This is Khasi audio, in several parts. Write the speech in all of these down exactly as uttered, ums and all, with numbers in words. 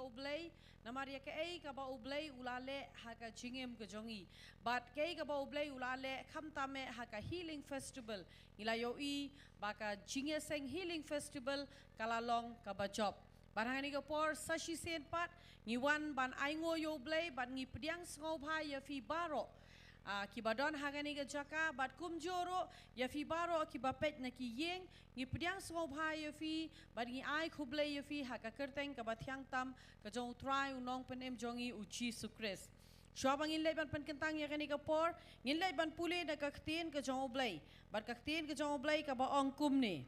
U Blei, namar ïa kaei kaba U Blei u la leh ha ka jingim ka jong ngi. Bad kaei kaba U Blei u la leh khamtam eh ha ka healing festival. Ngi la ïohi ba ka jingïaseng healing festival ka la long kaba jop. Bad ha kane ka por sa shisien pat ngi wan ban ainguh ïa U Blei bad ngi pdiang sngewbha ïa phi baroh. Ah, kiba don ha kane ka jaka bad kumjuh ruh ïa phi baroh kiba peit na ki ïing, ngi pdiang sngewbha ïa phi bad ngi ai khublei ïa phi ha ka kyrteng kaba thiang tam ka jong U Trai U Nongpynim jong ngi U Jisu Khrist. Shuwa ba ngin leit ban pynkyntang ïa kane ka por, ngin leit ban pule na ka ktien ka jong U Blei. Bad ka ktien ka jong U Blei kaba ong kumne.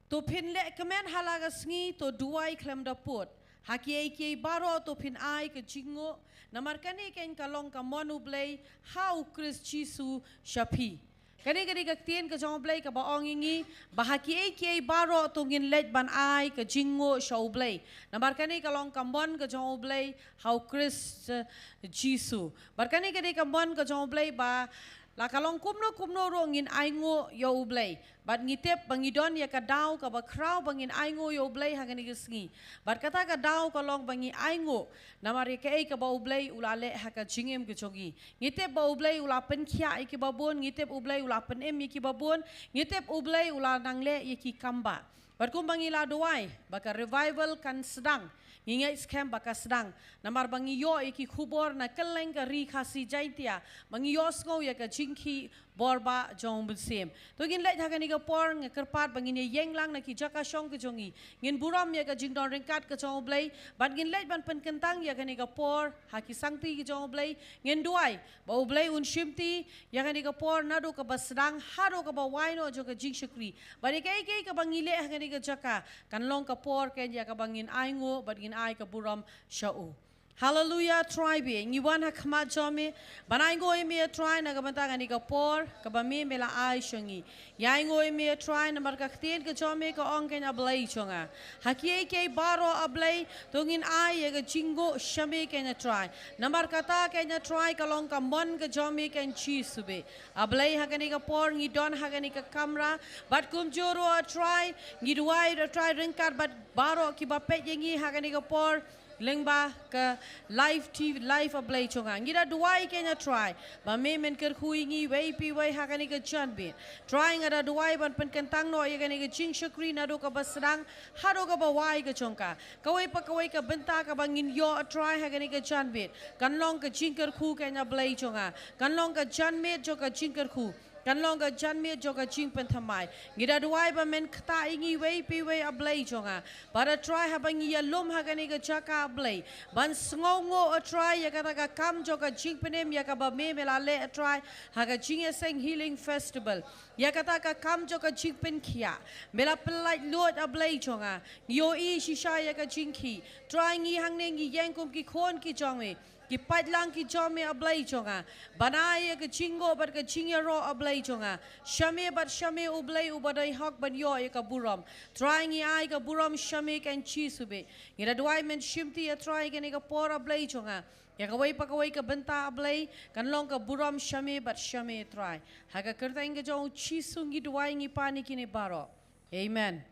To phin leh kmen ha la ka sngi, to duwai khlem da pud. Ha kiei kiei baroh to phin ai ka jingnguh, namar kane keiñ ka long ka mon U Blei ha U Khrist Jisu sha phi. Kane ka dei ka ktien ka jong U Blei kaba ong ïa ngi ba ha kiei kiei baroh to ngin leit ban ai ka jingnguh sha U Blei. Namar kane ka long ka mon ka jong U Blei ha U Khrist, eh, Jisu. Bad kane ka dei ka mon ka jong U Blei ba la ka long kumno kumno ruh ngin ainguh ïa U Blei. Bad ngi tip ba ngi don ïa ka daw kaba khraw ba ngin ainguh ïa U Blei ha kane ka sngi. Bad kata ka daw ka long ba ngi ainguh namar ïa kaei kaba U Blei u la leh ha ka jingim ka jong ngi. Ngi tip ba U Blei u la pynkhiah ïa kiba bun, ngi tip U Blei u la pynim ïa kiba bun, ngi tip U Blei u la nang leh ïa ki kam ba. Bad kumba ngi la duwai ba ka revival kan sdang, ngi ngeit skhem ba ka sdang. Namar ba ngi ïoh ïa ki khubor na kylleng ka Ri Khasi Jaiñtia ba ngi ïohsngew ïa ka jingkhih bor ba jong U Mynsiem. To ngin leit ha kane ka por, nga kyrpad ba ngin ïeng lang na ki jaka shong ka jong ngi. Ngin burom ïa ka jingdon ryngkat ka jong U Blei bad ngin leit ban pynkyntang ïa kane ka por ha ki sangti ka jong U Blei. Ngin duwai ba U Blei un shimti ïa kane ka por naduh kaba sdang haduh kaba wai noh jong ka jingshakri. Bad ïa kaei kaei kaba ngi leh ha kane ka jaka kan long ka por keiñ ïa kaba ngin ainguh bad ngin ai ka burom sha U. Haleluia, Trai bad ngi wan ha khmat jong me ban ainguh ïa me, Trai, na ka bynta kane ka por kaba me me la ai sha ngi. Ngi ainguh ïa me, Trai, namar ka ktien ka jong me ka ong keiñ, A Blei jong nga, ha kiei kiei baroh, A Blei, to ngin ai ïa ka jingnguh sha me keiñ, Trai. Namar kata keiñ, Trai, ka long ka mon ka jong me keiñ, Jisu bad A Blei, ha kane ka por ngi don ha kane ka kamra bad kumjuh ruh, Trai, ngi duwai, Trai, ryngkat bad baroh kiba peit ïa ngi ha kane ka por lyngba ka live T V, live, A Blei jong nga. Ngi da duwai keiñ, Trai, ba me men kyrkhu ïa ngi iwei pa iwei ha kane ka janmiet. Trai, nga da duwai ban pynkyntang noh ïa kane ka jingshakri naduh kaba sdang haduh kaba wai ka jong ka. Kawei pa kawei ka bynta kaba ngin ïoh, Trai, ha kane ka janmiet kan long ka jingkyrkhu keiñ, A Blei jong nga. Kan long ka janmiet jong ka jingkyrkhu. Kan long ka janmiet jong ka jingpynthymmai. Ngi da duwai ba men ktah ïa ngi iwei pa iwei, A Blei jong nga. Bad, Trai, haba ngi ïalum ha kane ka jaka, A Blei, ban sngewnguh, Trai, ïa kata ka kam jong ka jingpynim ïa kaba me me la leh, Trai, ha ka jingïaseng healing festival. Ïa kata ka kam jong ka jingpynkhiah me la pyllait luid, A Blei jong nga. Ngi ïohi shisha ïa ka jingkhih. Trai, ngi hangne ngi ïeng kum ki khun ki jong me, ki paidlang ki jong me, A Blei jong nga, ban ai ïa ka jingnguh bad ka jingïaroh, A Blei jong nga, sha me bad sha me, U Blei uba dei hok ban ïoh ïa ka burom. Trai, ngi ai ka burom sha me keiñ, Jisu bad ngi da duwai men shimti, Trai, kane ka por, A Blei jong nga. Ïa kawei pa kawei ka bynta, A Blei, kan long ka burom sha me bad sha me, Trai. Ha ka kyrteng ka jong U Jisu ngi duwai, ngi pan ïa kine baroh. Amen.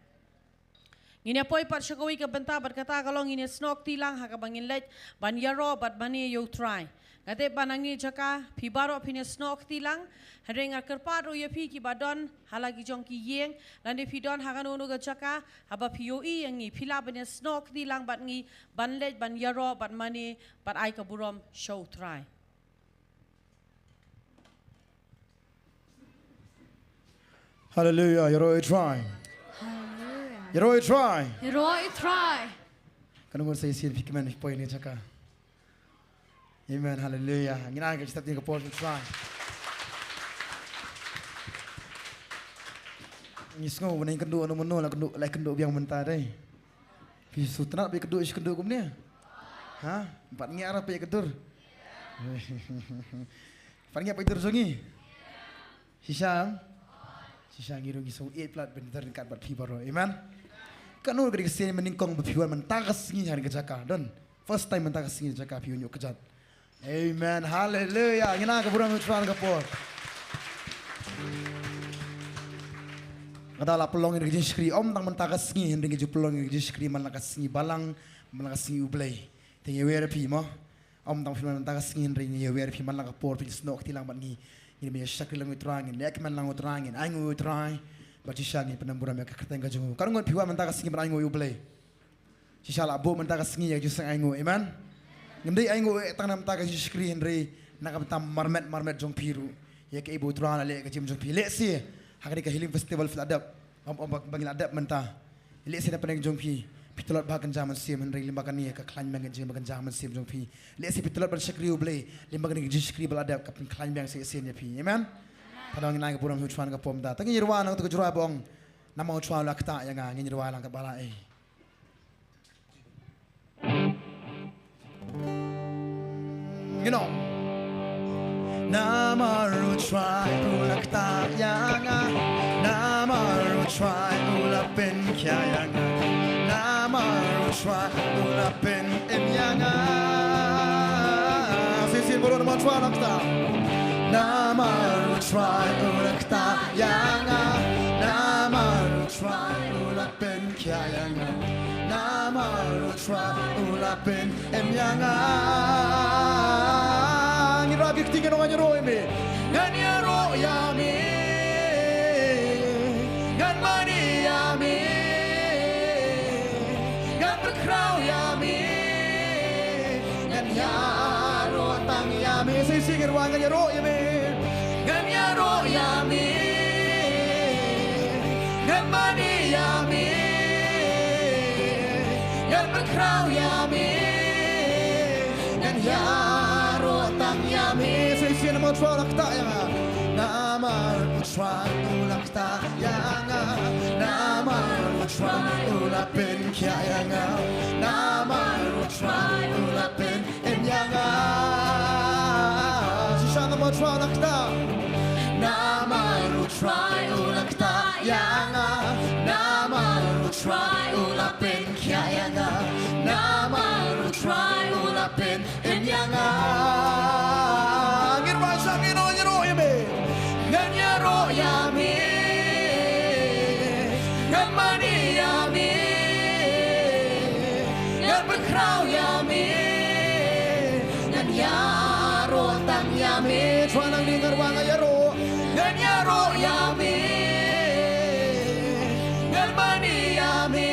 Ngin ïa poi pat sha kawei ka bynta bad kata ka long ngin ïa snoh kti lang ha kaba ngin leit ban ïaroh bad mane ïa U Trai. Nga tip ba na kane ka jaka phi baroh phin ïa snoh kti lang. Hynrei nga kyrpad ruh ïa phi kiba don ha la ki jong ki ïing, lane phi don ha kano kano ka jaka, haba phi ïohi ïa ngi, phi lah ban ïa snoh kti lang bad ngi ban leit ban ïaroh bad mane bad ai ka burom sha U Trai. Haleluia, ïaroh ïa U Trai. Haleluia. Ïaroh ïa U Trai. Ïaroh ïa U Trai. Kan umur sa shisien phi kmen phi poi ha kane ka jaka. Amen, haleluia. Ngin ai ka jingstad ïa ka por U Trai. Ngi sngew ba ngi kynduh, mano mano la kynduh, la kynduh biang mynta dei. Phi sngewtynnat ba ïakynduh, ïakynduh kumne? Ha? Pat ngi arap ïakynduh. Pat ngi ïakynduh jong ngi. Shisha? Shisha ngi ruh ngi sngewbha ïeit palat ban ïatrei ryngkat bad phi baroh. Amen. Kano ka dei ka sien mynnyngkong ba phi wan mynta ka sngi ha kane ka jaka. Don. First time mynta ka sngi jaka phi wan ïoh kjat. Amen. Haleluia. Ngin ai ka burom ïa U Trai ha kane ka por. Nga da la pynlong ïa ka jingshakri, ym tang mynta ka sngi hynrei ngi ju pynlong ïa ka jingshakri man la ka sngi balang, man la ka sngi U Blei. Te ngi wer ïa phi mo. Ym tang phi man mynta ka sngi hynrei ngi wer ïa phi man la ka por, phi snoh kti lang bad ngi. Ngin ïa shakri lang ïa U Trai, ngin ïa kmen lang ïa U Trai, ngin ainguh ïa U Trai. Bad shisha ngin pyndonkam ïa ka kyrteng ka jong u. Kano ngut phi wan mynta ka sngi ban ainguh ïa U Blei? Shisha la buh mynta ka sngi ïa ka jingseng ainguh, amen. Ngim dei ainguh eh tang na mynta ka jingshakri hynrei na ka bynta marmet marmet jong phi ruh. Ïa kaei ba U Trai u la leh ha ka jingim jong phi. Lehse ha kane ka healing festival phi la dep, ba, ba, ba ngi la dep mynta. Lehse na pdeng jong phi, phi tlot bha kynja mynsiem hynrei lyngba kane ka khlaiñ biang ka jingim ba kynja mynsiem jong phi. Lehse phi tlot ban shakri U Blei lyngba kane ka jingshakri ba la dep, ka pynkhlaiñ biang sa shisien ïa phi. Amen. Tang ngin ai ka burom ha U Trai na ka por mynta. Tang ngin ïa rwai nangta ka jingïarap ba ong, Namar U Trai u la ktah ïa nga. Ngin ïa rwai lang katba la eh. Ngin ong. Namar U Trai u la ktah ïa nga, namar U Trai u la pynkhia ïa nga, namar U Trai u la pynim ïa nga. Shisien baroh, namar U Trai u la ktah. Namar U Trai u la ktah ïa nga, namar U Trai u la pynkhia ïa nga, namar U Trai u la pynim ïa nga. Ngi rap ïa kti, ngan ong, ngan ïaroh ïa me. Ngan ïaroh ïa me. Ngan mane ïa me. Ngan pynkhraw ïa me. Ngan ïaroh tang ïa me. Shisien ngi rwai, ngan ïaroh ïa me. Ngan ïaroh ïa me. Ngan mane ïa me. Ngan pynkhraw ïa me. Ngan ïaroh tang ïa me. Shisien, namar U Trai u la ktah ïa nga. Namar U Trai u la ktah ïa nga. Namar U Trai u la pynkhia ïa nga. Namar U Trai u la pyn im ïa nga. Shisha, namar U Trai u la ktah. Namar U Trai u la ktah ïa nga. Namar U Trai u la pynkhia ïa nga. Namar U Trai u la pynim ïa nga. Ngin rwai shisha, ngin ong, ngan ïaroh ïa me. Ngan ïaroh ïa me. Ngan mane ïa me. Ngan pynkhraw ïa me. Ngan ïaroh tang ïa me. Trai, nangne ngi rwai, ngan ïaroh. Ngan ïaroh ïa me. Ngan mane ïa me.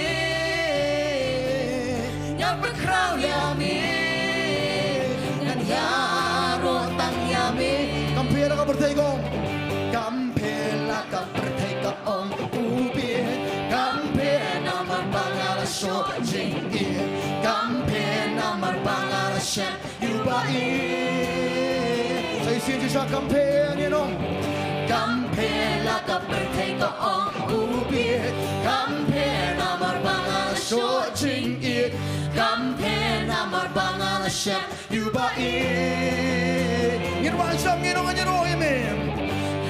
Ngan pynkhraw ïa me. Ngan ïaroh tang ïa me. Kam pher la ka pyrthei ka ong. Kam pher la ka pyrthei ka ong, u bieit. Kam pher namar ba nga la shoh jingïeit. Kam pher namar ba nga la shem ïa u ba ïeit. Sa shisien shisha, kam pher, ngi ong. Kam pher la ka pyrthei ka ong, u bieit. Kam pher namar ba nga la shoh jingïeit. Kam pher namar ba nga la shem ïa u ba ïeit. Ngin rwai shisha, ngin ong, ngan ïaroh ïa me.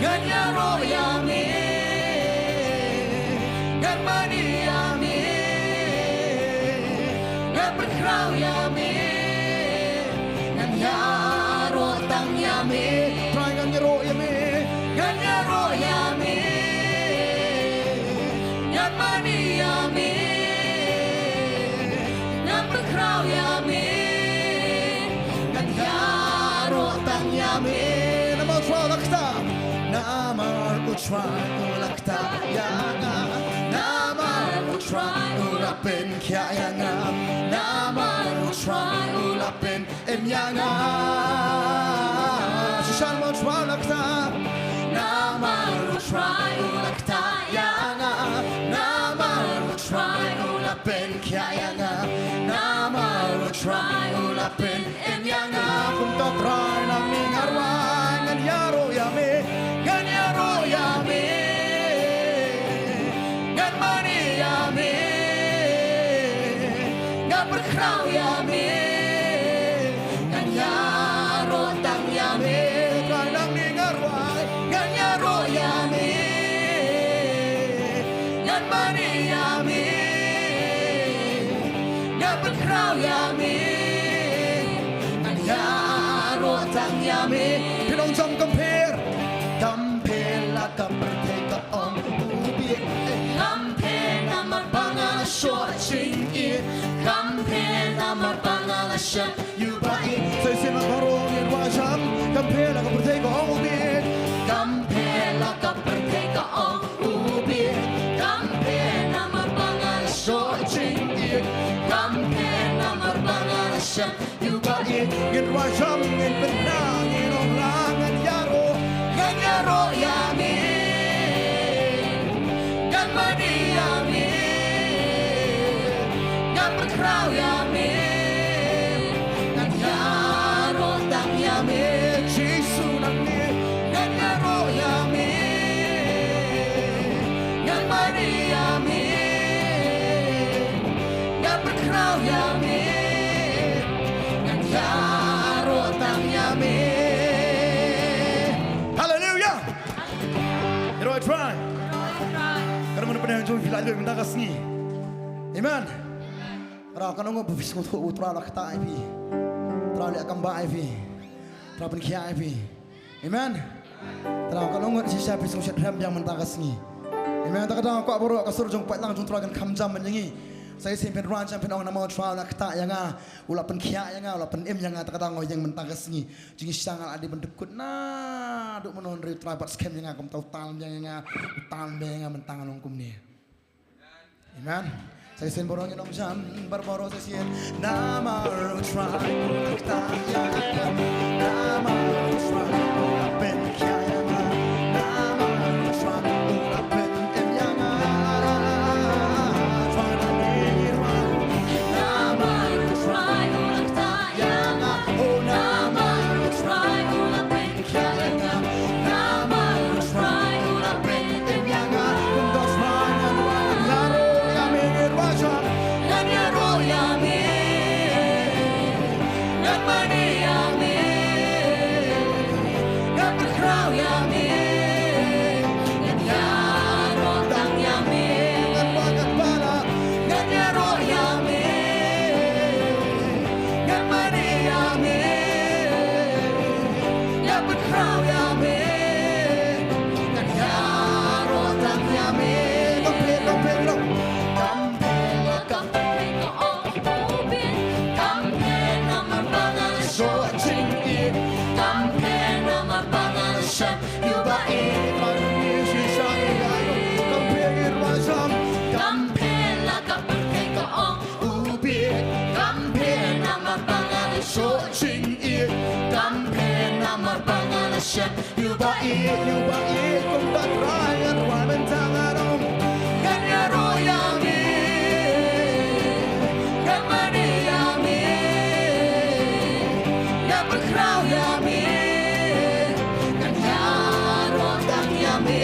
Ngan ïaroh ïa me. Ngan mane ïa me. Ngan pynkhraw ïa me. Ngan ïaroh tang ïa me. Trai, ngan ïaroh ïa me. Ngan ïaroh ïa me. Ngan mane ïa me. Ngan pynkhraw ïa me. Ngan ïaroh tang ïa me. Namar U Trai u la ktah. Namar U Trai u la ktah ïa nga. Namar U Trai u la pynkhia ïa nga. Namar U Trai u la pyn im ïa nga. Shisha, namar U Trai u la ktah. Namar U Trai u la ktah ïa nga. Namar U Trai u la pynkhia ïa nga. Namar U Trai u la pynim ïa nga. Kumta Trai, nangne nga rwai, ngan ïaroh ïa me. Ngan ïaroh ïa me. Ngan mane ïa me. Ngan pynkhraw ïa me. Ngan ïaroh tang ïa me. Trai, nangne nga rwai, ngan ïaroh ïa me. Ngan mane ïa me. Ngan pynkhraw ïa me. Ngan ïaroh tang ïa me. Phi long jong, kam pher. Kam pher la ka pyrthei ka ong, u bieit. Shoh jingïeit, kam pher namar ba nga la shah ïuh ba ïeit. Sa shisien baroh ngin ïa sham, kam pher la ka pyrthei ka ong u bieit. Kam pher la ka pyrthei ka ong u bieit. Kam pher namar ba nga la shoh jingïeit. Kam pher namar ba nga la shah ïuh ba ïeit. Ngin ïa sham, ngin pynbna, ngin ong la ngan ïaroh, ngan ïaroh ïa me. Ngan mane ïa me, ngan pynkhraw ïa me, ngan ïaroh tang ïa me, Jisu nangne, ngan ïaroh ïa me, ngan mane ïa me, ngan pynkhraw ïa me, ngan ïaroh tang ïa me. Haleluia. Hero try. Ka dei ban pyneh jong phi la ïoh mynta ka sngi. Amen. Trai, kan ong ba phi sngewthuh U Trai la ktah ïa phi. Trai leh kam ba ïa phi. Trai pynkhiah ïa phi. Amen. Trai, kan ong shisha phi sngewshet rhem biang mynta ka sngi. Amen. Ta ka daw kwah baroh ka sur jong paidlang jong Trai kan kham jam ban ïa ngi. Sa shisien phin rwai jam phin ong namar U Trai la ktah ïa nga. U la pynkhiah ïa nga, u la pynim ïa nga, ta ka daw nga ïeng mynta ka sngi. Jingshisha nga la dei ban dkut naduh mynno, hynrei U Trai bat skhem ïa nga, kumta u tan biang ïa nga, u tan biang ïa nga mynta nga long kumne. Amen. Sa shisien baroh ngin ong jam, bar baroh sa shisien. Namar U Trai u la ktah ïa nga. Namar U Trai u la pynkhiah ïa nga. Namar U Trai u la pynim ïa nga. Trai da ngi rwai. Namar U Trai u la ktah ïa nga. Oh, namar U Trai u la pynkhiah ïa nga. Namar U Trai u la pynim ïa nga. Kumta Trai ngan wan ïaroh ïa me, ngan wan jam. Ngan ïaroh ïa me. Ngan mane ïa me. Ngan pynkhraw ïa me. Ngan ïaroh tang ïa me. Ngan wan ngan bala. Ngan ïaroh ïa me. Ngan mane ïa me. Ngan pynkhraw ïa me. Ngan ïaroh tang ïa me. Kam pher, kam pher, kam pher. Kam pher la ka pyrthei ka ong u bieit. Kam pher namar ba nga la shoh jingïeit. Kam pher namar ba nga la shah ïuh ba ïeit. Kam pher, kam pher, kam pher. Kam pher la ka pyrthei ka ong u bieit. Kam pher namar ba nga la shoh jingïeit. Kam pher namar ba nga la shah ïuh ba ïeit, ïuh ba ïeit, kumta Trai ngan wan mynta ngan ong. Ngan ïaroh ïa me. Ngan mane ïa me. Ngan pynkhraw ïa me. Ngan ïaroh tang ïa me.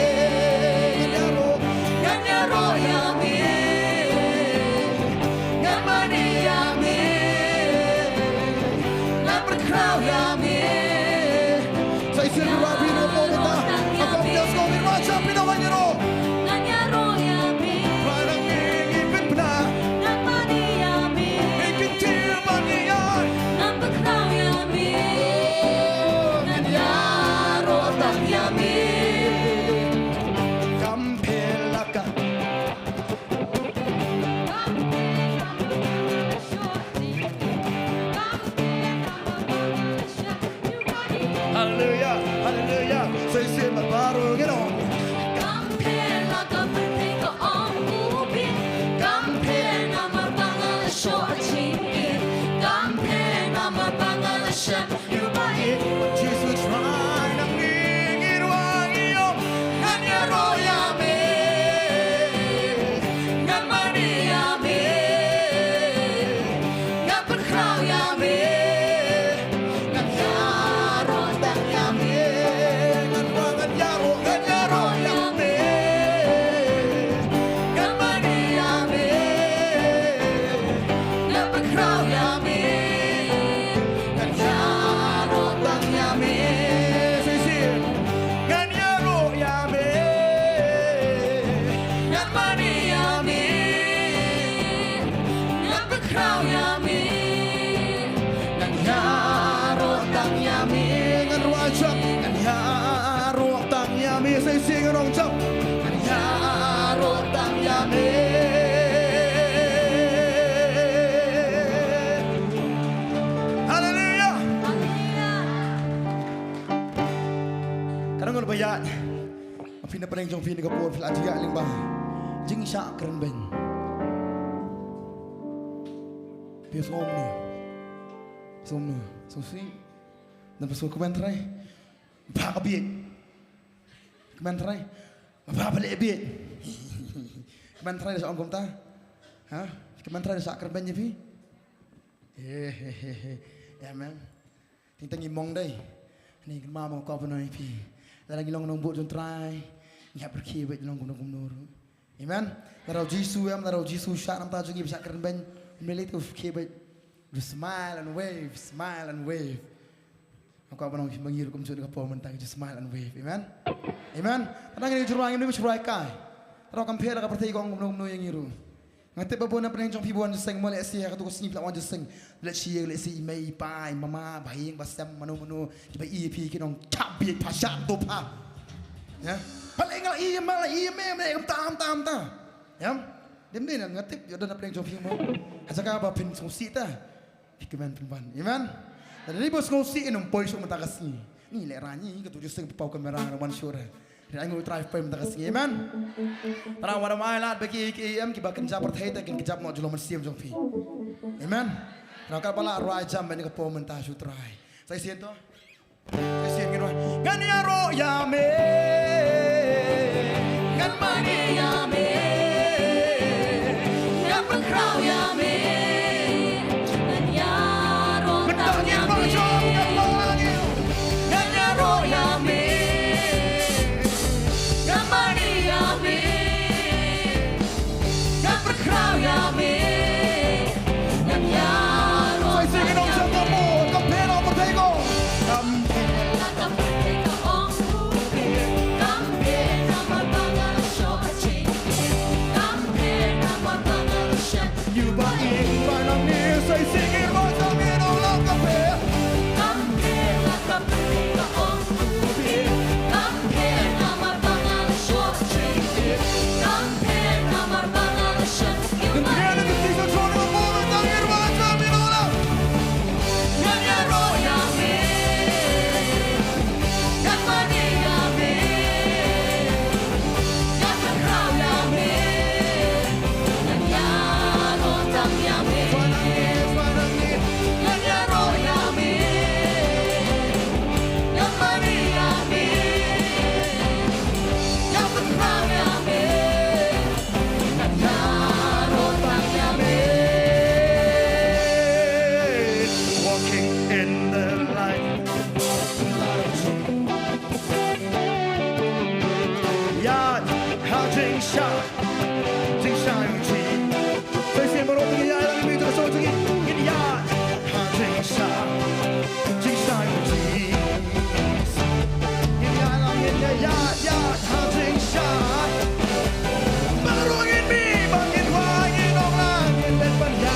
Ngan ïaroh, ngan ïaroh ïa me. Ngan mane ïa me. Ngan pynkhraw ïa me. Sa shisien phi rwai phi ïaroh mynta. Akor phi ïaroh, phi ïaroh, phi ïaroh. Ngan ïaroh ïa me. Ba nang ngi pynbna. Ngan mane ïa me. Ngi kyntiew ba ngi ïa. Ngan pynkhraw ïa me. Ngan ïaroh tang ïa me. Kam pher la ka. Haleluia, haleluia. Sa shisien baroh ngin ong. Kam pher la ka pyrthei ka ong u bieit. Kam pher namar ba nga la shoh jingïeit. Kam pher namar ba nga la shah ïuh ba ïeit. Jisu Trai nang ngi ngi rwai ngi ong. Ngan ïaroh ïa me. Ngan mane ïa me. Ngan pynkhraw ïa me. Ngan ïaroh tang ïa me. Ngan wan ngan ïaroh, ngan ïaroh ïa me. Ngan mane ïa me. Ngan pynkhraw ïa me. Ngan ïaroh tang ïa me. Shisien. Ngan ïaroh ïa me. Ngan mane ïa me. Ngan pynkhraw ïa me. Ngan ïaroh tang ïa me. Ngan rwai jop. Ngan ïaroh tang ïa me. Sa shisien ngan ong jop. Ngan ïaroh tang ïa me. Pdeng jong phi na ka por phi la jia lyngba jingshah kren beiñ. Phi sngew kumno? Sngew kumno? Sngewsih? Don phi sngew kmen trai? Ba ka bieit. Kmen trai? Ba ka leh bieit. Kmen trai da sa ong kumta? Ha? Kmen trai da sa kren beiñ ïa phi? He he he he. Amen. Teng teng i mong dei. Ni kynmaw mo ko pynoi phi. Lada ngi long nongbud jong Trai, ngi hap rkhie beit long kumno kumno ruh. Amen. Lada u Jisu em, lada u Jisu shah namar jong ngi ba shah kren beiñ. Ym lei te u rkhie beit. Just smile and wave, smile and wave. Ko ba nong phi ma ngi ruh kumjuh ka por mynta, just smile and wave. Amen. Amen. Tang ngi jurwa ngi ngi jurwa kai. Tang kam pher la ka pyrthei ko kumno kumno ïa ngi ruh. Nga tip ba bun na pdeng jong phi ba wan jingïaseng mo lehse ha kato ka sngi phi la wan jingïaseng. Lehse ïa lehse i mei i pa i mama ba ïing ba sem mano mano kiba i phi ki nong chap bieit pha shat to pha. Ya. Pha leh nga la i ma la i me me kam tam tam ta. Ya. Dem de nga tip ïa don na pdeng jong phi mo. Ha jaka ba phin sngewsih ta. Phi kmen pynban. Amen. Lada dei ba sngewsih in ym poi shuh mynta ka sngi. Ni leh rani kato jingïaseng paw kamera nga wan shuh re. Ai ngu Trai poi mynta ka sngi. Amen. Tang wat ym ai lad ba ki ki em kiba kynja pyrthei te kin kjap noh jong u Mynsiem jong phi. Amen. Tang ka ba la rwai jam bad ka por mynta shu Trai. Sa shisien to. Sa shisien ngin rwai. Ngan ïaroh ïa me. Ngan mane ïa me. Ngan pynkhraw ïa me. Ngan ïaroh tang ïa me. Ngan ïaroh ïa me. Ngan mane ïa me. Ngan pynkhraw ïa me. Ngan ïaroh. Sa shisien ngin ong sha ka mo, ka pher la ka pyrthei ka ong. Ka pher la ka pyrthei ka ong. Ka pher namar ba nga la shoh ha jingim. Ka pher namar ba nga la shem. Ïa ba ïing ba nangne sa shisien ngin ong sha ka mo, ka pher. Ka pher la ka pyrthei ka ong. Walking in the light. Ïaid ha jingshai, jingshai u Jisu. Sa shisien baroh ngin ïaid lang ïa mi jong ka song jong ngi. Ngin ïaid ha jingshai, jingshai u Jisu. Ngin ïaid lang ngin ïaid, ïaid, ïaid ha jingshai. Baroh ngin mih, ba ngin wai, ngin ong lang, ngin leit ban ïaid.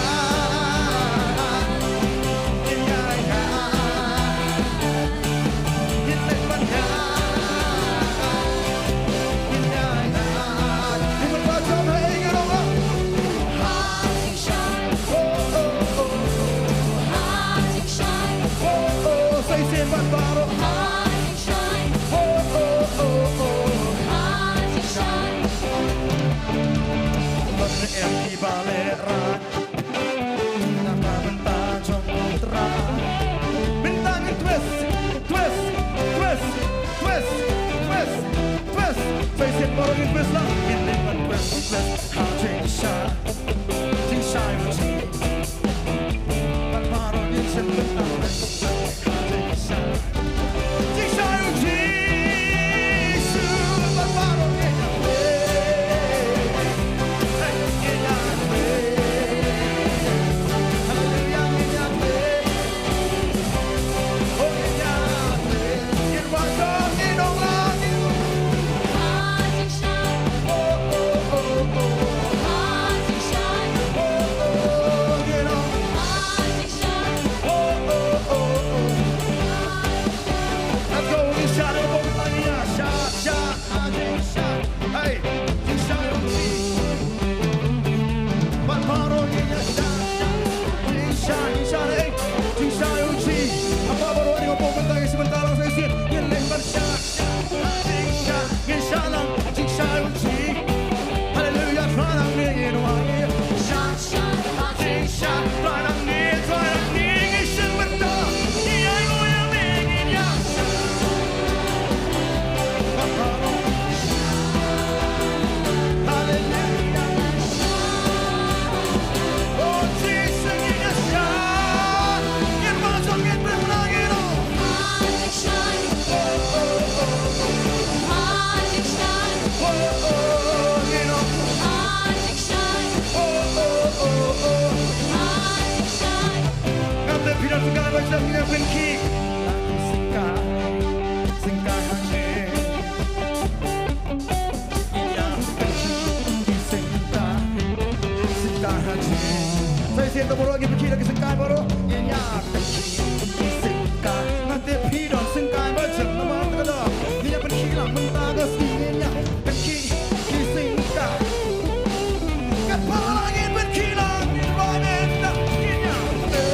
Ngin ïaid, ïaid. Na ka bynta jong U Trai. Bynta ngin twist, twist, twist, twist, twist, twist. Sa shisien baroh ngin twist lang. Ngin leit ban twist, twist. Ha jingshai, jingshai u Jisu. Bad baroh ngin shem bynta. Ha jingshai. Sa shisien to baroh ngin pynkhih da ki syngkai baroh. Ngin ïa pynkhih ki syngkai. Nga tip phi don syngkai ba jam namar kata ka daw. Ngin ïa pynkhih lang mynta ka sngi, ngin ïa pynkhih ki syngkai. Katba la ngin pynkhih lang, ngin ba mynta ngin ïa. Hey,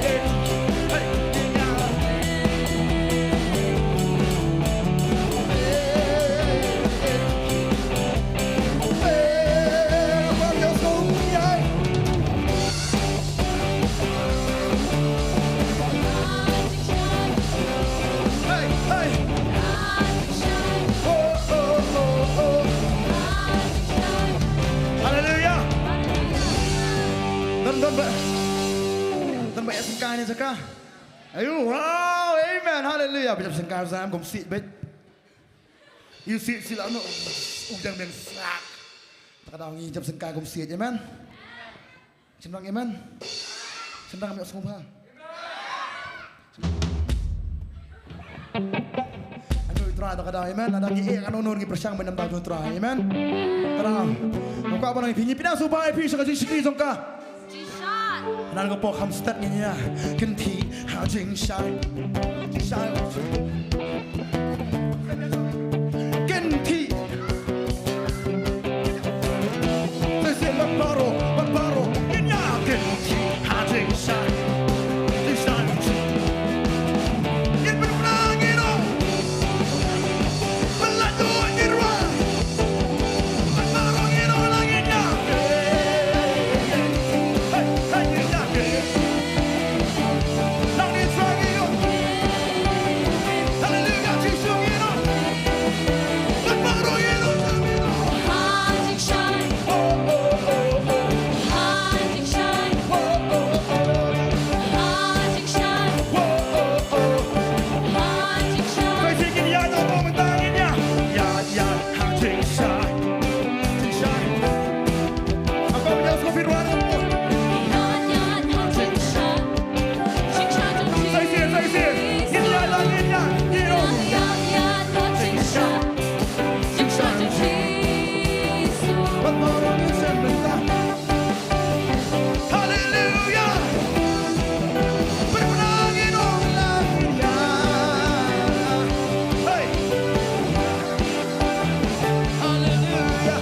hey, hey, ngin ïa. Haleluya. Don, don ba, don ba ïa syngkai ne jaka. Ayu, wow, amen, haleluya. Ba jop syngkai sa kum sih bit. Ïa sih sih la no. U dang beng sak. Ta ka daw ngi jop syngkai kum sih, amen. Sngewbha amen. Sngewbha ïa sngewbha. Anu Trai ta ka daw amen. Lada ngi ïeh kano kano ngi pyrshang ban ïa daw Trai amen. Ta ka daw. Ngam kwah ban ong ïa phi, ngi pynang sngewbha ïa phi sha ka jingshakri jong ka. Nan ka pok kham stad ngi ïa. Kynthih ha jingshai. Jingshai. Kynthih. Sa shisien bad baroh, bad baroh. Ngin ïa kynthih ha jingshai. Jingshai. Ngin pynpna ngin ong. Pynlait duh ngin rwai. Bad baroh ngin ong lang ngin ïa. Hey, hey, ngin ïa. Hallelujah. Hey. Hallelujah.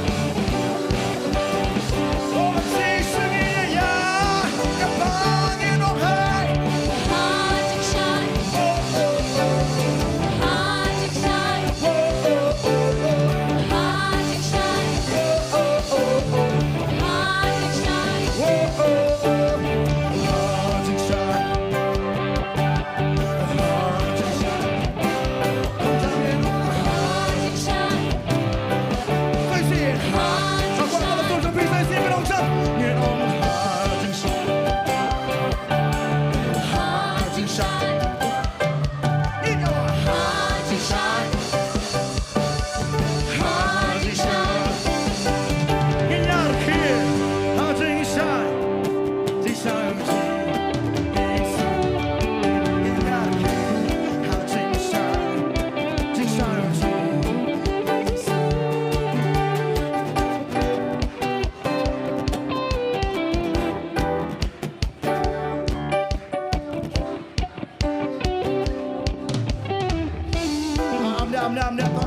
Am dei, am dei, am dei, to.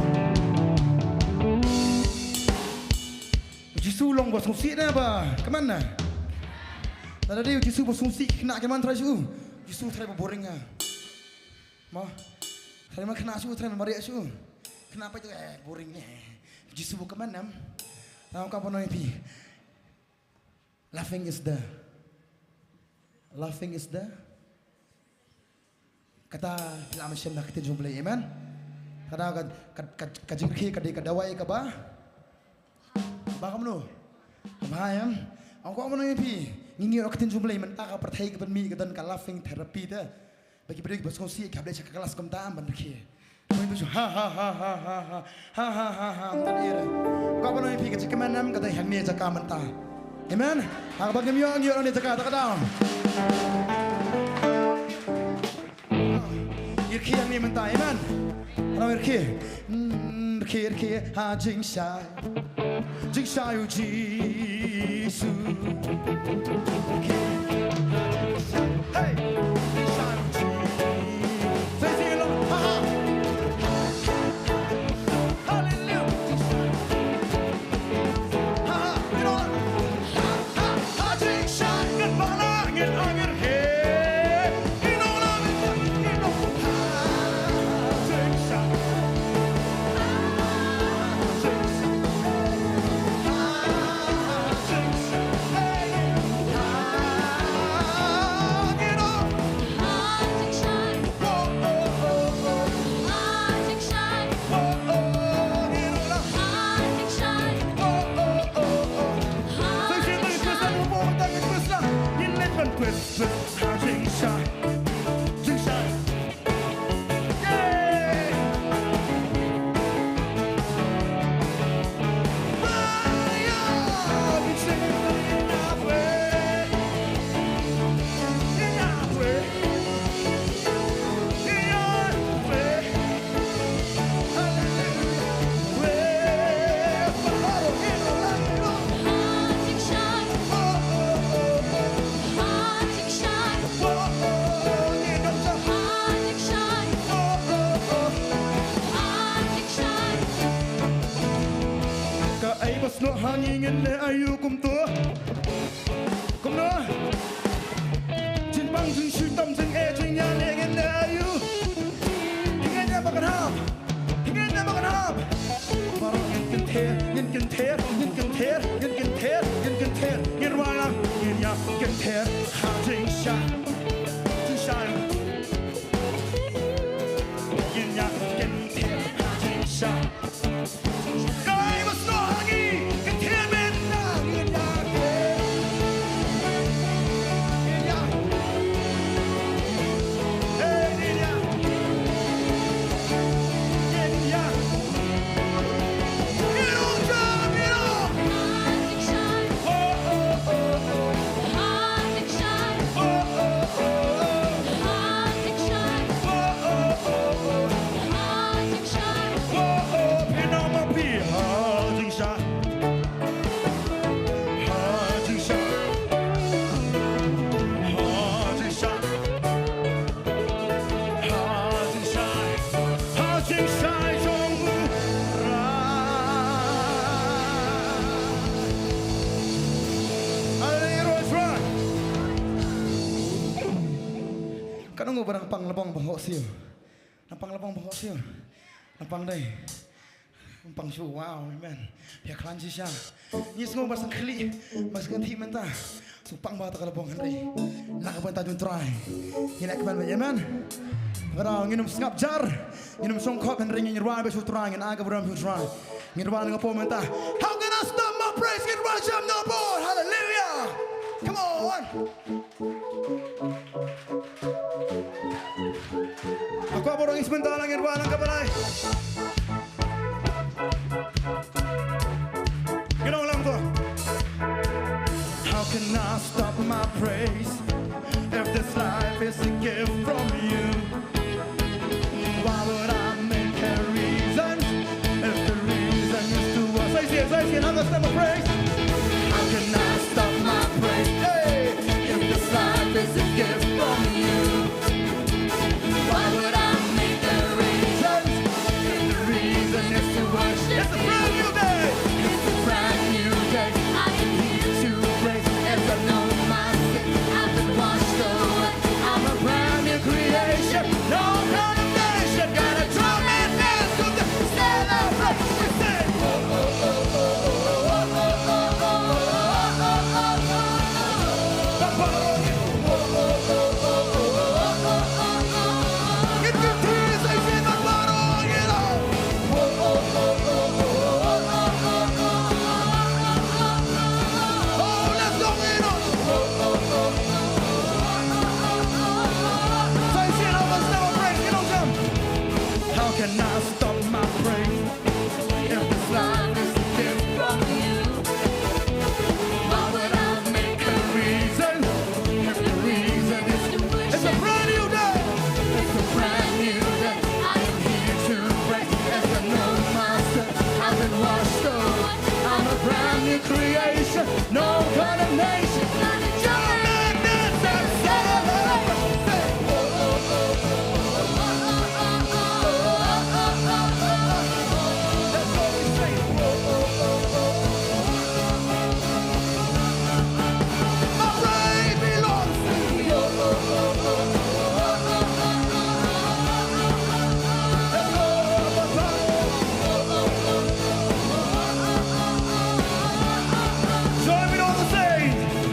U Jisu long ba sngewsih ne ba kmen ne? Lada dei u Jisu ba sngewsih, khynnah ki man trai shu. U Jisu trai ba boring ha. Mo. Trai man khynnah shu, trai man mareh shu. Khynnah peit tu, eh, boring ne. U Jisu ba kmen ne. Tang ka ba ong ïa phi. Laughing is the, laughing is the, kata phi lah ban shem na ka ktien jong U Blei, amen. Kata ka, ka, ka, ka jingkyrkhu ka dei ka dawai kaba, kaba kumno? Kaba bha, em. Ong ko kumno ïa phi? Ngi ngi ïa ka ktien jong U Blei mynta ka pyrthei ka pynmih ka don ka laughing therapy te. Ba ki briew ba sngewsih ki hap leit sha ka klas kumta ban rkhie. Ba ki tu shu ha ha ha ha ha ha ha ha ha ha mynta ïa. Ka ba nong ïa phi ka jingkmen em ka dei hangne jaka mynta. Amen. Ha kaba ngim ïoh ngi ïoh hangne jaka ta ka daw. Ïa rkhie hangne mynta. Amen. Hangne ïa rkhie. Mm, rkhie rkhie ha jingshai. Jingshai u Jisu. Kaei ba snoh ha ngi, ngin leh aïu kumto? Kumno? Jingpang jingshitom jingeh jingïaleh ngin leh aïu? Ngin ïa ba kan hap. Ngin ïa ba kan hap. Baroh ngin kynther, ngin kynther, ngin kynther, ngin kynther, ngin kynther. Ngin rwai lang, ngin ïa kynther ha jingshai. Jingshai. Ngin ïa kynther ha jingshai. Kaei ba snoh ha ngi, kynther mynta, ngin ïa, ngin ïa, eh, ngin ïa, ngin ïa, ngin ong jam, ngin ong. Oh, oh, oh, oh. Oh, oh, oh, oh. Oh, oh, oh, oh. Oh, oh, phi nang ma phi ha jingshai. Ha jingshai. Ha jingshai. Ha jingshai. Ha jingshai jong u Trai. Haleluia, Trai. Katno nguh ba nang pang lbong ba hok siew. Nang pang lbong ba hok siew. Nang pang dei. Pang shu, wow, amen. Phi khlaiñ shisha. Ngi sngew ba sngewkhlieh, ba sngewkhlieh mynta. Shu pang ba ta ka lbong hynrei na ka bynta jong u Trai ngin ïa kmen bha, amen. Ka daw ngin ym sngap jar, ngin ym shong khop hynrei ngin rwai beit sha u Trai, ngin ai ka burom sha u Trai. Ngin rwai na ka por mynta. How can I stop my praise? Ngin rwai jam na ka por. Hallelujah. Come on. Nga kwah baroh ngi sngewbha lang, ngin rwai lang ka balei. Ngin ong lang to. How can I stop my praise if this life is a gift from you? Why would I make a reason if the reason is to worship? Say it, say it, say it, how can I stop my praise? How can I stop my praise? Hey! If this life is a gift from you, why would I make a reason if the reason is to worship? It's a brand new day. It's a brand new day. I am here to praise as I know my sin. I've been washed away. I'm a brand new creation. No condemnation. Gotta jump and dance to the celebrate. We say, oh, oh, oh, oh. How can I stop my praise? If this life is a gift from you, why would I make a reason? If the reason is to worship, it's a brand new day. It's a brand new day. I am here to praise as I know myself. I've been washed away. I'm a brand new creation. No condemnation. Gonna jump and dance and celebrate. Say, oh, oh, oh, oh. Join me on the stage.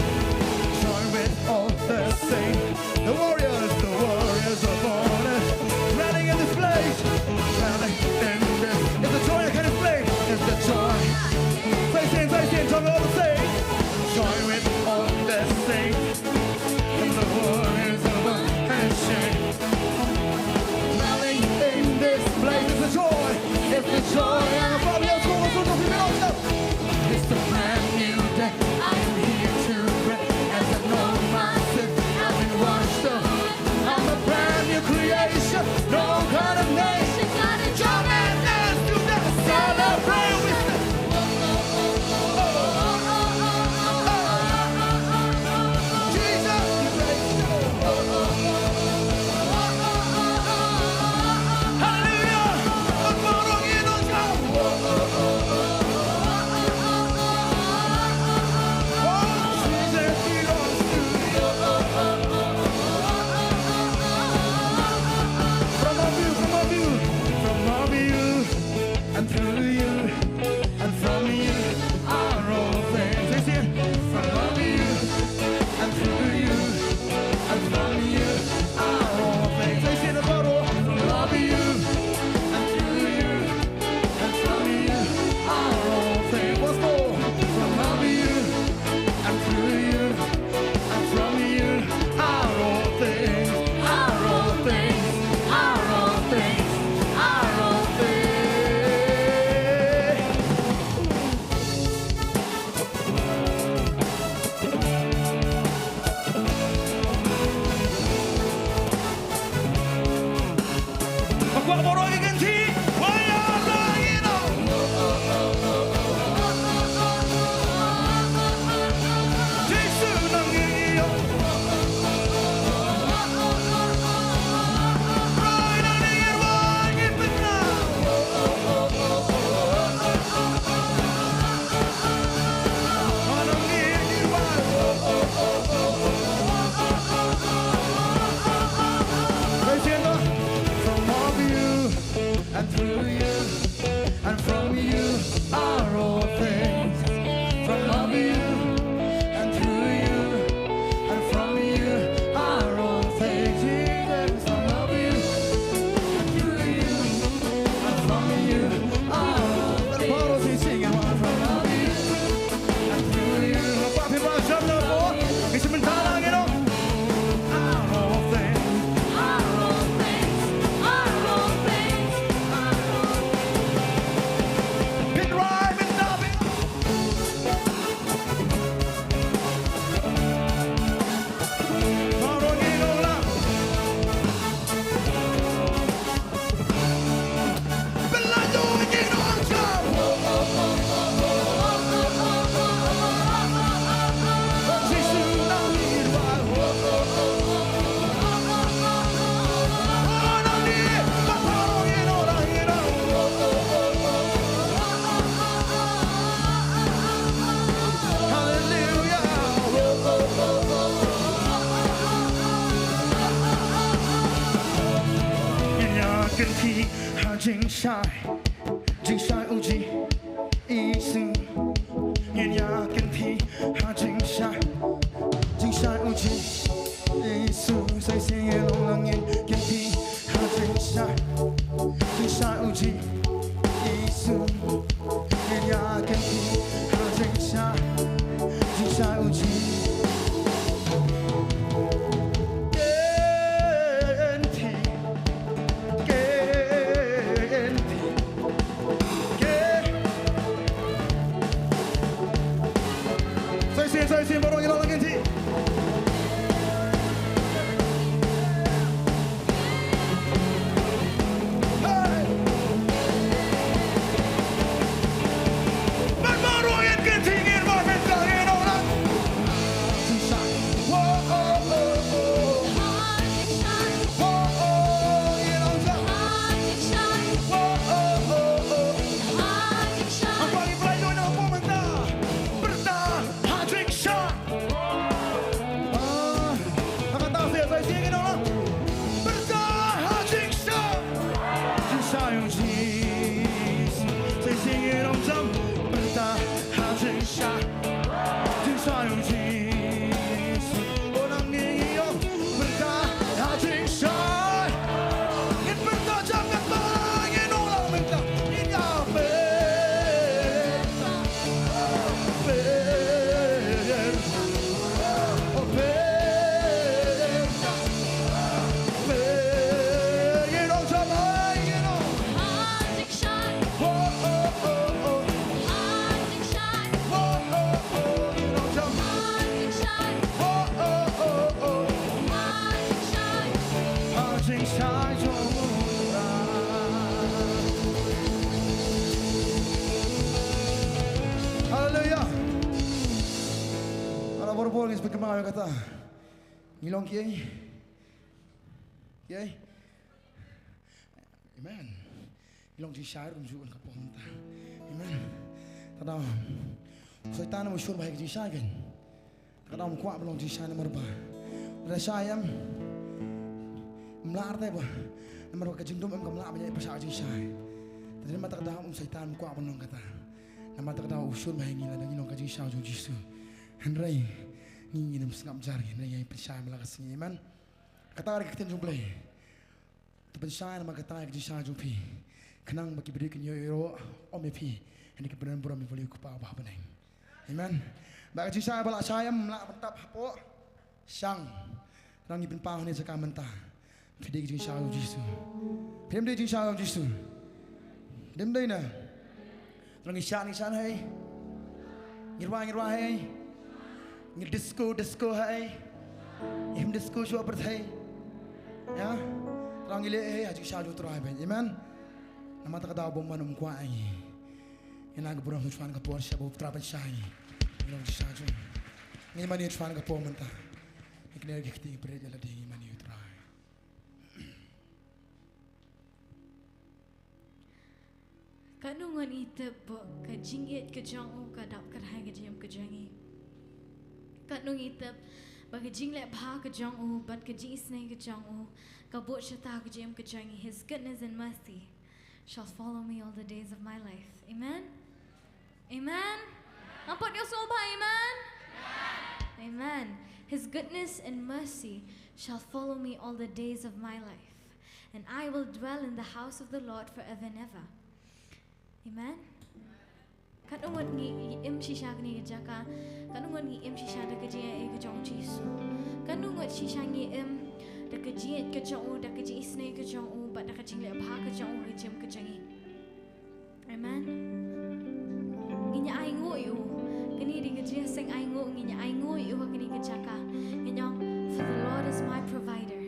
Kynthih ha jingshai, jingshai u Jisu. Ngin ïa kynthih ha jingshai, jingshai u Jisu. Sa shisien ngin ong lang, ngin kynthih ha jingshai, jingshai u Jisu. Ngin ïa kynthih ha jingshai, jingshai u Jisu. Kynthih, kynthih, kynthih. Sa shisien, sa shisien baroh, ïa la kynthih. Hey! Ban baroh ngin kynthih, ngin baroh ngin kynthih, ngin ong lang. Whoa, oh, oh, oh. Whoa, oh, ngin ong lang. Whoa, oh, oh, oh. Haba ngi pynlait noh na u pom mynta. Pyrta ha jingshai. Ah, ha kata sa shisien ngin ong lang. Pyrta ha jingshai. Jingshai u Jisu. Sa shisien ngin ong lang. Pyrta ha jingshai. Jingshai u Jisu. Oh, nang ngi ong. Pyrta ha jingshai. Ngin pyrta jam kat ba ngin ong lang mynta. Ngin ïa pyrta. Haleluya. Ala borbor ngi shu pynkynmaw ïa kata. Ngi long kiei? Kiei? Amen. Ngi long jingshai ruh kumjuh ka por mynta. Amen. Te da u Soitan u shun bha ïa ka jingshai kein. Te da um kwah ban long jingshai namar ba lada shai em, ym lah te ba, namar ba ka jingdum em kam lah ban ïa pyrshah ka jingshai. Te namar kata ka daw u Soitan um kwah ban long kata. Namar kata ka daw u shun bha ïa ngi lada ngi long ka jingshai jong u Jisu. Hynrei ngi ngin ym sngap jar ngi, hynrei ngi pynshai man la ka sngi. Amen. Kata ka dei ka ktien jong U Blei. To pynshai namar kata ïa ka jingshai jong phi, khnang ba ki briew kin ïoh ïaroh ym ïa phi, hynrei kin pyndonkam burom ïa U Blei U Kpa uba ha bneng. Amen. Ba ka jingshai ba la shai em, ym lah ban tap hapoh shang. Te ngi pynpaw hangne jaka mynta. Phi dei ka jingshai u Jisu. Phi dei ka jingshai u Jisu. Dei ne em? Te ngi shad, ngi shad hei. Ngi rwai, ngi rwai hei. Ngi disco, disco hei. Ngi disco shuwa pyrthei. Ïa. Te ngi leh hei ha jingshai jong U Trai beit. Amen. Namar kata ka daw bym ban ym kwah ïa ngi. Ïa ngi burom shuwa na ka por sha ba U Trai pynshai ngi. Ngi long jingshai jong. Ngi mane shuwa na ka por mynta. Ngi kner ki kti, ngi pyrshah ïa lade, ngi mane U Trai. Katno ngut ngi tip ba ka jingïeit ka jong u ka dap kyrhai ka jingim ka jong ngi? Katno ngi tip ba ka jingleh bha ka jong u bad ka jingisynei ka jong u ka bud shata ka jingim ka jong ngi? His goodness and mercy shall follow me all the days of my life. Amen. Amen. Ngam pat ïohsngew ba amen. Amen. His goodness and mercy shall follow me all the days of my life, and I will dwell in the house of the Lord forever and ever. Amen. Katno ngut ngi im shisha kane ka jaka? Katno ngut ngi im shisha da ka jingaiei ka jong u Jisu? Katno ngut shisha ngi im da ka jingïeit ka jong u, da ka jingisynei ka jong u, bad da ka jingleh bha ka jong u ha ka jingim ka jong ngi? Amen. Ngin ïa ainguh ïa u. Kane dei ka jingïaseng ainguh, ngin ïa ainguh ïa u ha kane ka jaka. Ngin ong, "For the Lord is my provider."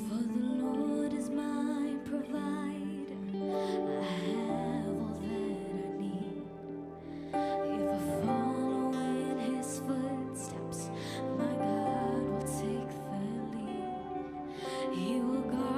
For the Lord is my provider. I have all that I need. If I follow in his footsteps, my God will take the lead. He will guard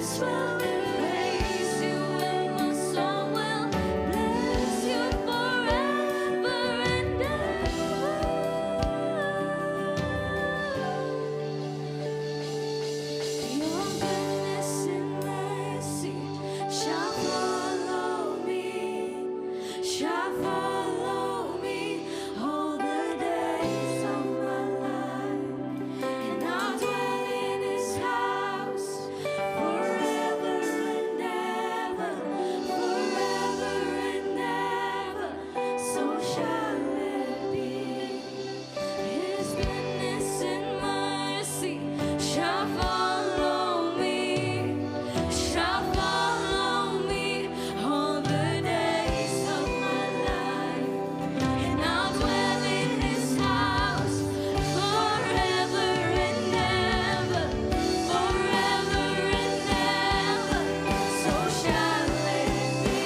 Praise you and my soul will bless you forever and ever. Your goodness and mercy shall follow me, shall follow me all the days of my life. And I'll dwell in his house forever and ever, forever and ever. So shall it be. His goodness and mercy shall follow me, shall follow me all the days of my life. And I'll dwell in his house forever and ever, forever and ever. So shall it be.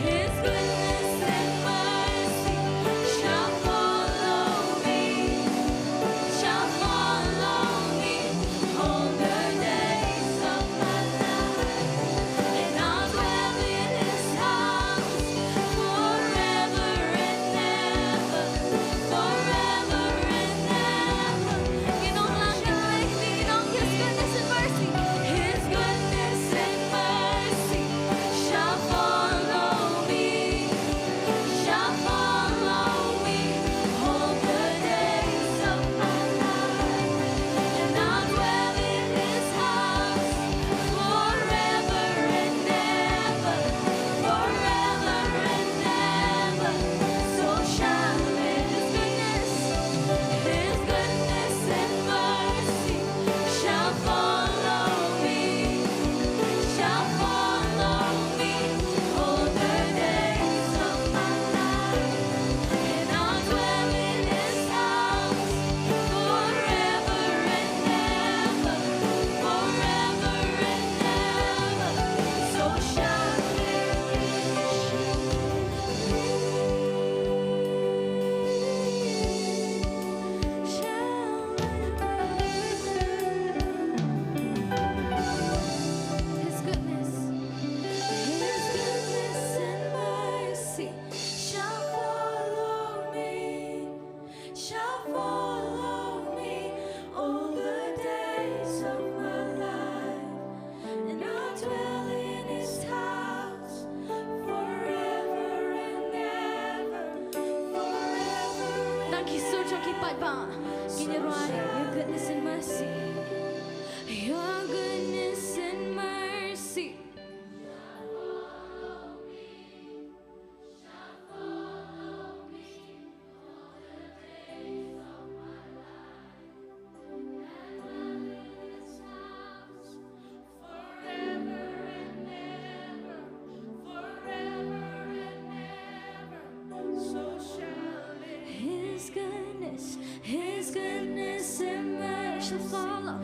His goodness and mercy shall follow me, shall follow me all the days of my life. And I'll dwell in his house forever and ever, forever and ever. Ngi ong lang, ngi ong, ngi ong, his goodness and mercy. His goodness and mercy shall follow me, shall follow me all the days of my life. And I'll dwell in his house forever and ever, forever and ever. So shall it be. His goodness, his goodness and mercy shall follow me, shall follow me all the days of my life. And I'll dwell in his house forever and ever, forever and ever. So shall it be. His goodness, his goodness and mercy shall follow me, shall follow me all the days of my life. And I'll dwell in his house forever and ever, forever and ever. Thank you so much, Jockey Piper. Your goodness and mercy. Your goodness and mercy. His goodness, his goodness and mercy shall follow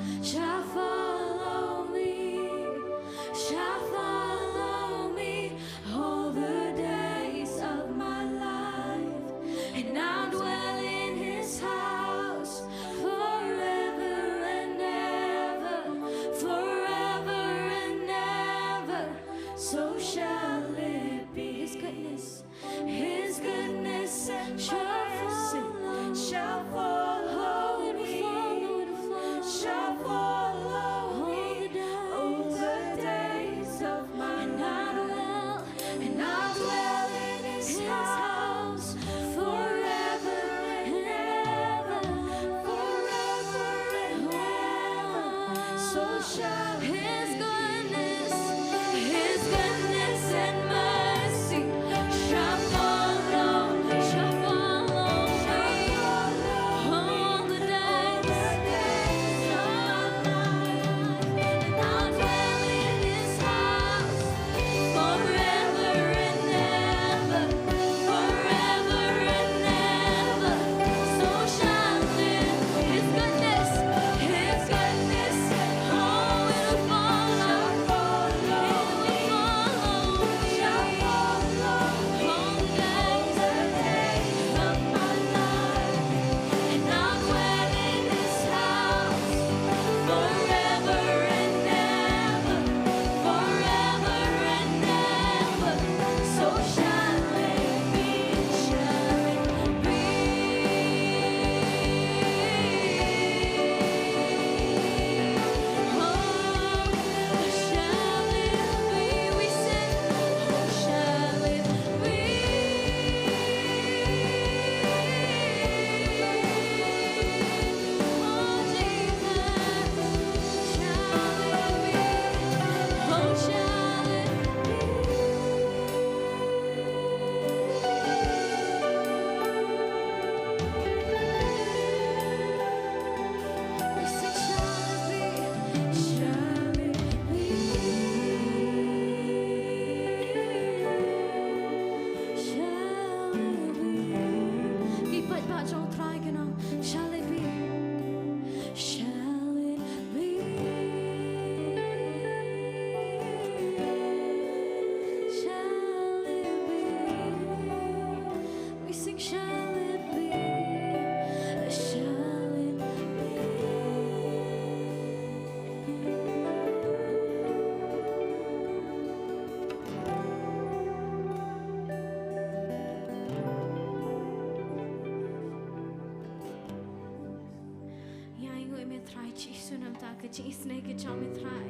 Ka jingisynei ka jong me Trai.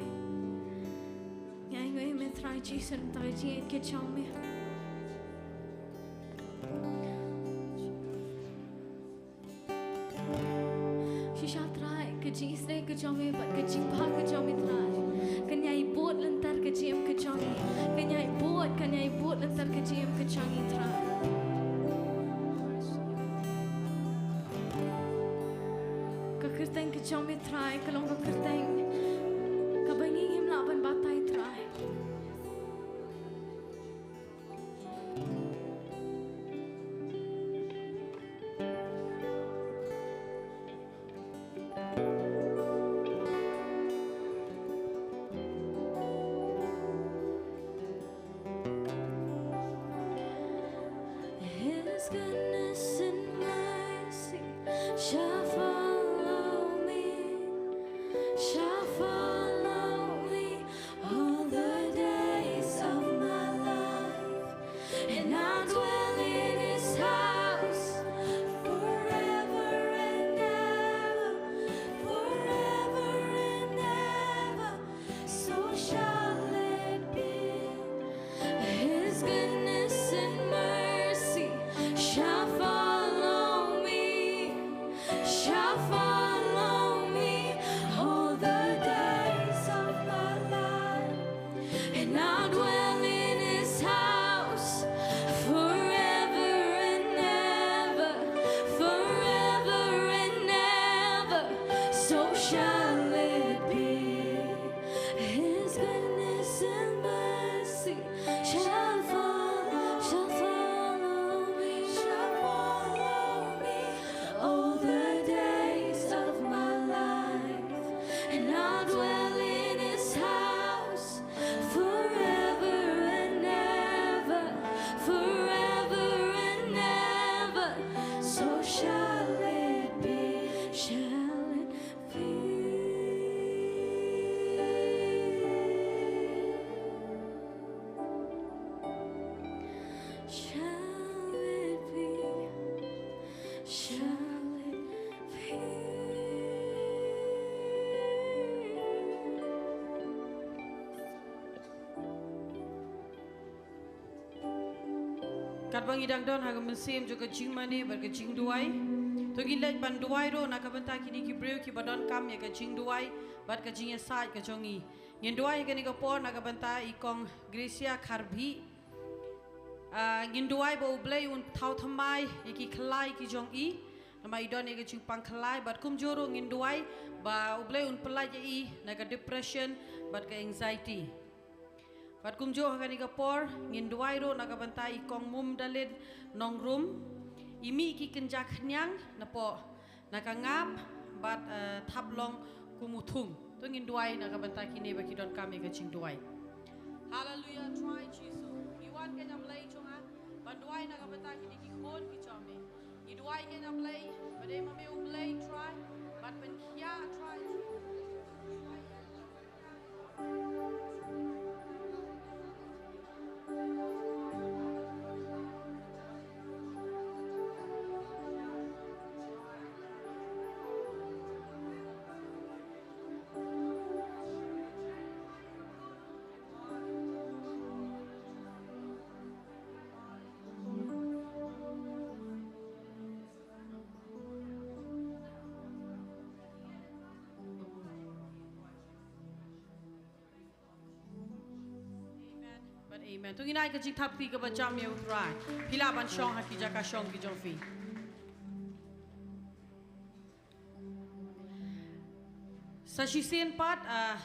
Ngi ainguh ïa me Trai Jisu, namar ka jingïeit ka jong me. Shisha Trai, ka jingisynei ka jong me bad ka jingbha ka jong me Trai, kan ïai bud lynter ka jingim ka jong ngi. Kan ïai bud, kan ïai bud lynter ka jingim ka jong ngi Trai. Ka kyrteng ka jong me Trai ka long ka kyrteng kaba ngi ngim lah ban batai Trai. His goodness and mercy shall follow me, shall follow me all the days of my life, and I'll dwell in his house forever and ever, forever and ever. So shall it be. His goodness and mercy shall follow me, shall follow me all the days of my life, and I'll dwell in his house forever and ever, forever and ever. So shall it be. His goodness and mercy shall follow, shall follow me, shall follow me all the days of my life, and I'll dwell in his house forever and ever, forever and ever. So shall it be, shall it be. Shall it be? Shall it be? Katba ngi dang don ha ka mynsiem jong ka jingmane bad ka jingduwai, to ngin leit ban duwai ruh na ka bynta kine ki briew kiba donkam ïa ka jingduwai bad ka jingïasaid ka jong ngi. Ngin duwai ha kane ka por na ka bynta i Kong Gracia Kharbhih. Ah, ngin duwai ba U Blei un thaw thymmai ïa ki khlai ki jong i, namar i don ïa ka jingpang khlai, bad kumjuh ruh ngin duwai ba U Blei un pyllait ïa i na ka depression bad ka anxiety. Bad kumjuh ha kane ka por ngin duwai ruh na ka bynta i Kong Mumdalin Nongrum, i mih ki kynja khñiang napoh na ka ngap bad, eh, thap long kum u thung. To ngin duwai na ka bynta kine ba ki donkam ïa ka jingduwai. Haleluia, Trai Jisu. Ngi wan kane, A Blei jong nga, ban duwai na ka bynta kine ki khun ki jong me. Ngi duwai kane, A Blei, ba dei ma me U Blei, Trai, ban pynkhiah, Trai Jisu. Amen. Bad amen. To ngin ai ka jingthap kti kaba jam ïa U Trai. Phi lah ban shong ha ki jaka shong ki jong phi. Sa shisien pat, ah,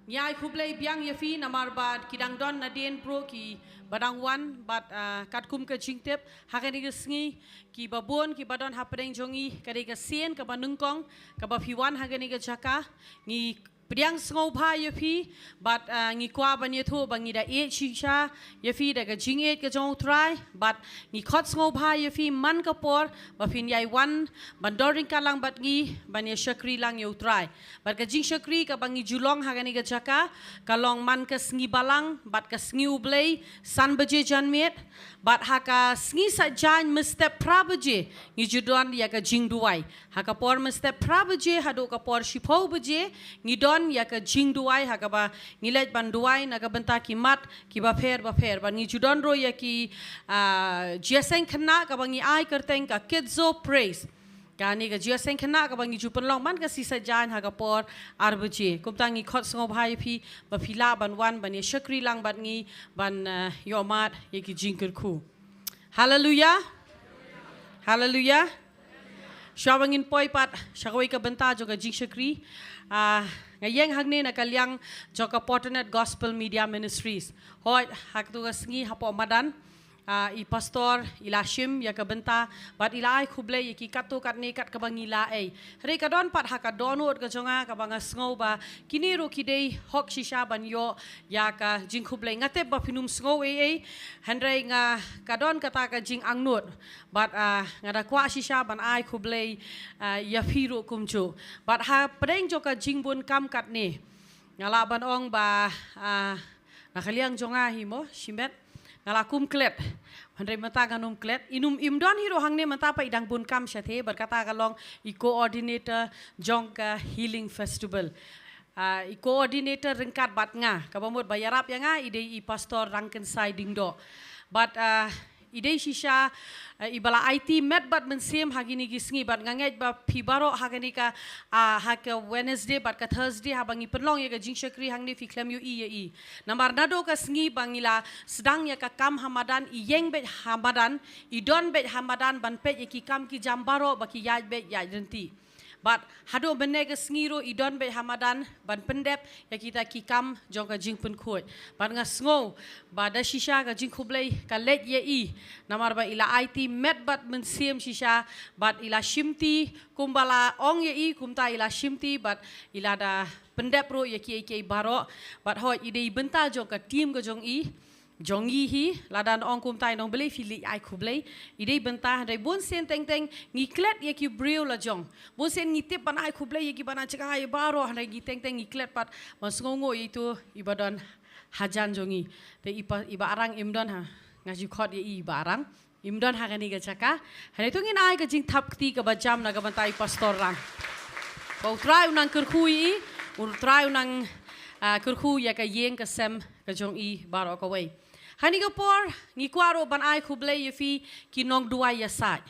ngi ai khublei biang ïa phi namar ba ki dang don nadien briew kiba dang wan bad, ah, katkum ka jingtip ha kane ka sngi, kiba bun kiba don hapdeng jong ngi, ka dei ka sien kaba nyngkong kaba phi wan ha kane ka jaka. Ngi pdiang sngewbha ïa phi, bad, ah, ngi kwah ban ïathuh ba ngi da ïeit shisha ïa phi da ka jingïeit ka jong U Trai, bad ngi khot sngewbha ïa phi man ka por ba phin ïai wan ban don ryngkat lang bad ngi, ban ïa shakri lang ïa U Trai. Bad ka jingshakri kaba ngi ju long ha kane ka jaka ka long man ka sngi Balang bad ka sngi U Blei, san baje janmiet, bad ha ka sngi Saitjaiñ mynstep phra baje ngi ju don ïa ka jingduwai. Ha ka por mynstep phra baje haduh ka por shiphew baje ngi don ïa ka jingduwai ha kaba ngi leit ban duwai na ka bynta ki mat kiba pher ba pher. Bad ngi ju don ruh ïa ki, ah, jingïaseng khynnah kaba ngi ai kyrteng ka Kidzo Praise. Kane ka jingïaseng khynnah kaba ngi ju pynlong man ka sngi Saitjaiñ ha ka por ar baje. Kumta ngi khot sngewbha ïa phi ba phi lah ban wan ban ïa shakri lang bad ngi ban, ah, ïohmad ïa ki jingkyrkhu. Haleluya. Haleluya. Shuwa ba ngin poi pat sha kawei ka bynta jong ka jingshakri, ah, nga ïeng hangne na ka liang jong ka Porternet Gospel Media Ministries. Hooid, ha katto ka sngi hapoh madan, ah, i pastor i la shim ïa ka bynta bad i la ai khublei ïa ki katto katne kat kaba ngi la ei. Hynrei ka don pat ha ka dohnud ka jong nga kaba nga sngew ba kine ruh ki dei hok shisha ban ïoh ïa ka jingkhublei. Nga tip ba phin ym sngew ei ei, hynrei nga, ka don kata ka jingangnud. Bad, ah, nga da kwah shisha ban ai khublei, ah, ïa phi ruh kumjuh. Bad hapdeng jong ka jingbun kam katne, nga lah ban ong ba, ah, na ka liang jong nga hi mo, shimet, nga la kum klet. Hynrei mynta ngan ym klet. Im don hi ruh hangne mynta pat i dang bun kam shatei, bad kata ka long i coordinator jong ka Healing Festival. Ah, i coordinator ryngkat bad nga, kaba mut ba ïarap ïa nga i dei i Pastor Rangkynsai Diengdoh. Bad, ah, i dei shisha, ah, iba la aiti met bad mynsiem ha kine ki sngi, bad nga ngeit ba phi baroh ha kane ka, ah, ha ka Wednesday bad ka Thursday haba ngi pynlong ïa ka jingshakri hangne phi khlem ïohi ïa i. Namar naduh ka sngi ba ngi la sdang ïa ka kam ha madan, i ïeng beit ha madan, i don beit ha madan ban peit ïa ki kam ki jam baroh ba ki ïaid beit ïaid ryntih. Bad haduh mynne ka sngi ruh i don beit ha madan ban pyndep ïa kita ki kam jong ka jingpynkhuid. Bad nga sngew ba da shisha ka jingkhublei ka leit ïa i, namar ba i la aiti met bad mynsiem shisha, bad i la shimti kumba la ong ïa i, kumta i la shimti bad i la da pyndep ruh ïa kiei kiei baroh. Bad hooid, i dei bynta jong ka team ka jong i, jong ngi hi, lada ong kumta i nong, balei phi leit ai khublei? I dei bynta, hynrei bun sien teng teng ngi klet ïa ki briew la jong. Bun sien ngi tip ban ai khublei ïa kiba na jngai baroh, hynrei ngi teng teng ngi klet pat ban sngewnguh ïa itu iba don hajan jong ngi. Te iba, iba arang im don ha, nga ju khot ïa i iba arang. Im don ha kane ka jaka. Hynrei to ngin ai ka jingthap kti kaba jam na ka bynta i Pastor Rang. Ba U Trai un nang kyrkhu ïa i, U Trai un nang, ah, kyrkhu ïa ka ïing ka sem ka jong i baroh kawei. Ha kane ka por ngi kwah ruh ban ai khublei ïa phi ki nongduwai ïasaid.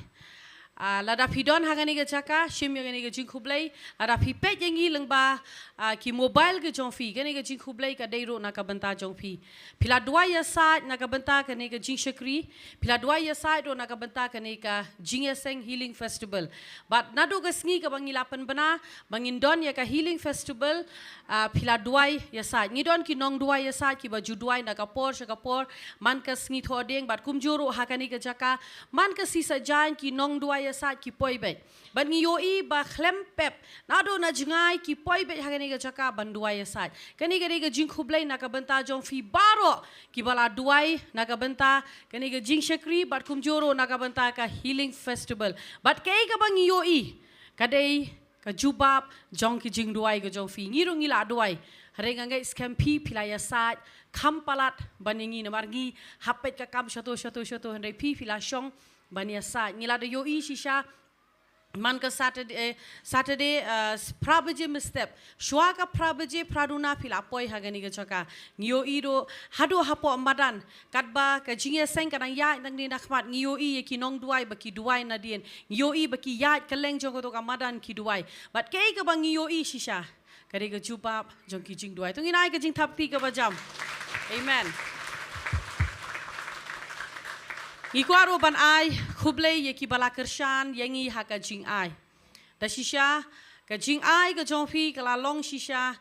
Ah, lada phi don ha kane ka jaka, shim ïa kane ka jingkhublei, lada phi peit ïa ngi lyngba, ah, ki mobile ka jong phi, kane ka jingkhublei ka dei ruh na ka bynta jong phi. Phi la duwai ïasaid na ka bynta kane ka jingshakri, phi la duwai ïasaid ruh na ka bynta kane ka jingïaseng Healing Festival. Bad naduh ka sngi kaba ngi la pynbna ba ngin don ïa ka Healing Festival, ah, phi la duwai ïasaid. Ngi don ki nongduwai ïasaid kiba ju duwai na ka por sha ka por, man ka sngi Thohdieng, bad kumjuh ruh ha kane ka jaka, man ka sngi Saitjaiñ ki nongduwai ïasaid ki poi beit. Bad ngi ïohi ba khlem pep, naduh na jngai ki poi beit ha kane ka jaka ban duwai ïasaid. Kane ka dei ka jingkhublei na ka bynta jong phi baroh kiba la duwai na ka bynta kane ka jingshakri, bad kumjuh ruh na ka bynta ka Healing Festival. Bad kaei kaba ngi ïohi, ka dei ka jubab jong ki jingduwai ka jong phi. Ngi ruh ngi la duwai, hynrei nga ngeit skhem phi, phi la ïasaid kham palat ban ïa ngi, namar ngi hap peit ka kam shato shato shato, hynrei phi, phi la shong ban ïasaid. Ngi la da ïohi shisha man ka Saturday, eh, Saturday, eh, phra baje mynstep. Shuwa ka phra baje phra duna phi la poi ha kane ka jaka. Ngi ïohi ruh haduh hapoh madan, katba ka jingïaseng ka dang ïaid nangne na khmat, ngi ïohi ïa ki nongduwai ba ki duwai nadien. Ngi ïohi ba ki ïaid kylleng jong kato ka madan ki duwai. Bad kaei kaba ngi ïohi shisha, ka dei ka jubab jong ki jingduwai. To ngin ai ka jingthap kti kaba jam. Amen. Ngi kwah ruh ban ai khublei ïa kiba la kyrshan ïa ngi ha ka jingai. Da shisha ka jingai ka jong phi ka la long shisha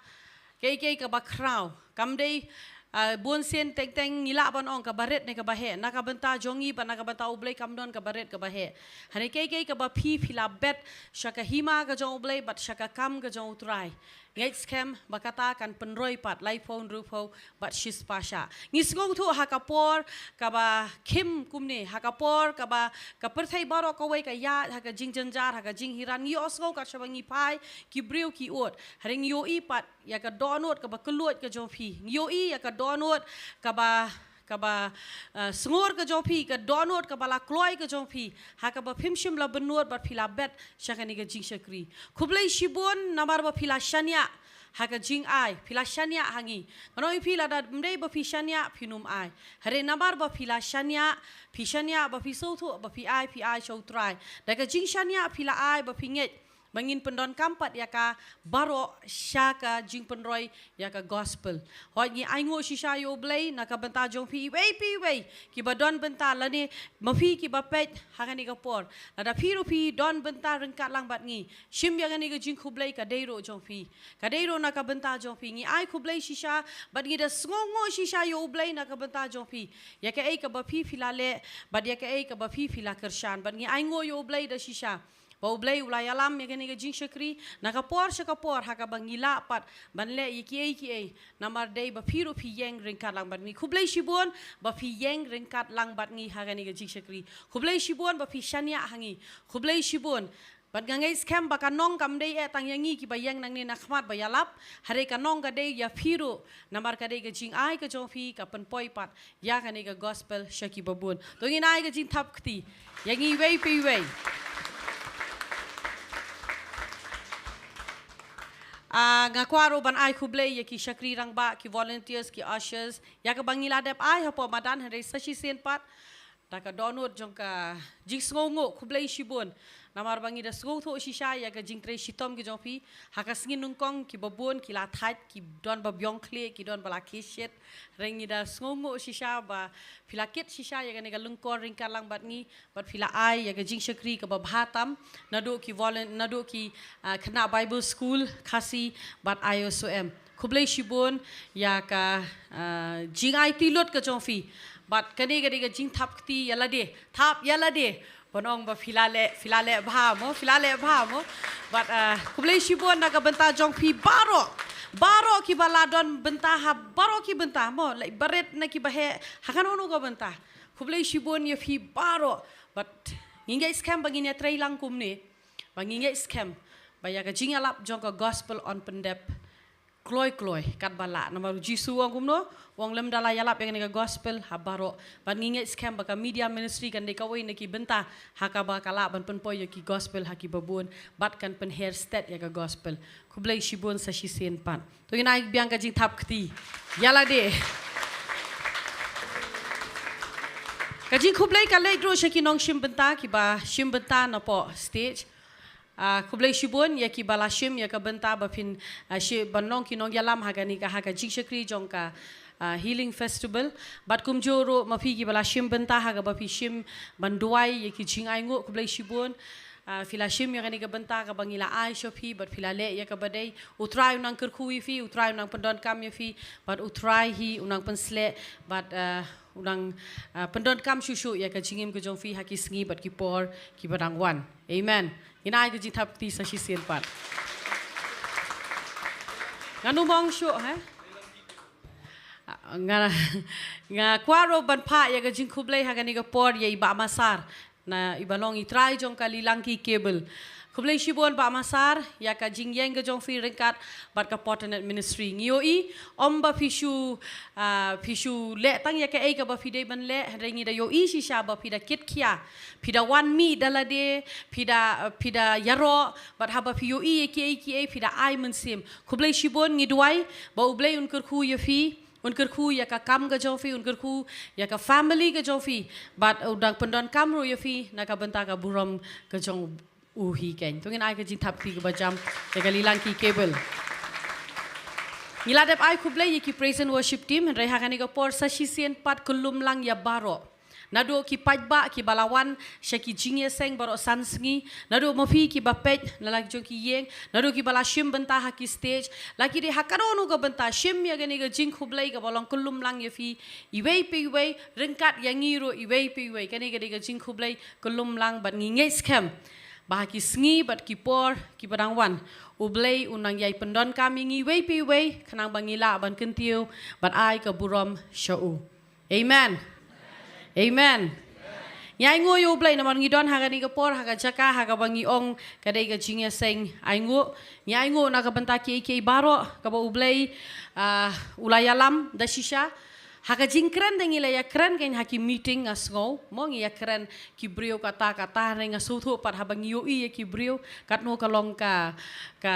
kaei kaei kaba khraw. Kam dei, ah, bun sien teng teng ngi lah ban ong kaba rit ne kaba heh. Na ka bynta jong ngi bad na ka bynta U Blei kam don kaba rit kaba heh. Hynrei kaei kaei kaba phi, phi la bet sha ka hima ka jong U Blei bad sha ka kam ka jong U Trai. Ngeit skhem ba kata kan pynroi pat laiphew, hynriewphew bad shispah shah. Ngi sngewthuh ha ka por kaba khim kumne, ha ka por kaba ka pyrthei baroh kawei ka ïaid ha ka jingjynjar, ha ka jinghiran, ngi ïohsngew kat shaba ngi phai ki briew ki ud. Hynrei ngi ïohi pat ïa ka dohnud kaba kylluid ka jong phi. Ngi ïohi ïa ka dohnud kaba kaba, uh, sngur ka jong phi, ka dohnud kaba la kloi ka jong phi, ha kaba phim shym la bynnud bad phi la bet sha kane ka jingshakri. Khublei shibun namar ba phi la shaniah ha ka jingai, phi la shaniah ha ngi. Nga ong ïa phi, lada ym dei ba phi shaniah phin ym ai. Hynrei namar ba phi la shaniah, phi shaniah ba phi sngewthuh ba phi ai, phi ai sha U Trai. Da ka jingshaniah phi la ai ba phi ngeit ba ngin pyndonkam pat ïa ka baroh sha ka jingpynroi ïa ka gospel. Hooid, ngi ainguh shisha ïa U Blei na ka bynta jong phi iwei pa iwei kiba don bynta, lane ma phi kiba peit ha kane ka por. Lada phi ruh phi don bynta ryngkat lang bad ngi, shim ïa kane ka jingkhublei, ka dei ruh jong phi, ka dei ruh na ka bynta jong phi. Ngi ai khublei shisha bad ngi da sngewnguh shisha ïa U Blei na ka bynta jong phi, ïa kaei kaba phi phi la leh bad ïa kaei kaba phi phi la kyrshan. Bad ngi ainguh ïa U Blei da shisha ba U Blei u la ïalam ïa kane ka jingshakri na ka por sha ka por, ha kaba ngi lah pat ban leh ïa kiei kiei, namar dei ba phi ruh phi ïeng ryngkat lang bad ngi. Khublei shibun ba phi ïeng ryngkat lang bad ngi ha kane ka jingshakri. Khublei shibun ba phi shaniah ha ngi. Khublei shibun. Bad nga ngeit skhem ba ka nong kam dei eh tang ïa ngi kiba ïeng nangne na khmat ba ïalap, hynrei ka nong ka dei ïa phi ruh, namar ka dei ka jingai ka jong phi ka pynpoi pat ïa kane ka gospel sha kiba bun. To ngin ai ka jingthap kti ïa ngi iwei pa iwei. Ah, nga kwah ruh ban ai khublei ïa ki shakri rangbah, ki volunteers, ki ushers, ïa kaba ngi la dep ai hapoh madan, hynrei sa shisien pat da ka dohnud jong ka jingsngewnguh, khublei shibun. Namar ba ngi da sngewthuh shisha ïa ka jingtrei shitom ki jong phi. Ha ka sngi nyngkong kiba bun ki la thait, ki don ba biang khlieh, ki don ba la khie shit. Hynrei ngi da sngewthuh shisha ba phi la kit shisha ïa kane ka lyngkor ryngkat lang bad ngi, bad phi la ai ïa ka jingshakri kaba bha tam naduh ki volun-, naduh ki, ah, khynnah Bible School Khasi bad I S O M. Khublei shibun ïa ka, ah, jingaiti lut ka jong phi. Bad kane ka dei ka jingthap kti ïa lade, thap ïa lade. Ban ong ba phi la leh, phi la leh bha mo, phi la leh bha mo. Bad, ah, khublei shibun na ka bynta jong phi baroh, baroh kiba la don bynta ha baroh ki bynta mo, leh barit na kiba heh ha kano kano ka bynta. Khublei shibun ïa phi baroh. Bad ngi ngeit skhem ba ngin ïatrei lang kumne, ba ngi ngeit skhem ba ïa ka jingïalap jong ka gospel yn pyndep kloi kloi katba lah. Namar U Jisu u ong kumno, u ong lymda la ïalap ïa kane ka gospel ha baroh. Bad ngi ngeit skhem ba ka media ministry kan dei kawei na ki bynta ha kaba ka lah ban pynpoi ïa ki gospel ha kiba bun bad kan pynher stet ïa ka gospel. Khublei shibun sa shisien pat. To ngin ai biang ka jingthap kti ïa lade. Ka jingkhublei ka leit ruh sha ki nongshim bynta kiba shim bynta napoh stage. Ah, khublei shibun ïa kiba la shim ïa ka bynta ba phin, ah, shi-, ban long ki nongïalam ha kane ka, ha ka jingshakri jong ka, ah, Healing Festival. Bad kumjuh ruh ma phi kiba la shim bynta ha kaba phi shim ban duwai ïa ki jingainguh, khublei shibun. Ah, phi la shim ïa kane ka bynta kaba ngi la ai sha phi bad phi la leh ïa kaba dei. U Trai u nang kyrkhu ïa phi, U Trai u nang pyndonkam ïa phi, bad U Trai hi u nang pynsleh bad, ah, u nang, ah, pyndonkam shuh shuh ïa ka jingim ka jong phi ha ki sngi bad ki por kiba dang wan. Amen. Ngin ai ka jingthap kti sa shisien pat. Ngan ym ong shuh, eh? Ah, nga, nga kwah ruh ban phah ïa ka jingkhublei ha kane ka por ïa i Bah Masar, na iba long i trai jong ka Lilangki Cable. Khublei shibun Bah Masar ïa ka jingïeng ka jong phi ryngkat bad ka Porternet Ministry. Ngi ïohi ym ba phi shu, ah, phi shu leh tang ïa kaei kaba phi dei ban leh, hynrei ngi da ïohi shisha ba phi da kit khia, phi da wan mih da lade, phi da, phi da ïaroh, bad haba phi ïohi ïa kiei kiei phi da ai mynsiem. Khublei shibun, ngi duwai ba U Blei un kyrkhu ïa phi, un kyrkhu ïa ka kam ka jong phi, un kyrkhu ïa ka family ka jong phi, bad u dang pyndonkam ruh ïa phi na ka bynta ka burom ka jong u hi keiñ. To ngin ai ka jingthap kti kaba jam ïa ka Lilangki Cable. Ngi la dep ai khublei ïa ki praise and worship team, hynrei ha kane ka por sa shisien pat kyllum lang ïa baroh. Naduh ki paidbah kiba la wan sha ki jingïaseng baroh san sngi, naduh ma phi kiba peit na la ki jong ki ïing, naduh kiba la shim bynta ha ki stage, la ki dei ha kano kano ka bynta, shim ïa kane ka jingkhublei kaba long kyllum lang ïa phi iwei pa iwei, ryngkat ïa ngi ruh iwei pa iwei. Kane ka dei ka jingkhublei kyllum lang bad ngi ngeit skhem ba ha ki sngi bad ki por kiba dang wan, U Blei un nang ïai pyndonkam ïa ngi iwei pa iwei, khnang ba ngi lah ban kyntiew bad ai ka burom sha u. Amen. Amen. Ngi ainguh ïa U Blei namar ngi don ha kane ka por, ha ka jaka, ha kaba ngi ong ka dei ka jingïaseng ainguh. Ngi ainguh na ka bynta kiei kiei baroh kaba U Blei, ah, u la ïalam da shisha. Ha ka jingkren te ngi la ïakren kein ha ki meeting, nga sngew, mo, ngi ïakren ki briew kata kata, hynrei nga sngewthuh pat haba ngi ïohi ïa ki briew katno ka long ka, ka,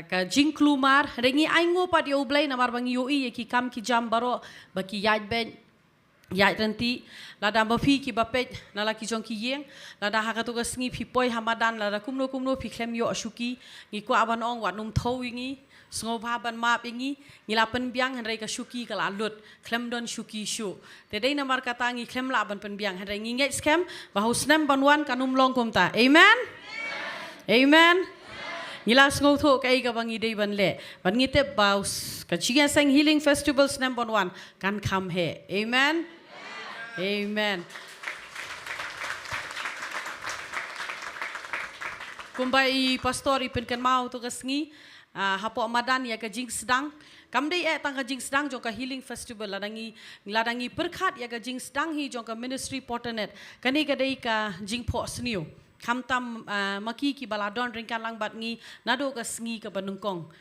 ka jingkulmar. Hynrei ngi ainguh pat ïa U Blei namar ba ngi ïohi ïa ki kam ki jam baroh ba ki ïaid beit, ïaid ryntih. Lada ma phi kiba peit na la ki jong ki ïing, lada ha kato ka sngi phi poi ha madan, lada kumno kumno phi khlem ïoh shuki, ngi kwah ban ong wat nym thew ïa ngi, sngewbha ban map ïa ngi. Ngi la pynbiang hynrei ka shuki ka la lut, khlem don shuki shuh. Te dei namar kata ngi khlem lah ban pynbiang, hynrei ngi ngeit skhem ba ha u snem ban wan kan ym long kumta. Amen. Amen. Ngi la sngewthuh kaei kaba ngi dei ban leh, bad ngi tip ba u s-, ka jingïaseng Healing Festival snem ban wan kan kham heh. Amen. Amen. Kumba i pastor i pynkynmaw to ka sngi, ah, hapoh madan ïa ka jingsdang. Kam dei eh tang ka jingsdang jong ka Healing Festival, lada ngi, lada ngi pyrkhat ïa ka jingsdang hi jong ka ministry Porternet, kane ka dei ka jingphohsniew. Khamtam, ah, ma ki kiba la don ryngkat lang bad ngi naduh ka sngi kaba nyngkong.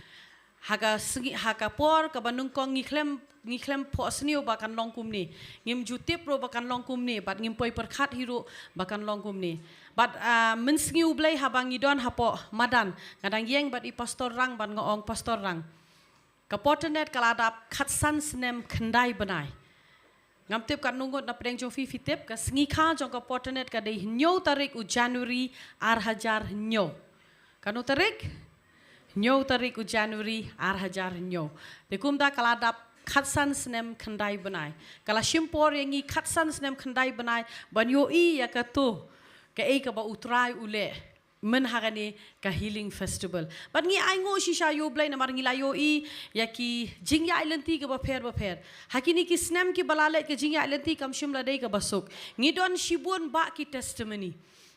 Ha ka sngi, ha ka por kaba nyngkong ngi khlem, ngi khlem phohsniew ba kan long kumne. Ngim ju tip ruh ba kan long kumne, bad ngim poi pyrkhat hi ruh ba kan long kumne. Bad, ah, mynsngi U Blei haba ngi don hapoh madan, nga dang ïeng bad i Pastor Rang bad nga ong, Pastor Rang, ka Porternet ka la dap khatsan snem khyndai bnai. Ngam tip katno ngut na pdeng jong phi phi tip, ka sngi kha jong ka Porternet ka dei hynñiew tarik u January ar hajar hynñiew. Katno tarik? Hynñiew tarik u January ar hajar hynñiew. Te kumta ka la dap khatsan snem khyndai bnai. Ka la shim por ïa ngi khatsan snem khyndai bnai ban ïohi ïa kato kaei kaba U Trai u leh myn ha kane ka Healing Festival. Bad ngi ainguh shisha ïa U Blei namar ngi la ïohi ïa ki jingïaid lynti kiba pher ba pher. Ha kine ki snem kiba la leit ka jingïaid lynti kam shym la dei kaba suk. Ngi don shibun bah ki testimony.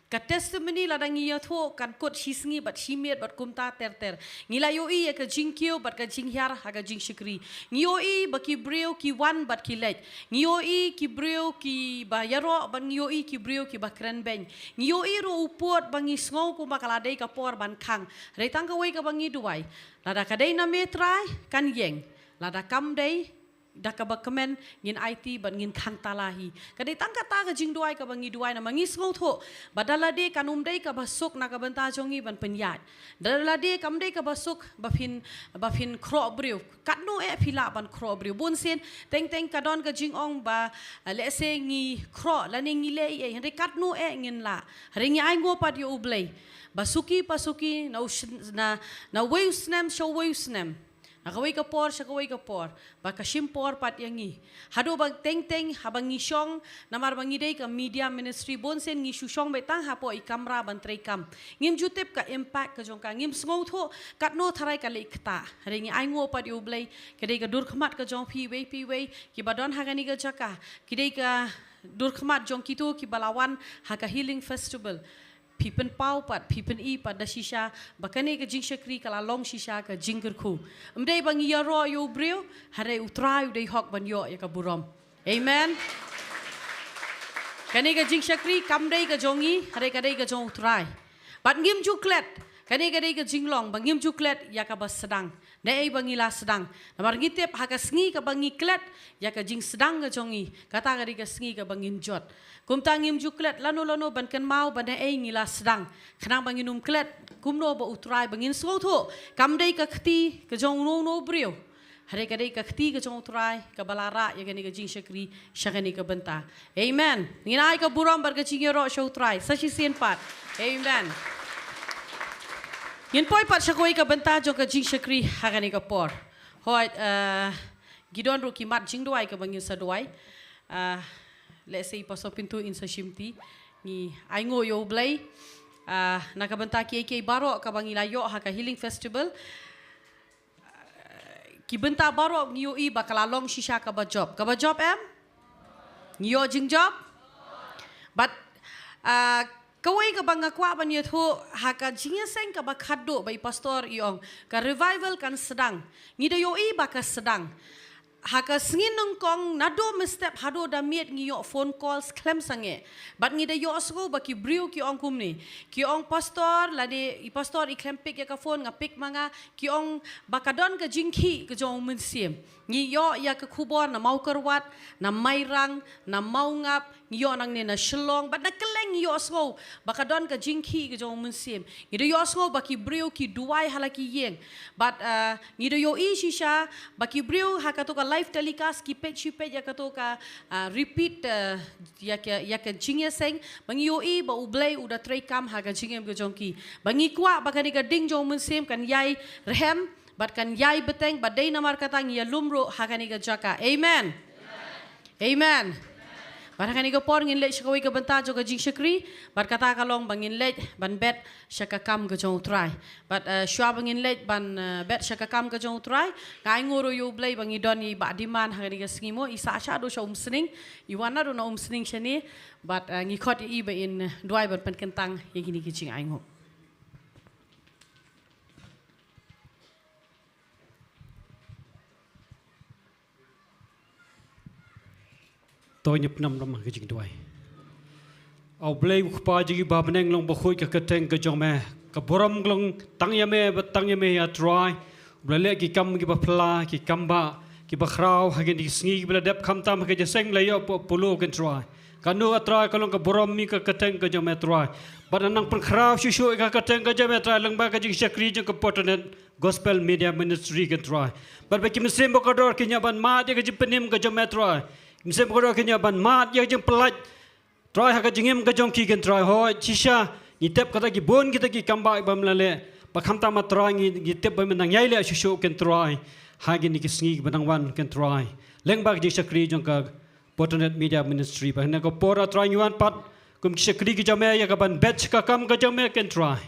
Ka testimony lada ngi ïathuh kan kut shi sngi bad shi miet bad kumta ter ter. Ngi la ïohi ïa ka jingkiew bad ka jinghiar ha ka jingshakri. Ngi ïohi ba ki briew ki wan bad ki leit. Ngi ïohi ki briew kiba ïaroh bad ngi ïohi ki briew kiba kren beiñ. Ngi ïohi ruh u pud ba ngi sngew kumba ka la dei ka por ban khang. Hynrei tang kawei kaba ngi duwai, lada ka dei na me Trai kan ïeng, lada kam dei da kaba kmen ngin aiti bad ngin khang tala hi. Ka dei tang kata ka jingduwai kaba ngi duwai namar ngi sngewthuh ba da lade kan ym dei kaba suk na ka bynta jong ngi ban pynïaid. Da lade kam dei kaba suk ba phin, ba phin khroh briew. Katno eh phi lah ban khroh briew? Bun sien teng teng ka don ka jingong ba, ah, lehse ngi khroh lane ngi leh ei ei, hynrei katno eh ngin lah? Hynrei ngi ainguh pat ïa U Blei ba suki pa suki, na u sn-, na, na uwei u snem sha uwei u snem, na kawei ka por sha kawei ka por, ba ka shim por pat ïa ngi. Haduh ba teng teng haba ngi shong, namar ba ngi dei ka media ministry, bun sien ngi shu shong beit tang hapoh i kamra ban trei kam. Ngim ju tip ka impact ka jong ka, ngim sngewthuh katno tharai ka leit ktah. Hynrei ngi ainguh pat ïa U Blei, ka dei ka dur khmat ka jong phi iwei pa iwei kiba don ha kane ka jaka, ki dei ka dur khmat jong kito kiba la wan ha ka Healing Festival. Phi pynpaw pat, phi pyni pat da shisha ba kane ka jingshakri ka la long shisha ka jingkyrkhu. Ym dei ba ngi ïaroh ïa u briew, hynrei U Trai u dei hok ban ïoh ïa ka burom. Amen. Kane ka jingshakri kam dei ka jong ngi, hynrei ka dei ka jong U Trai. Bad ngim ju klet, kane ka dei ka jinglong ba ngim ju klet ïa kaba sdang. Naei ba ngi la sdang? Namar ngi tip ha ka sngi kaba ngi klet ïa ka jingsdang ka jong ngi, kata ka dei ka sngi kaba ngin jot. Kumta ngim ju klet lano lano ban kynmaw ba naei ngi la sdang, khnang ba ngin ym klet kumno ba U Trai, ba ngin sngewthuh kam dei ka kti ka jong uno uno u briew, hynrei ka dei ka kti ka jong U Trai kaba la rah ïa kane ka jingshakri sha kane ka bynta. Amen. Ngin ai ka burom bad ka jingïaroh sha U Trai sa shisien pat. Amen. Ngin poi pat sha kawei ka bynta jong ka jingshakri ha kane ka por. Hooid, eh, ki don ruh ki mat jingduwai kaba ngin sa duwai. Eh, lehse i Pastor Pintu in sa shimti. Ngi ainguh ïa U Blei, eh, na ka bynta kiei kiei baroh kaba ngi la ïoh ha ka Healing Festival. Ki bynta baroh ngi ïohi ba ka la long shisha kaba jop. Kaba jop em? Ngi ïoh jingjop? Bad, ah, Kawei kaba nga kwah ban ïathuh, ha ka jingïaseng kaba khatduh ba i pastor i ong, ka revival kan sdang. Ngi da ïohi ba ka sdang. Ha ka sngi nyngkong naduh mynstep haduh da miet ngi ïoh phone calls khlem sangeh. Bad ngi da ïohsngew ba ki briew ki ong kumne. Ki ong pastor, lane i pastor i khlem pick ïa ka phone, nga pick ma nga, ki ong ba ka don ka jingkhih ka jong u mynsiem. Ngi ïoh ïa ka khubor na Mawkyrwat, na Mairang, na Mawngap, ngi ïoh nangne na Shillong, bad na kylleng ngi ïohsngew ba ka don ka jingkhih ka jong u mynsiem. Ngi da ïohsngew ba ki briew ki duwai ha la ki ïing. Bad, uh, ngi da ïohi shisha ba ki briew ha kato ka live telecast ki peit shi peit ïa kato ka, uh, repeat, uh, ïa ka, ïa ka jingïaseng, ba ngi ïohi ba U Blei u da treikam ha ka jingim ka jong ki. Ba ngi kwah ba kane ka ding jong u mynsiem kan ïai rhem, bad kan ïai bteng, bad dei namar kata ngi ïalum ruh ha kane ka jaka. Amen. Amen. Bad ha kane ka por ngin leit sha kawei ka bynta jong ka jingshakri, bad kata ka long ba ngin leit ban bet sha ka kam ka jong U Trai. Bad, eh, shuwa ba ngin leit ban, eh, bet sha ka kam ka jong U Trai, nga ainguh ruh ïa U Blei ba ngi don ïa i Bah Diman ha kane ka sngi mo, i sah shaduh sha Umsning, i wan naduh na Umsning shane, bad, eh, ngi khot ïa i ba in, eh, duwai ban pynkyntang ïa kine ki jingainguh. To ngin ïa pynlong ha ka jingduwai. A U Blei U Kpa jong ngi ba ha bneng, long bakhuid ka kyrteng ka jong me. Ka burom ka long tang ïa me, bad tang ïa me ïa Trai. U Blei, leh ki kam kiba phylla, ki kam ba, kiba khraw, ha kine ki sngi kiba la dep, khamtam ha ka jingïaseng ba la ïoh hapoh Polo, Kynrad Trai. Kano A Trai ka long ka burom ïa ka kyrteng ka jong me Trai. Bad nang pynkhraw shuh shuh ïa ka kyrteng ka jong me Trai, lyngba ka jingshakri jong ka Pyrthuh Net Gospel Media Ministry, Kynrad Trai. Bad ba ki mynsiem ba kordor kin ïa ban mad ïa ka jingpynim ka jong me Trai. Ki mynsiem ba kordor kin ïa ban mad ïa ka jingpyllait Trai ha ka jingim ka jong ki, Kynrad Trai. Hooid shisha, ngi tip kata ki bun kita ki kam ba, ba me la leh. Bad khamtam A Trai ngi, ngi tip ba men dang ïai leh shuh shuh, Kynrad Trai. Ha kine ki sngi ba dang wan, Kynrad Trai. Lyngba ka jingshakri jong ka Pyrthuh Net Media Ministry. Bad ha kane ka por A Trai ngi wan pat kum ki shakri ki jong me ïa ka ban bet sha ka kam ka jong me, Kynrad Trai.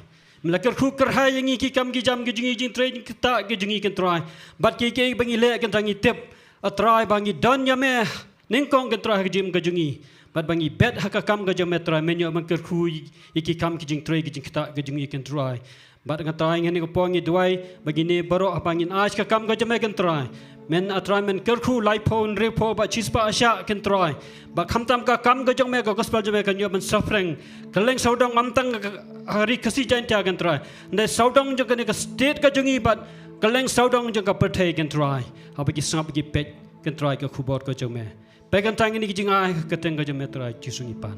Me la kyrkhu kyrhai ïa ngi ki kam ki jam ki jong ngi, jingtrei jingktah ki jong ngi, Kynrad Trai. Bad kiei kiei ba ngi leh, Kynrad Trai, ngi tip A Trai ba ngi don ïa me nyngkong, Kynrad Trai, ha ka jingim ka jong ngi. Bad ba ngi bet ha ka kam ka jong me Trai, men ïoh ban kyrkhu ïa ki kam ki jingtrei ki jingktah ki jong ngi, Kynrad Trai. Bad nga Trai, ha kane ka por ngi duwai ba kine baroh haba ngin ai sha ka kam ka jong me, Kynrad Trai, men A Trai men kyrkhu laiphew, hynriewphew bad shispah shah, Kynrad Trai. Bad khamtam ka kam ka jong me, ka gospel jong me kan ïoh ban sawphreng kylleng sawdong, ym tang ka, ha ri Khasi Jaiñtia, Kynrad Trai. Hynrei sawdong jong kane ka state ka jong ngi bad kylleng sawdong jong ka pyrthei, Kynrad Trai. Haba ki sngap ki peit, Kynrad Trai, ka khubor ka jong me. Peit, Kynrad Trai, kine ki jingai ha ka kyrteng ka jong me Trai Jisu ngi pan.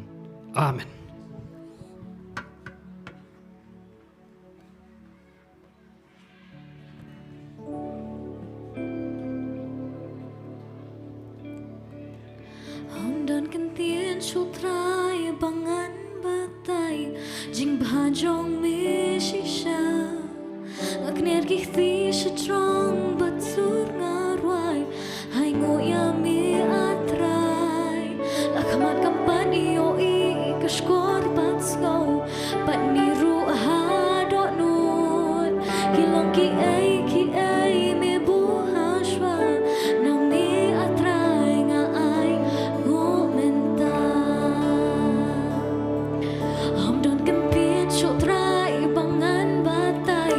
Amen. Ym don kyntien shuh Trai ba ngan batai jingbha jong me shisha. Nga kner ki kti sha jrong bad sur nga rwai. Hainguh ïa me A Trai. La khmat kam pat ïohi ka shkor bad sngew. Bad ni ruh ha dohnud. Ki long kiei kiei me buh ha shuwa. Nangne A Trai nga ainguh mynta. Ym don kyntien shuh Trai ba ngan batai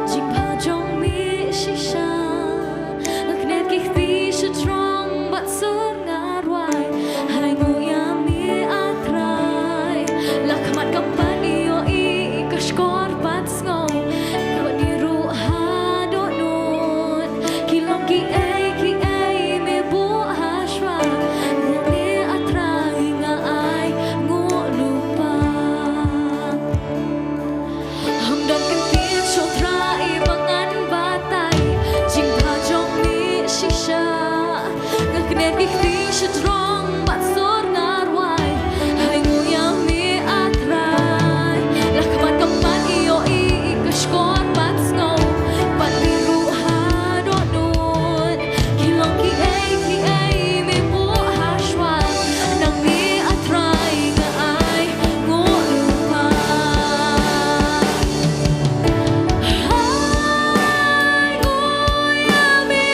jingbha jong me shisha. Nga kner ki kti sha jrong bad sur nga rwai. Hainguh ïa me A Trai. La khmat kam pat ïohi ka shkor bad sngew. Bad ni ruh ha dohnud. Ki long kiei kiei me buh ha shuwa. Nangne A Trai nga ainguh lypa. Ym don kyntien shuh Trai ba ngan batai jingbha jong me shisha. Nga kner ki kti sha jrong bad sur nga rwai. Hainguh ïa me A Trai. La khmat kam pat ïohi ka shkor bad sngew. Bad ni ruh ha dohnud. Ki long kiei kiei me buh ha shuwa. Nangne A Trai nga ainguh lypa. Hainguh ïa me.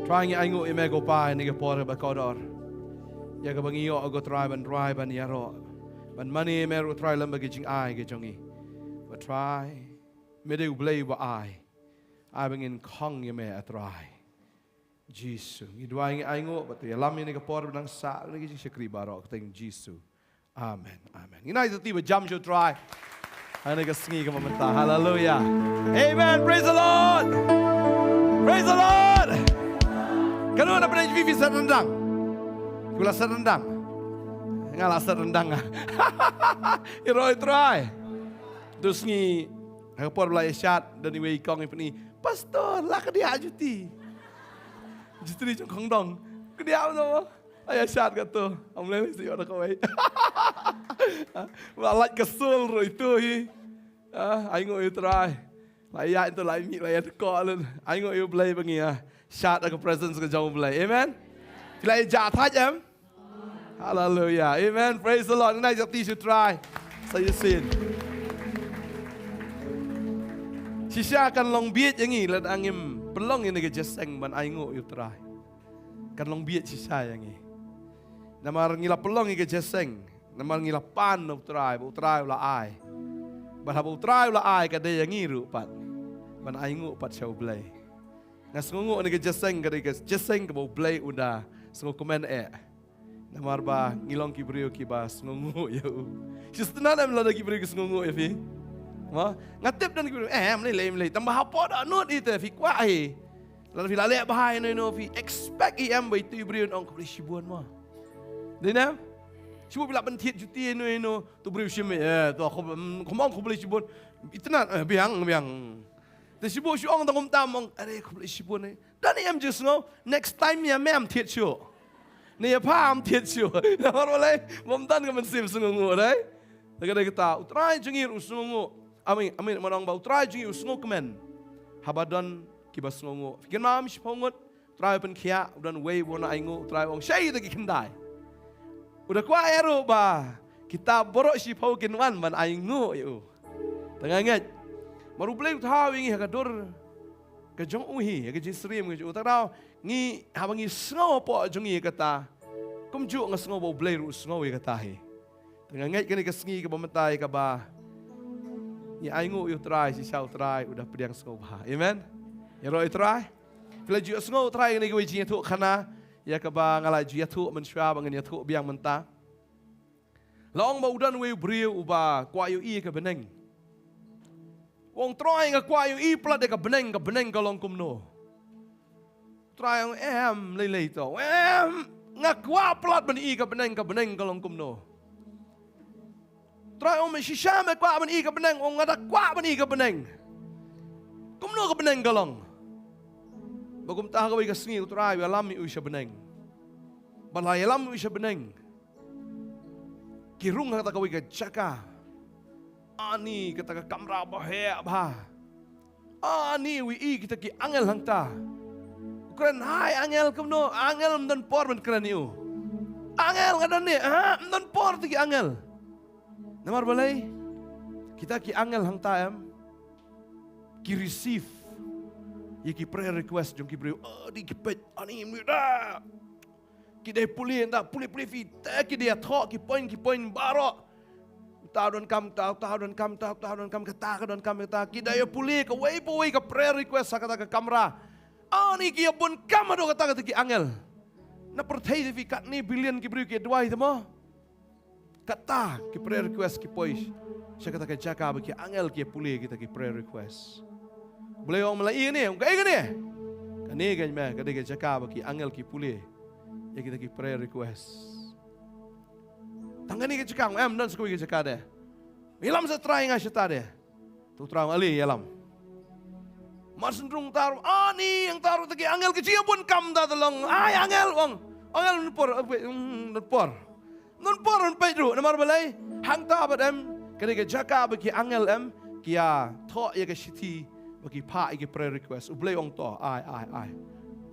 Trai, ngi ainguh ïa me ko Pa, ïa kane ka por ba kordor, ïa kaba ngi ïoh ko Trai ban rwai ban ïaroh, ban mane ïa me ruh Trai lem bad ki jingai ki jong ngi. Bad Trai, me dei U Blei uba ai, ai ba ngin khong ïa me A Trai. Jisu, ngi duwai ngi ainguh, bad to ïalam ïa kane ka por ba nang sah ïa ki jingshakri baroh ha ka kyrteng Jisu. Amen. Amen. Ngin ai sa ti ba jam sha U Trai ha kane ka sngi kaba mynta. Haleluia. Amen. Praise the Lord. Praise the Lord. Katno na pdeng jong phi phi set ryndang? Phi la set ryndang? Nga la set ryndang. Ïaroh ïa U Trai. To sngi ha ka por ba la ïashad, don iwei i kong i pyni, "Pastor, la ka diah juti." Juti jong khongdong. Ka diah mo? Ai, ïashad kato. Am lei lei shu ïoh da kawei. Ba lait ka sul ruh ito hi. Ah, ainguh ïa U Trai. La ïaid ito, la ïaid mih, la ïaid ko lun. Ainguh ïa U Blei ba ngi ïashad ha ka presence ka jong U Blei. Amen. Phi la ïa jah thait em? Haleluia. Amen. Praise the Lord. Ngin ai sa ti sha U Trai. Sa ïashin. Shisha kan long bieit ïa ngi lada ngim pynlong ïa kane ka jingïaseng ban ainguh ïa U Trai. Kan long bieit shisha ïa ngi. Namar ngi la pynlong ïa ka jingïaseng, namar ngi la pan na U Trai, ba U Trai u la ai. Bad haba U Trai u la ai, ka dei ïa ngi ruh pat ban ainguh pat sha U Blei. Nga sngewnguh ïa kane ka jingïaseng, ka dei ka jingïaseng kaba U Blei u da sngewkmen eh. Namar ba ngi long ki briew kiba sngewnguh ïa u. Shu sngewtynnad em lada ki briew ki sngewnguh ïa phi? Mo? Nga tip don ki briew, eh, em lei lei, em lei. Tang ba hapoh dohnud ite phi kwah hi. Lada phi la leh bha ïano ïano, phi expect hi em ba itu i briew un ong, "Khublei shibun mo." Dei ne? Shu phi la pynthied juti ïano ïano, to briew shim, eh, to khub-, mm, khum ong khublei shibun. Itynnad, eh, biang, biang. Te shu shu ong tang kumta, ong, "Are, khublei shibun eh." Don ne em jingsngew, next time ïa me em thied shuh. Ne ïa pha em thied shuh. Namar balei? Bym don ka mynsiem sngewnguh, dei? Te ka dei kata, U Trai jong ngi ruh u sngewnguh. Amen, amen, ma nong ba U Trai jong ngi u sngewkmen haba don kiba sngewnguh. Phi kynmaw shiphew ngut, U Trai u pynkhiah, u don uwei uba wan ainguh, U Trai u ong, "Shei da ki khyndai." U da kwah eh ruh ba kita baroh shiphew kin wan ban ainguh ïa u. Te nga ngeit, namar U Blei u thaw ïa ngi ha ka dur ka jong u hi, ha ka jingsyriem ka jong u. Te ka daw ngi, haba ngi sngew hapoh jong ngi ïa kata, kumjuh nga sngew ba U Blei ruh u sngew ïa kata hi. Te nga ngeit kane ka sngi kaba mynta ïa kaba ngi ainguh ïa U Trai, shisha U Trai u da pdiang sngewbha. Amen. Ïaroh ïa U Trai. Phi la ju ïohsngew U Trai kane kawei jingïathuhkhana ïa kaba nga la ju ïathuh mynshuwa ba ngan ïathuh biang mynta. La ong ba u don uwei u briew uba kwah ïohi ïa ka bneng. U ong, "Trai, nga kwah ïohi palat ïa ka bneng, ka bneng ka long kumno?" Trai u ong, "Em, lei lei to." "Em, nga kwah palat ban ïohi ka bneng, ka bneng ka long kumno?" Trai u ong, "Me shisha me kwah ban ïohi ka bneng?" U ong, "Nga da kwah ban ïohi ka bneng. Kumno ka bneng ka long?" Bad kumta ha kawei ka sngi U Trai u ïalam ïa u sha bneng. Bad la ïalam ïa u sha bneng, ki rung ha kata kawei ka jaka. Ani kata ka kamra ba heh bha. Ani u ïohi kita ki angel hangta. U kren, "Hai angel, kumno?" Angel ym don por ban kren ïa u. "Angel nga don ne?" "Ha, ym don por te ki angel." Namar balei? Kita ki angel hangta em, ki receive ïa ki prayer request jong ki briew. Oh, dei ki peit, ani mira. Ki dei pule, nda pule pule phi, te ki dei ïathoh ki point ki point baroh. Uta u donkam kata, uta u donkam kata, uta u donkam kata, ka donkam kata. Ki dei ïa pule kawei pa kawei ka prayer request ha kata ka kamra. Ani ki ïa bun kam haduh kata kata ki angel. Na pyrthei te phi katne billion ki briew ki ïa duwai te mo. Kata ki prayer request ki poi sha kata ka jaka ba ki angel ki ïa pule kita ki prayer request. Blei ong, "Me la ïohi kane?" Ong, "Kaei kane?" "Kane keiñ me, ka dei ka jaka ba ki angel ki pule ïa kita ki prayer request." "Tang kane ka jaka?" Ong, "Em, don sa kawei ka jaka de." "Ïalam sa Trai ïa nga shata de." Te U Trai u ong, "Ale, ïalam." Mar syn rung ta ruh, ani hangta ruh te ki angel ki jia bun kam ta te long. "Ai angel," u ong. "Angel, ym don por, eh, ym don por. Ym don por ban peit ruh, namar balei? Hangta pat em, kane ka jaka ba ki angel em ki ïa thoh ïa ka shithi ba ki phah ïa ki prayer request." U Blei u ong, "To, ai, ai, ai."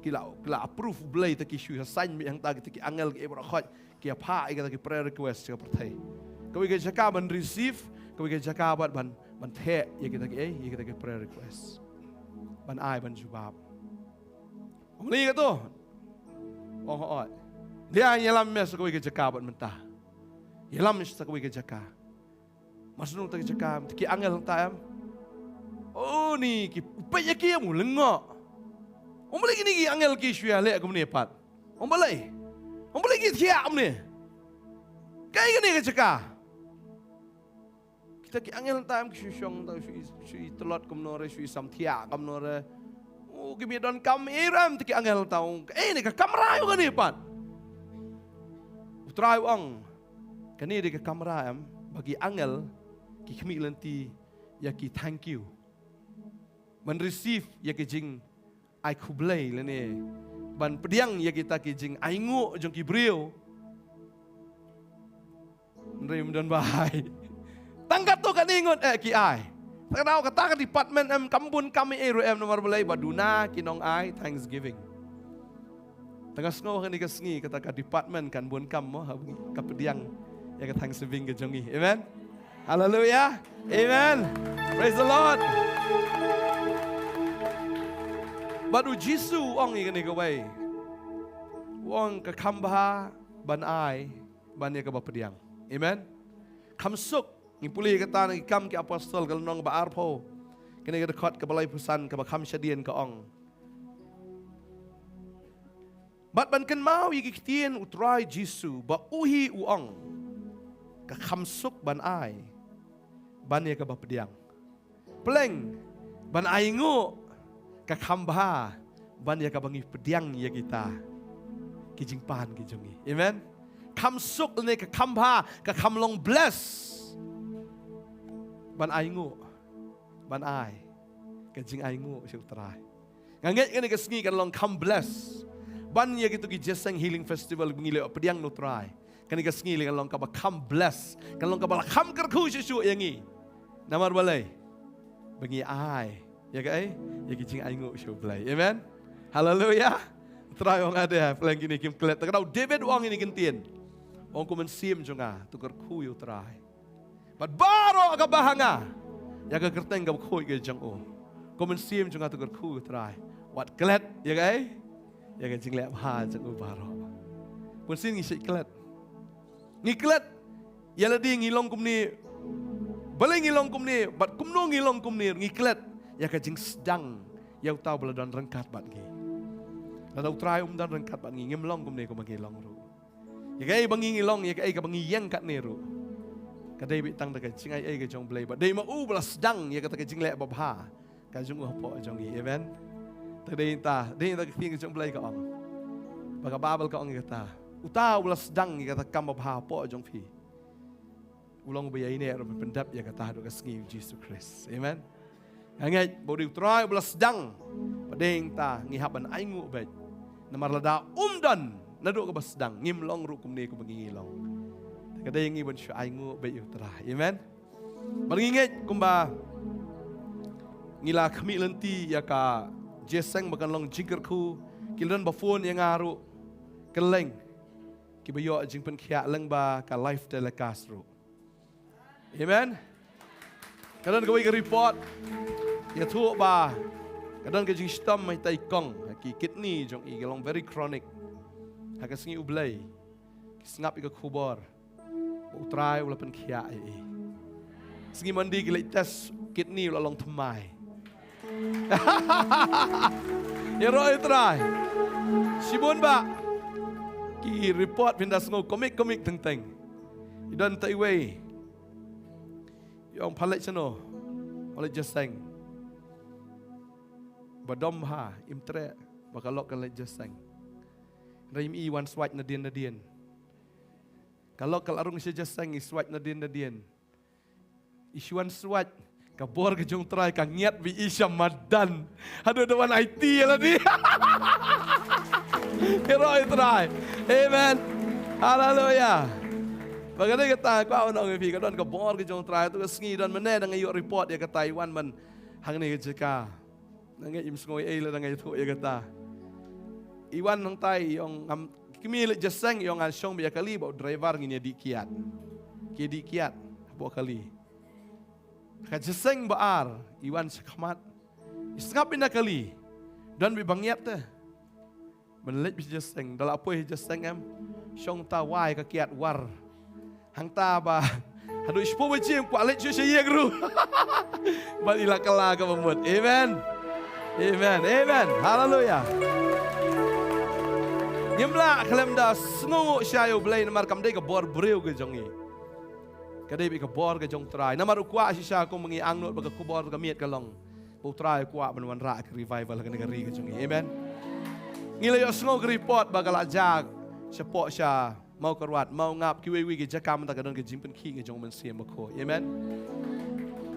Ki la, ki la approve, U Blei te ki shu ïa sign beit hangta kita ki angel ki baroh khoit. Ki ïa phah ïa kita ki prayer request sha ka pyrthei. Kawei ka jaka ban receive, kawei ka jaka pat ban, ban theh ïa kita ki, eh, ïa kita ki prayer request. Ban ai, ban jubab. Ong lei kato. Ong hooid. Dia ïalam ïa sa kawei ka jaka bad mynta. Ïalam ïa sa kawei ka jaka. Mar shu nong ta ka jaka, ta ki angel ta em. Oh, ni ki peit ïa ki em u lyngngoh. Ong balei kine ki angel ki shu ïaleh kumne pat. Ong balei. Ong balei ki thiah kumne. Kaei kane ka jaka. Kita ki angel ta em ki shu shong ta shu i, shu i tlot kumno re, shu i samthiah kumno re. Oh, ki mih donkam i ram ta ki angel ta ong. Eh, ne ka kamra ïa kane pat. U Trai u ong. Kane dei ka kamra em, ba ki angel, ki khmih lynti, ïa ki thank you. Ban receive, ïa ki jing ai khublei lane ban pdiang ïa kita ki jingainguh jong ki briew. Hynrei ym don ba ai. Tang katto katne ngut eh ki ai. Tang kata ka department em kam bun kam ei ruh em namar balei ba duna ki nong ai thanksgiving. Tang ka sngew ha kane ka sngi kata ka department kan bun kam mo ha ka pdiang ïa ka thanksgiving ka jong ngi. Amen. Hallelujah. Amen. Praise the Lord. Bad u Jisu u ong ïa kane kawei. U ong ka kham bha ban ai ban ïa kaba pdiang. Amen. Kham suk, ngi pule ïa kata na Ki Kam ki Apostol ka lynnong ba arphew. Kane ka dkhot kaba laiphew san kaba kham shadien ka ong. Bad ban kynmaw ïa ki ktien u Trai Jisu ba u hi u ong. Ka kham suk ban ai ban ïa kaba pdiang. Pleng ban ainguh ka kham bha ban ïa kaba ngi pdiang ïa kita ki jingpan ki jong ngi. Amen. Kham suk lane ka kham bha, ka kham long bless. Ban ainguh, ban ai ka jingainguh sha u Trai. Nga ngeit kane ka sngi kan long kham bless ban ïa kito ki Jesseng Healing Festival ba ngi la pdiang na u Trai. Kane ka sngi kan long kaba kham bless, kan long kaba la kham kyrkhu shuh shuh ïa ngi. Namar balei? Ba ngi ai ïa kaei? Ïa ki jingainguh sha u Blei. Amen. Haleluya. Trai ong ade, pleng kine kim klet. Tang kata u David u ong ïa kine ki ktien. Ong, ko mynsiem jong nga, to kyrkhu ïa u Trai. Bad baroh kaba ha nga, ïa ka kyrteng kaba khuid ka jong u. Ko mynsiem jong nga, to kyrkhu ïa u Trai. Wat klet ïa kaei? Ïa ka jingleh bha jong u baroh. Bun sien ngi shait klet. Ngi klet ïa lade ngi long kumne. Balei ngi long kumne, bad kumno ngi long kumne, ngi klet ïa ka jingsdang ïa uta uba la don ryngkat bad ngi. Lada u Trai um don ryngkat bad ngi, ngim long kumne kumba ngi long ruh. Ïa kaei ba ngi ngi long, ïa kaei kaba ngi ïeng katne ruh, ka dei beit tang da ka jingai ei ka jong u Blei. Bad dei ma u ba la sdang ïa kata ka jingleh babha ka jong u hapoh jong ngi. Amen. Te dei ta, dei ta ka ktien ka jong u Blei ka ong. Ba ka Baibl ka ong ïa kata. Uta u la sdang ïa kata ka kam babha hapoh jong phi, u long uba ïaineh ruh ban pyndep ïa kata haduh ka sngi u Jisu Khrist. Amen. Nga ngeit ba u dei u Trai uba la sdang. Ba dei ta ngi hap ban ainguh beit. Namar lada um don naduh kaba sdang, ngim long ruh kumne kumba ngi ngi long. Te ka dei ngi ban shu ainguh beit ïa u Trai. Amen. Bad ngi ngeit kumba ngi la khmih lynti ïa ka Jesseng ba kan long jingkyrkhu, ki la don ba phone ïa nga ruh. Kylleng kiba ïoh jingpynkhiah lyngba ka live telecast ruh. Amen. Ka don kawei ka report ïathuh ba ka don ka jingshitom ha ita i kong, ha ki kidney jong i, ka long very chronic. Ha ka sngi U Blei ki sngap ïa ka khubor ba U Trai u la pynkhiah ïa i. Sngi Monday ki leit test kidney, u la long thymmai. Ïaroh ïa U Trai. Shibun ba ki report phin da sngew komik komik teng teng. I don ta iwei, i ong pha leit shano, ong leit Jesseng. Ba dom bha, im treh ba ka lok kan leit Jesseng. Hynrei im i wan swait nadien nadien. Ka lok ka la rung sha Jesseng, i swait nadien nadien. I shu wan swait, ka bor ka jong U Trai ka ngiat bad i sha madan. Haduh da wan aiti ïa lade. Ïaroh ïa U Trai. Amen. Haleluya. Ba ka dei kata, kwah ban ong ïa phi, ka don ka bor ka jong U Trai. To ka sngi don mynne dang ïoh report ïa kata, i wan man hangne ka jaka. Nga ngeit im sngew ei lada nga ïathuh ïa kata. I wan hangtai i ong ngam, ki kmie leit Jesseng, i ong ngan shong beit ïa kali bad u driver, ngin ïa dih kiad. Ki dih kiad hapoh kali. Ka Jesseng ba ar, i wan shakhmat. I sngap ïa kali. Don beit ba ngiat te. Ban leit ba sha seng, da la poi sha seng em. Shong ta wai ka kiad war. Hangta ba haduh shiphew baje kwah leit shuh sha ïing ruh. Bad i la kylla kaba mut. Amen. Amen. Amen. Haleluya. Ngim lah khlem da sngewnguh sha ïa U Blei namar kam dei ka bor briew ka jong ngi. Ka dei beit ka bor ka jong U Trai. Namar u kwah shisha kum ngi angnud ba ka khubor ka miet ka long ba U Trai u kwah ban wanrah ka revival ha kane ka ri ka jong ngi. Amen. Ngi la ïohsngew ka report ba ka la jia shapoh sha Mawkyrwat, Mawngap, kiwei kiwei ki jaka mynta ka don ka jingpynkhih ka jong U Mynsiem Bakhuid. Amen.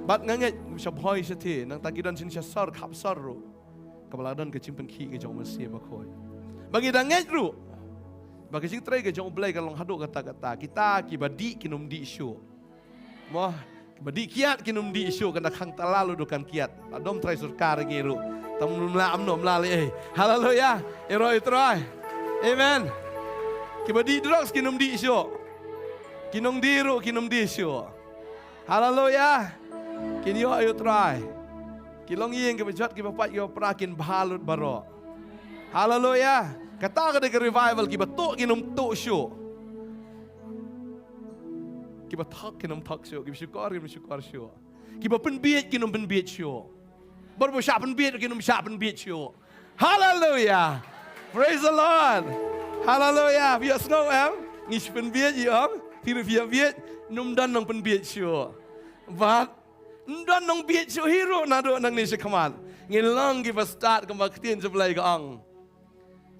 Bad nga ngeit sha Bhoi sha Thiang, nangta ki don shisha sor, khap sor ruh. Kaba la don ka jingpynkhih ka jong U Mynsiem Bakhuid. Ba ngi da ngeit ruh ba ka jingtrei ka jong U Blei ka long haduh katta katta. Kita kiba dih kin ym dih shuh. Mo, kiba dih kiad kin ym dih shuh, kan da khang tala la dukan kiad. Adom trai sorkar ngi ruh. Tam num la am nom la le ei. Haleluya. Ïaroh ïa U Trai. Amen. Kiba dih drugs kin ym dih shuh. Ki nongdih ruh kin ym dih shuh. Haleluya. Kin ïoh ïa U Trai. Ki longïing kiba jot kiba pait kiba pra kin bha lut baroh. Haleluya. Kata ka dei ka revival, kiba tuh kin ym tuh shuh. Kiba thok kin ym thok shuh, kiba shukor kin ym shukor shuh. Kiba pynbieit kin ym pynbieit shuh. Bad ba shah pynbieit kin ym shah pynbieit shuh. Haleluya. Praise the Lord. Haleluya. Phi ïohsngew em? Ngi shu pynbieit ïa ong. Phi ruh phi ïa bieit. Ym don nongpynbieit shuh. Bad ym don nongbieit shuh hi ruh naduh nangne shakhmat. Ngin long kiba stad kumba ka ktien jong U Blei ka ong.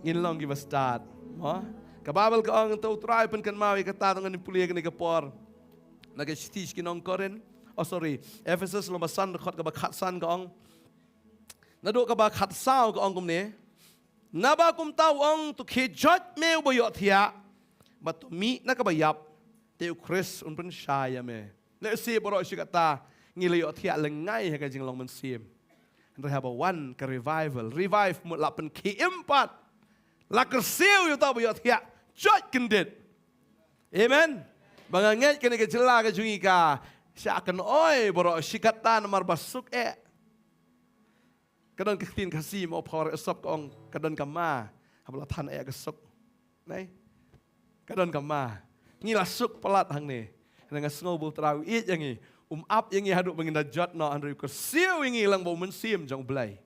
Ngin long kiba stad. Mo? Ka Baibl ka ong, to U Trai pynkynmaw ïa kata, to ngin pule kane ka por. Na ka shithi sha ki nong Korinth. Oh, sorry. Ephesus lynnong ba san, dkhot kaba khatsan ka ong. Naduh kaba khatsaw ka ong kumne. Naba kumta u ong, to khie joit me uba ïohthiah. Bad to mih na kaba ïap. Te U Khrist un pynshai ïa me. Lehse baroh shi katta ngi la ïohthiah lyngngai ha ka jinglong mynsiem. Hynrei haba wan ka revival, revive mut la pynkhie im pat. La kyrsiew ïa uta uba ïohthiah. Joit kyndit. Amen. Ba nga ngeit kane ka jylla ka jong ngi ka shah kynoi baroh shi katta namar ba suk eh. Ka don ka ktien Khasi mo, phawar esop ka ong, ka don ka ma haba la than eh ka suk. Nai? Ka don ka ma. Ngi la suk palat hangne. Nga sngew ba U Trai u ïeit ïa ngi. Um ap ïa ngi haduh ba ngin da jot noh, hynrei u kyrsiew ïa ngi lang bad U Mynsiem jong U Blei.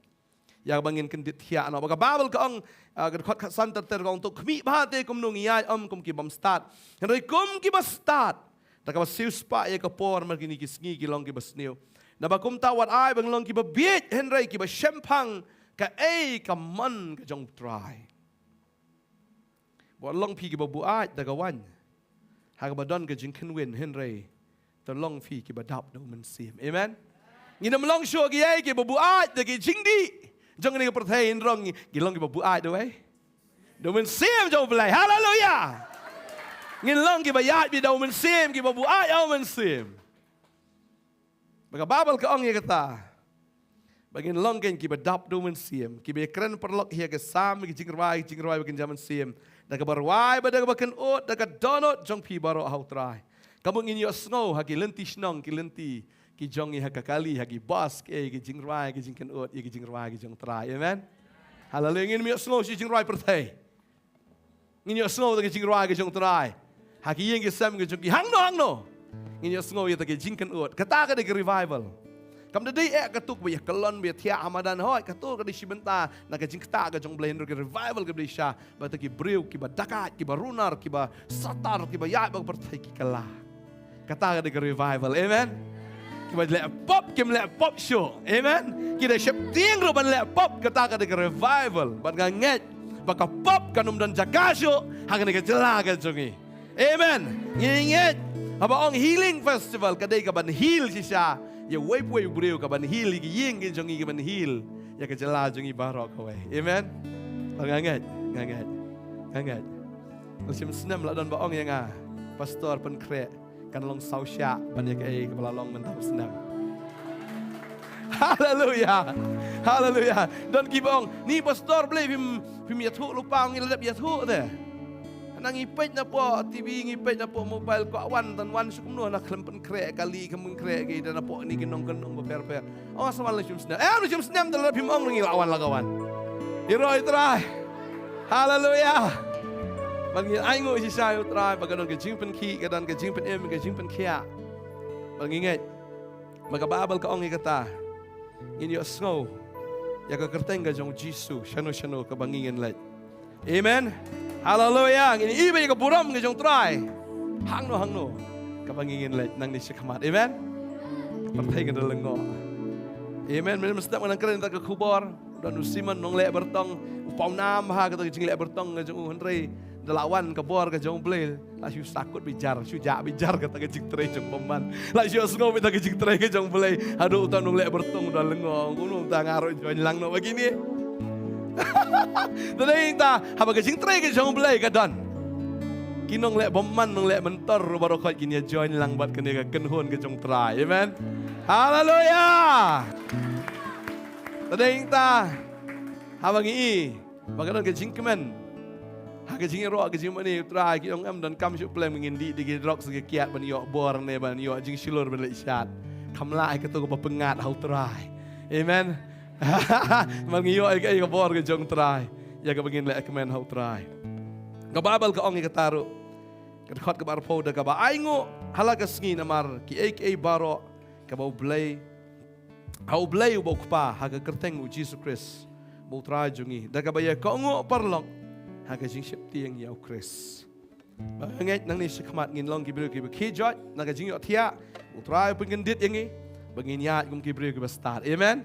Ïa ba ngin kyndit thiah noh. Ba ka Baibl ka ong, ah, ka dkhot khatsan ter ter ka ong, to khmih bha te kumno ngi ïaid, ym kum ki bym stad, hynrei kum kiba stad. Da kaba siewspah ïa ka por, namar kine ki sngi ki long kiba sniew. Naba kumta wat ai ba ngin long kiba bieit, hynrei kiba shemphang kaei ka mon ka jong U Trai. Wat long phi kiba buaid da ka waiñ ha kaba don ka jingkynwin, hynrei to long phi kiba dap da U Mynsiem. Amen. Ngin ym long shuh kiei kiba buaid da ki jingdih jong kane ka pyrthei, hynrei ngi long kiba buaid da wei, da U Mynsiem jong U Blei. Haleluya. Ngin long kiba ïaid beit da U Mynsiem, kiba buaid da U Mynsiem. Ba ka Baibl ka ong ïa kata. Ba ngin long kein kiba dap da U Mynsiem, kiba ïakren paralok ïa ka Salm, ki jingrwai, ki jingrwai ba kynja mynsiem. Da kaba rwai bad da kaba kynnoh, da ka dohnud jong phi baroh ha U Trai. Ka mut ngin ïohsngew ha ki lynti shnong, ki lynti ki jong ngi, ha ka kali, ha ki bus, ki, ki jingrwai, ki jingkynnoh ïa ki jingrwai ki jong U Trai. Amen. Haleluya. Ngin ym ïohsngew sha ki jingrwai pyrthei. Ngin ïohsngew da ki jingrwai ki jong U Trai ha ki ïing ki sem ki jong ki, hangno hangno. Ngin ïohsngew ïa ta ki jingkynnoh. Kata ka dei ka revival. Kam da dei eh kato ba ïa kyllon ba ïa thiah ha madan, hooid, kato ka dei shi bynta na ka jingktah ka jong U Blei, hynrei ka revival ka dei sha ba ta ki briew kiba dakaid, kiba runar, kiba satar, kiba ïaid bad ka pyrthei ki kylla. Kata ka dei ka revival. Amen. Kiba leh pop kim leh pop shuh. Amen. Ki da sheptieng ruh ban leh pop, kata ka dei ka revival. Bad nga ngeit ba ka pop kan ym don jaka shuh ha kane ka jylla ka jong ngi. Amen. Ngi ngeit haba ong healing festival ka dei ka ban heal shisha ïa uwei pa uwei u briew, ka ban heal ïa ki ïing ki jong ngi, ka ban heal ïa ka jylla jong ngi baroh kawei. Amen. Nga ngeit, nga ngeit, nga ngeit. Shim snem la don ba ong ïa nga, Pastor, pynkhreh kan long saw shah ban ïa kaei kaba la long mynta u snem. Haleluya. Haleluya. Don kiba ong, ni Pastor, balei phim, phim ïathuh lypa? Ngi la dep ïathuh te. Nang ngi peit na poh T V, ngi peit na poh mobile, kwah wan, tang wan shu kumno, na khlem pynkhreh kali, khlem pynkhreh ki, da na poh ni ki nongkyndong bapher bapher. Ong sa wan la shim snem. Eh, la shim snem te la dep phim ong, ngi la wan la ka wan. Ïaroh ïa U Trai. Haleluya. Ban ngin ainguh shisha ïa u Trai ba ka don ka jingpynkhih, ka don ka jingpynim, ka jingpynkhiah. Ban ngin ngeit ba ka Baibl ka ong ïa kata. Ngin ïohsngew ïa ka kyrteng ka jong u Jisu shano shano kaba ngin leit. Amen. Haleluya. Ngin ïohi ba ïa ka burom ka jong u Trai hangno hangno kaba ngin leit nangne shakhmat. Amen. Pyrthei ka da lyngngoh. Amen. Mynstep ngan kren ïa ka khubor, don u Simon nongleh byrtong, u pawnam ha kata ka jingleh byrtong ka jong u, hynrei da la wan ka bor ka jong u Blei, la shu sakut bijar, shu jah bijar kata ka jingtrei jong u bymman. La shu sngew beit ïa ka jingtrei ka jong u Blei. Haduh uta u nongleh byrtong u da lyngngoh, kumno uta nga ruh join lang noh ba kine. Te dei ta haba ka jingtrei ka jong u Blei ka don, ki nongleh bymman, nongleh myntor baroh khoit kin ïa join lang bad kane ka kynhun ka jong u Trai. Amen. Haleluya. Te dei ta haba ngi i ba ka don ka jingkmen ha ka jingïaroh, ka jingmane u Trai, ki ong em donkam shuh pyrshah ngin dih da ki drugs, ki kiad ban ïoh bor ne ban ïoh jingshlur ban leit shad. Kham lah ïa kato kaba pyngngad ha u Trai. Amen. Ban ngi ïoh ïa ka, ïa ka bor ka jong u Trai, ïa kaba ngin leh kmen ha u Trai. Ka Baibl ka ong ïa kata ruh, ka dkhot kaba arphew, da kaba ainguh ha la ka sngi namar kiei kiei baroh kaba U Blei, ha U Blei uba u Kpa, ha ka kyrteng U Jisu Khrist ba U Trai jong ngi, da kaba ïa kohnguh paralok ha ka jingsheptieng ïa U Khrist. Ba nga ngeit nangne shakhmat ngin long ki briew kiba khie joit na ka jingïohthiah, U Trai u pynkyndit ïa ngi ba ngin ïaid kum ki briew kiba stad. Amen.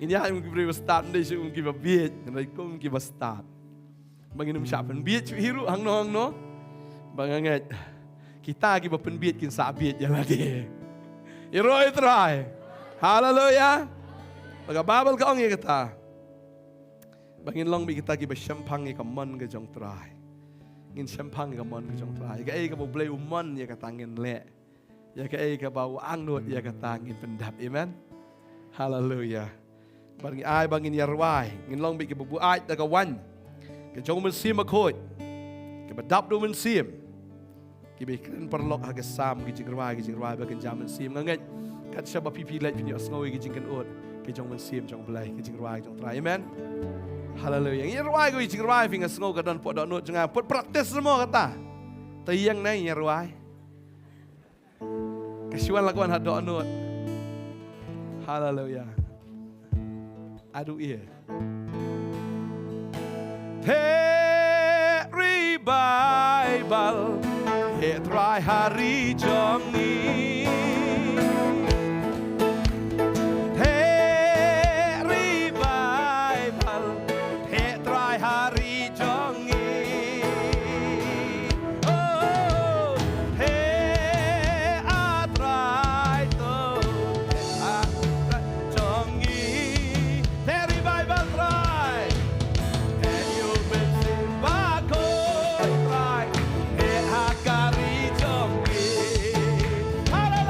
Ngin ïaid kum ki briew kiba stad, ym dei shuh kum kiba bieit, hynrei kum kiba stad. Ba ngin ym shah pynbieit shuh hi ruh hangno hangno. Ba nga ngeit kita kiba pynbieit kin sa bieit ïa lade. Ïaroh ïa u Trai. Haleluya. Ba ka Baibl ka ong ïa kata, ba ngin long beit kita kiba shemphang ïa ka mon ka jong u Trai. Ngin shemphang ïa ka mon ka jong u Trai. Kaei kaba U Blei u mon ïa kata ngin leh. Ïa kaei kaba u angnud ïa kata ngin pyndap. Amen. Haleluya. Bad ngi ai ba ngin ïa rwai, ngin long beit kiba buaid da ka waiñ ka jong u Mynsiem Bakhuid, kiba dap da u Mynsiem, kiba kren paralok ha ka Salm, ki jingrwai, ki jingrwai ba kynja mynsiem. Nga ngeit kat shaba phi phi leit phin ïohsngew ïa ki jingkynnoh ki jong u Mynsiem jong U Blei, ki jingrwai jong u Trai. Amen. Haleluya. Ngi rwai ki jingrwai, phi nga sngew ka don pud dohnud jong nga, pud practice mo kata. Te ïeng nai ngi rwai. Ka shuwa la ka wan ha dohnud. Haleluya. Adu ie. Te revival, te Trai ha ri jong ngi. Te revival, te Trai ha ri jong ngi. Oh, te a Trai to, te a Trai jong ngi. Te revival Trai, te ïa u Mynsiem Bakhuid Trai, te ha ka ri jong ngi. Haleluya.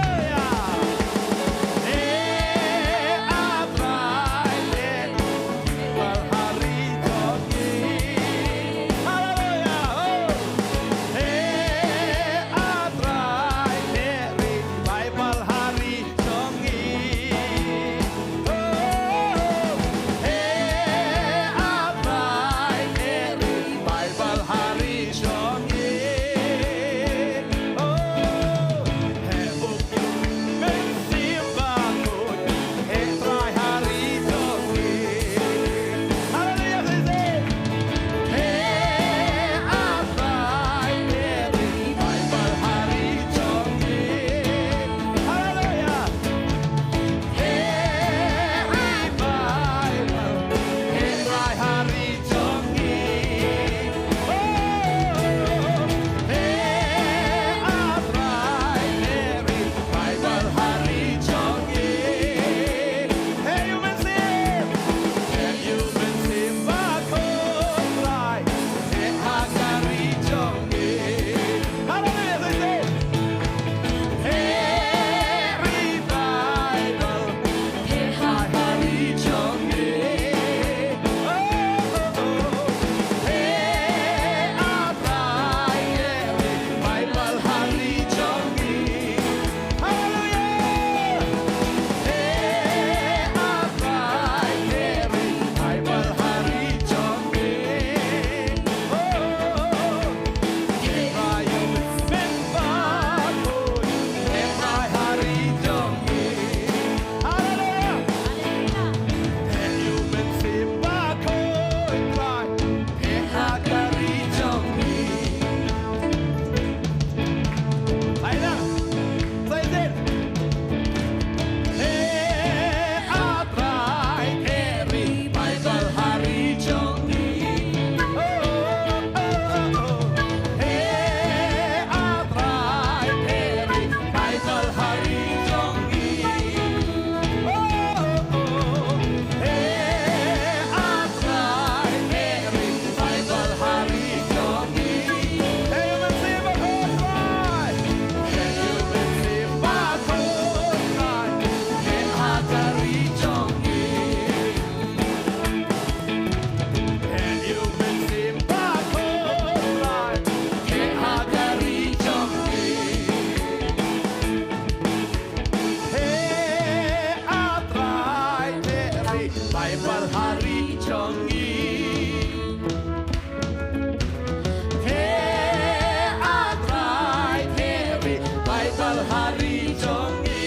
ri jong ngi.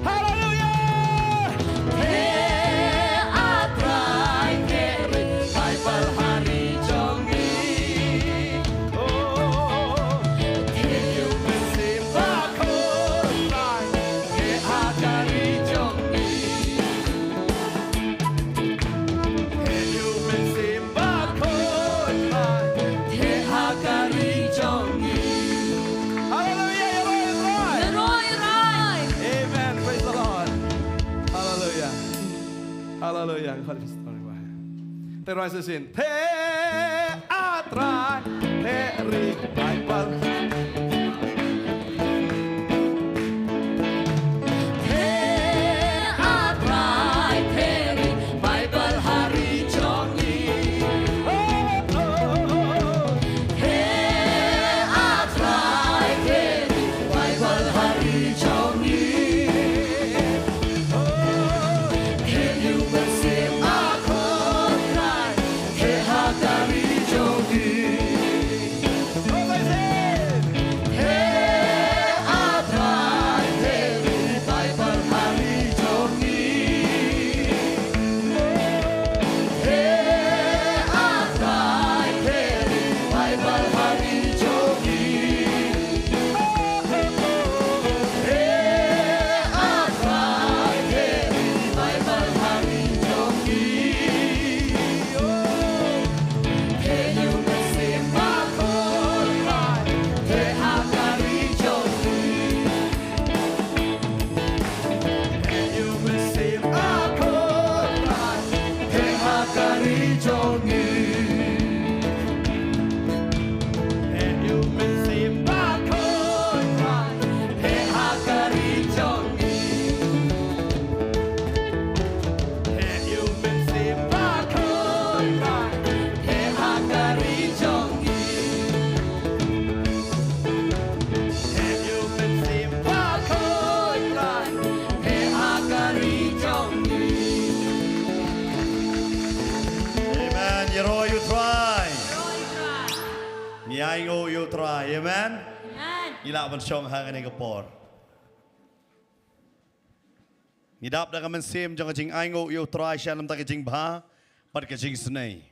Haleluia. Te A Trai te ri Baibl ha ri jong ngi. Oh, te ïa u Mynsiem Bakhuid Trai te ha ka ri jong ngi. Te ïa u Mynsiem Bakhuid Trai te ha ka ri jong ngi. Haleluia, ïaroh ïa u Trai. Ïaroh ïa u Trai. Amen. Praise the Lord. Haleluia. Haleluia. God is glorified. Te roi sa shisien. Te A Trai te ri Baibl. Te A Trai te ri Baibl ha ri jong ngi. Oh, oh, oh. Te A Trai te ri Baibl ha ri jong ngi. Oh, te ïa u Mynsiem Bakhuid Trai te ha ka ri jong ngi. Te A Trai te ri Baibl ha ri jong ngi. Te A Trai te ri Baibl ha ri jong ngi. Te A Trai te ri Baibl ha ri jong ngi. Te ïa u Mynsiem Bakhuid Trai te ha ka ri jong ngi. Te ïa u Mynsiem Bakhuid Trai te ha ka ri jong ngi. Te ïa u Mynsiem Bakhuid Trai te ha ka ri jong ngi. Te ïa u Mynsiem Bakhuid Trai te ha ka ri jong ngi. Te ïa u Mynsiem Bakhuid Trai te ha ka ri jong ngi. Amen. Ïaroh ïa u Trai. Ngi ainguh ïa u Trai. Amen. Amen. Ngi lah ban shong ha kane ka por. Ngi dap da ka mynsiem jong ka jingainguh ïa u Trai sha lem ta ka jingbha bad ka jingsnei.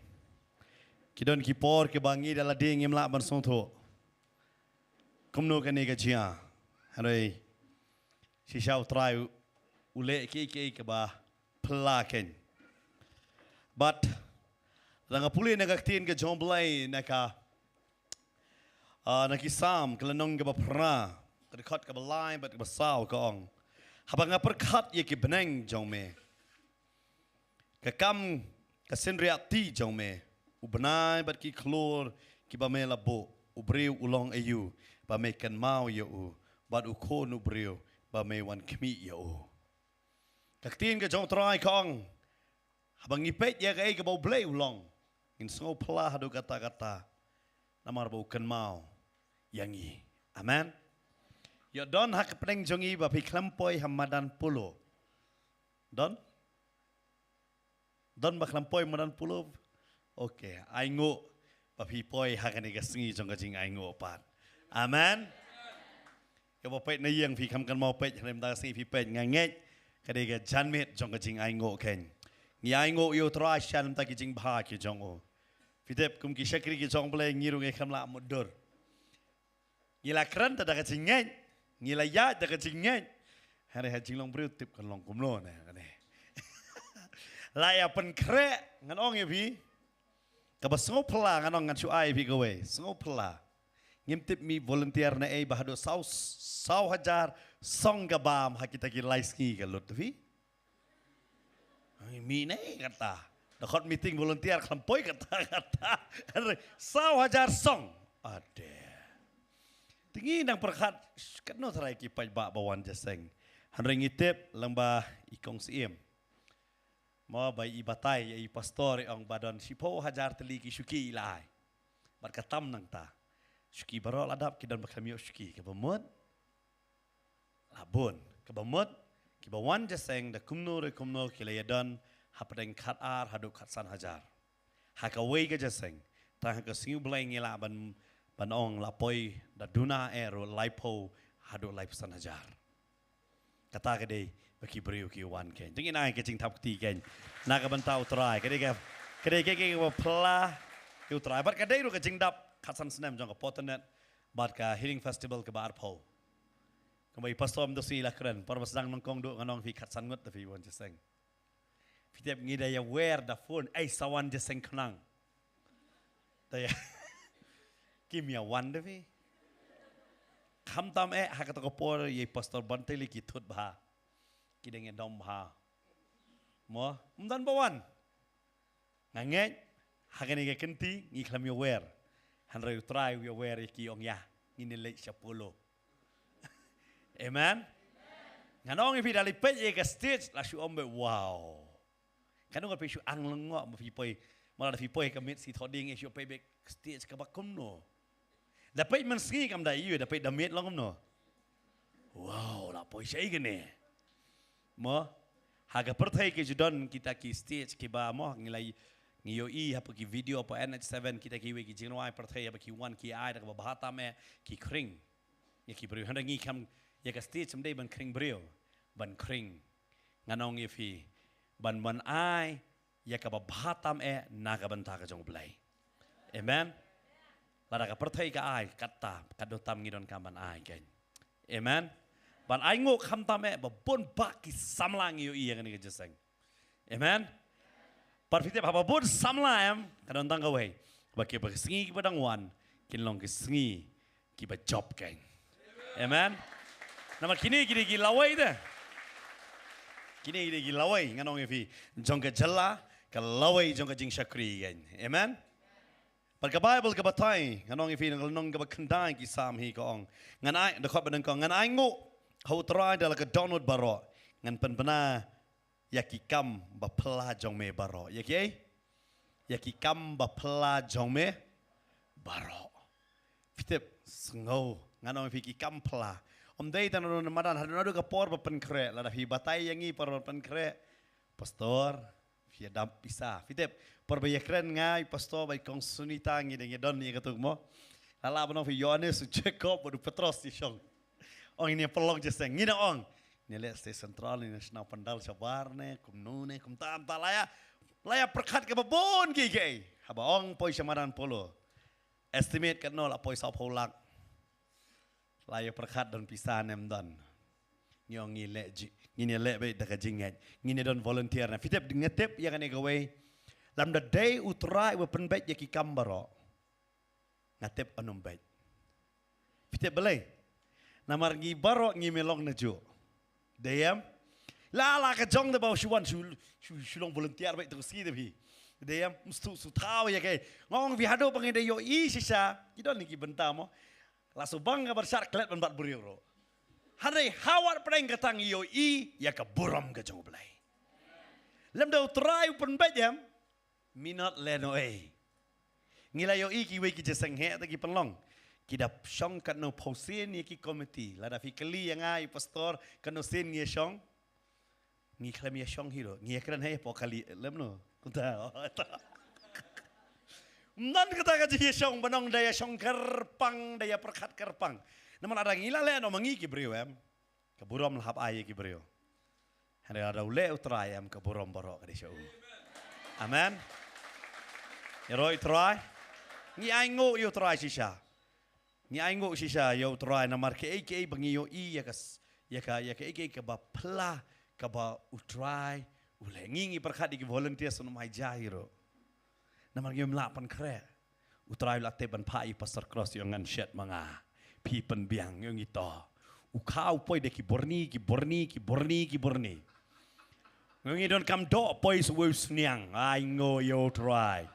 Ki don ki por kiba ngi da lade ngim lah ban sngewthuh kumno kane ka jia. Hynrei shisha u Trai u leh kiei kiei kaba phylla kein. Bad lada nga pule na ka ktien ka jong U Blei na ka Ah, na ki Salm, ka lynnong kaba phra, ka dkhot kaba lai bad kaba saw ka ong. Haba nga pyrkhat ïa ki bneng jong me, ka kam ka synriah ti jong me, u bnai bad ki khlur kiba me la buh, u briew u long aïu ba me kynmaw ïa u, bad u khun u briew ba me wan khmih ïa u. Ka ktien ka jong U Trai ka ong, haba ngi peit ïa kaei kaba U Blei u long, ngin sngew phylla haduh katta katta, namar ba u kynmaw ïa ngi. Amen. Ïoh don ha ka pdeng jong ngi ba phi khlem poi ha madan polo? Don? Don ba khlem poi madan polo? Okay, ainguh ba phi poi ha kane ka sngi jong ka jingainguh pat. Amen. Ïa ba peit na ïing phi kham kynmaw peit, ha kane ka sngi phi peit, nga ngeit ka dei ka janmiet jong ka jingainguh kein. Ngi ainguh ïa U Trai sha lem ta ki jingbha ki jong u. Phi tip kum ki shakri ki jong U Blei ngi ruh ngi kham lah mutdur. Ngi la kren ta da ka jingngeit, ngi la ïaid da ka jingngeit. Hynrei ha jinglong briew tip kan long kumno ne kane. La ïa pynkhreh, ngan ong ïa phi. Kaba sngew phylla, ngan ong, ngan shu ai ïa phi kawei, sngew phylla. Ngim tip mih volunteer naei ba haduh saw, saw hajar song ka bam ha kita ki lai sngi ka lut phi. Ai, mih ne kata. Dkhot meeting volunteer khlem poi kata, kata. Saw hajar song. Ade. Te ngi nang pyrkhat, katno tharai ki paidbah ba wan jingïaseng. Hynrei ngi tip lyngba i kong Syiem. Mo ba i batai ïa i pastor i ong ba don shiphew hajar tylli ki shuki i la ai. Bad ka tam nangta. Shuki baroh la dap, ki don ba khlem ïoh shuki, kaba mut la bun. Kaba mut, kiba wan jingïaseng da kumno re kumno ki la ïadon hapdeng khatar haduh khatsan hajar. Ha kawei ka jingïaseng, tang ha ka sngi U Blei ngi lah ban, ban ong la poi da duna eh ruh laiphew haduh laiphew san hajar. Kata ka dei ba ki briew ki wan kein. Te ngin ai ka jingthap kti kein na ka bynta U Trai. Ka dei ka, ka dei ka, ka, ka ba phylla ïa U Trai. Bad ka dei ruh ka jingdap khatsan snem jong ka Potternet bad ka Healing Festival kaba arphew. Kumba i pastor mynta sngi la kren, por ba sdang nyngkong duh ngan ong phi khatsan ngut da phi wan jingïaseng. Phi tip ngi da ïawer da phone, ei sa wan jingïaseng khnang. Da ïa. Kim ïa wan da phi. Khamtam eh ha kata ka por ïa i pastor Bantili ki thut bha. Ki dang ïa dom bha. Mo, ym don ba wan. Nga ngeit ha kane ka kynti ngi khlem ïawer. Hynrei U Trai u ïawer ïa ki, ong ïa ngin ïa leit sha Polo. Amen. Ngan ong ïa phi, da leit peit ïa ka stage la shu ong beit, wow. Kano ka phi shu ang lyngngoh ba phi poi, ma la da phi poi ka miet shi thoh ding ïa shu peit beit stage kaba kumno. Da peit mynsngi kam da ïohi, da peit da miet long kumno. Wow, la poi shaei kane. Mo, ha ka pyrthei ki ju don kita ki stage kiba mo ngi la ngi ïohi hapoh ki video hapoh N H seven kita kiwei ki jingrwai pyrthei haba ki wan ki ai da kaba bha tam eh ki khring ïa ki briew. Hynrei ngi kam ïa ka stage ym dei ban khring briew, ban khring. Ngan ong ïa phi ban ban ai ïa kaba bha tam eh na ka bynta ka jong U Blei. Amen. Lada ka pyrthei ka ai, kata katno tam ngi donkam ban ai kein. Amen. Ban ai nguh khamtam eh ba bun bah ki samla ngi ïohi ïa kane ka jingïaseng. Amen. Bad phi tip haba bun samla em, ka don tang kawei, ba kiba ki sngi kiba dang wan kin long ki sngi kiba jop kein. Amen. Namar kine ki dei ki lawei te. Kine ki dei ki lawei, ngan ong ïa phi, jong ka jylla, ka lawei jong ka jingshakri kein. Amen. Bad ka Baibl ka batai, ngan ong ïa phi na ka lynnong kaba khyndai ki Salm hi ka ong, ngan ai, dkhot ba nyngkong, ngan ai nguh ha U Trai da la ka dohnud baroh, ngan pynbna ïa ki kam ba phylla jong me baroh. Ïa kiei? Ïa ki kam ba phylla jong me baroh. Phi tip, sngew, ngan ong ïa phi, ki kam phylla. Ym dei tang naduh madan haduh naduh ka por ba pynkhreh, lada phi batai ïa ngi por ba pynkhreh, pastor, phi ïa dap pisa. Phi tip, por ba ïakren nga i pastor bad i kong Sunita ngi dang ïa don ïa katu mo. La lah ban ong phi, Ïoannis, u Jakob bad u Petros ïa shong. Ong ngin ïa pynlong jingïaseng, ngin ïa ong, ngin ïa leh stage central, ngin ïa shna pandal shabar ne, kumno ne, kumta kumta, la ïa, la ïa pyrkhat kaba bun kiei kiei. Haba ong poi sha madan Polo, estimate katno? La poi sawphew lak. La ïa pyrkhat don pisa ne ym don. Ngi ong ngi leh ji, ngin ïa leh beit da ka jingngeit. Ngin ïa don volunteer ne. Phi tip, nga tip ïa kane kawei, lymda dei U Trai uba pynbeit ïa ki kam baroh, nga tip un ym beit. Phi tip balei? Namar ngi baroh ngim ïalong najuh. Dei em? La la ka jong te ba shu wan shu, shu, shu long volunteer beit tu ka sngi te phi. Dei em? Mstu shu thaw ïa kaei. Nga ong phi, haduh ba ngi da ïohi shisha, ki don ki bynta mo. La shu bang ka pyrshah klet ban bat briew ruh. Hynrei ha wat pdeng kata ngi ïohi ïa ka burom ka jong U Blei. Lymda U Trai u pynbeit em, minot lehnohei. Ngi la ïohi kiwei ki jingïaseng heh te ki pynlong. Ki da shong katno phew sien ïa ki komiti. Lada phi kylli ïa nga i pastor katno sien ngi ïa shong, ngi khlem ïa shong hi ruh. Ngi ïa kren hei hapoh kali lem no. Kumta. Ym don kata ka jingïashong ban ong da ïa shong kyrpang, da ïa pyrkhat kyrpang. Namar lada ngi la leh noh ma ngi ki briew em, ka burom la hap ai ïa ki briew. Hynrei lada u leh U Trai em, ka burom baroh ka dei sha u. Amen. Ïaroh ïa U Trai. Ngi ainguh ïa U Trai shisha. Ngi ainguh shisha ïa U Trai namar kaei kaei ba ngi ïohi ïa ka s-, ïa ka, ïa kaei kaei kaba phylla kaba U Trai u leh. Ngi ngi pyrkhat ïa ki volunteers un ym ai ja hi ruh. Namar ngim lah pynkhreh. U Trai u la tip ban phah ïa u Pastor Cross, ïa u ngan shet ma nga. Phi pynbiang, ïa u ngi to. U kha u poi da ki burni, ki burni, ki burni, ki burni. Nga ngi donkam doh poi sa uwei u sniang. Ainguh ïa U Trai.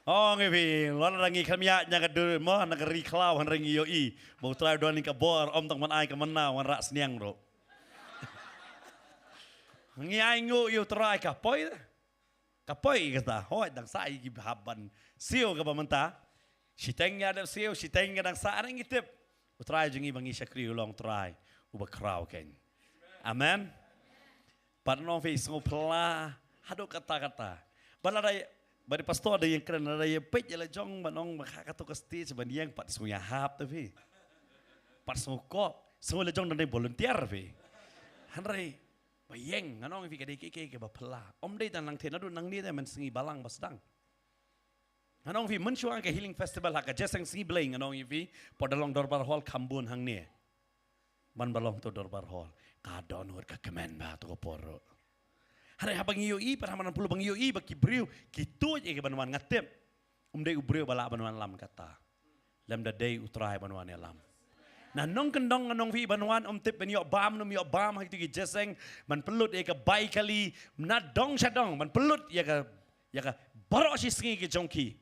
Ong ïa phi, lada ngi khlem ïaid na ka dur mo, na ka ri khlaw, hynrei ngi ïohi ba U Trai u don ïa ka bor, ym tang ban ai ka manna, wanrah sniang ruh. Ngi ainguh ïa U Trai, ka poi. Ka poi kata, hooid, dang sah ïa ki hap ban siew kaba mynta. Shiteng ïa dep siew, shiteng ka dang sah, hynrei ngi tip U Trai jong ngi ba ngi shakri u long Trai uba khraw keiñ. Amen. Pat nong phi sngew phylla haduh katta katta. Ba lada, ba dei pastor da ïeng kren, lada ïa peit ïa la jong ba nong ba kha kato ka stage ban ïeng, pat sngew ïahap te phi. Pat sngew kop. Sngewbha la jong don dei volunteer phi. Hynrei ba ïeng, ngan ong ïa phi ka dei ka, ka, kaba phylla. Ym dei tang nangtei, naduh nangne te mynsngi balang ba sdang. Ngan ong phi mynshuwa ka healing festival ha ka jingïaseng sngi Blei, ngan ong ïa phi, pat da long dorbar hall kham bun hangne. Ban ba long to dorbar hall, ka dohnud ka kmen ba to ka por ruh. Hynrei haba ngi ïohi, pat ha madan pule ba ngi ïohi ba ki briew ki tuid ïa ka ban wan, nga tip ym dei u briew ba lah ban wan lam kata. Lymda dei U Trai ban wan ïalam. Na nongkyndong ngan ong phi ban wan, ym tip ban ïoh bam ne ym ïoh bam ha kito ki jingïaseng, ban pynlut ïa ka bai kali na dong sha dong, ban pynlut ïa ka, ïa ka baroh shi sngi ka jong ki.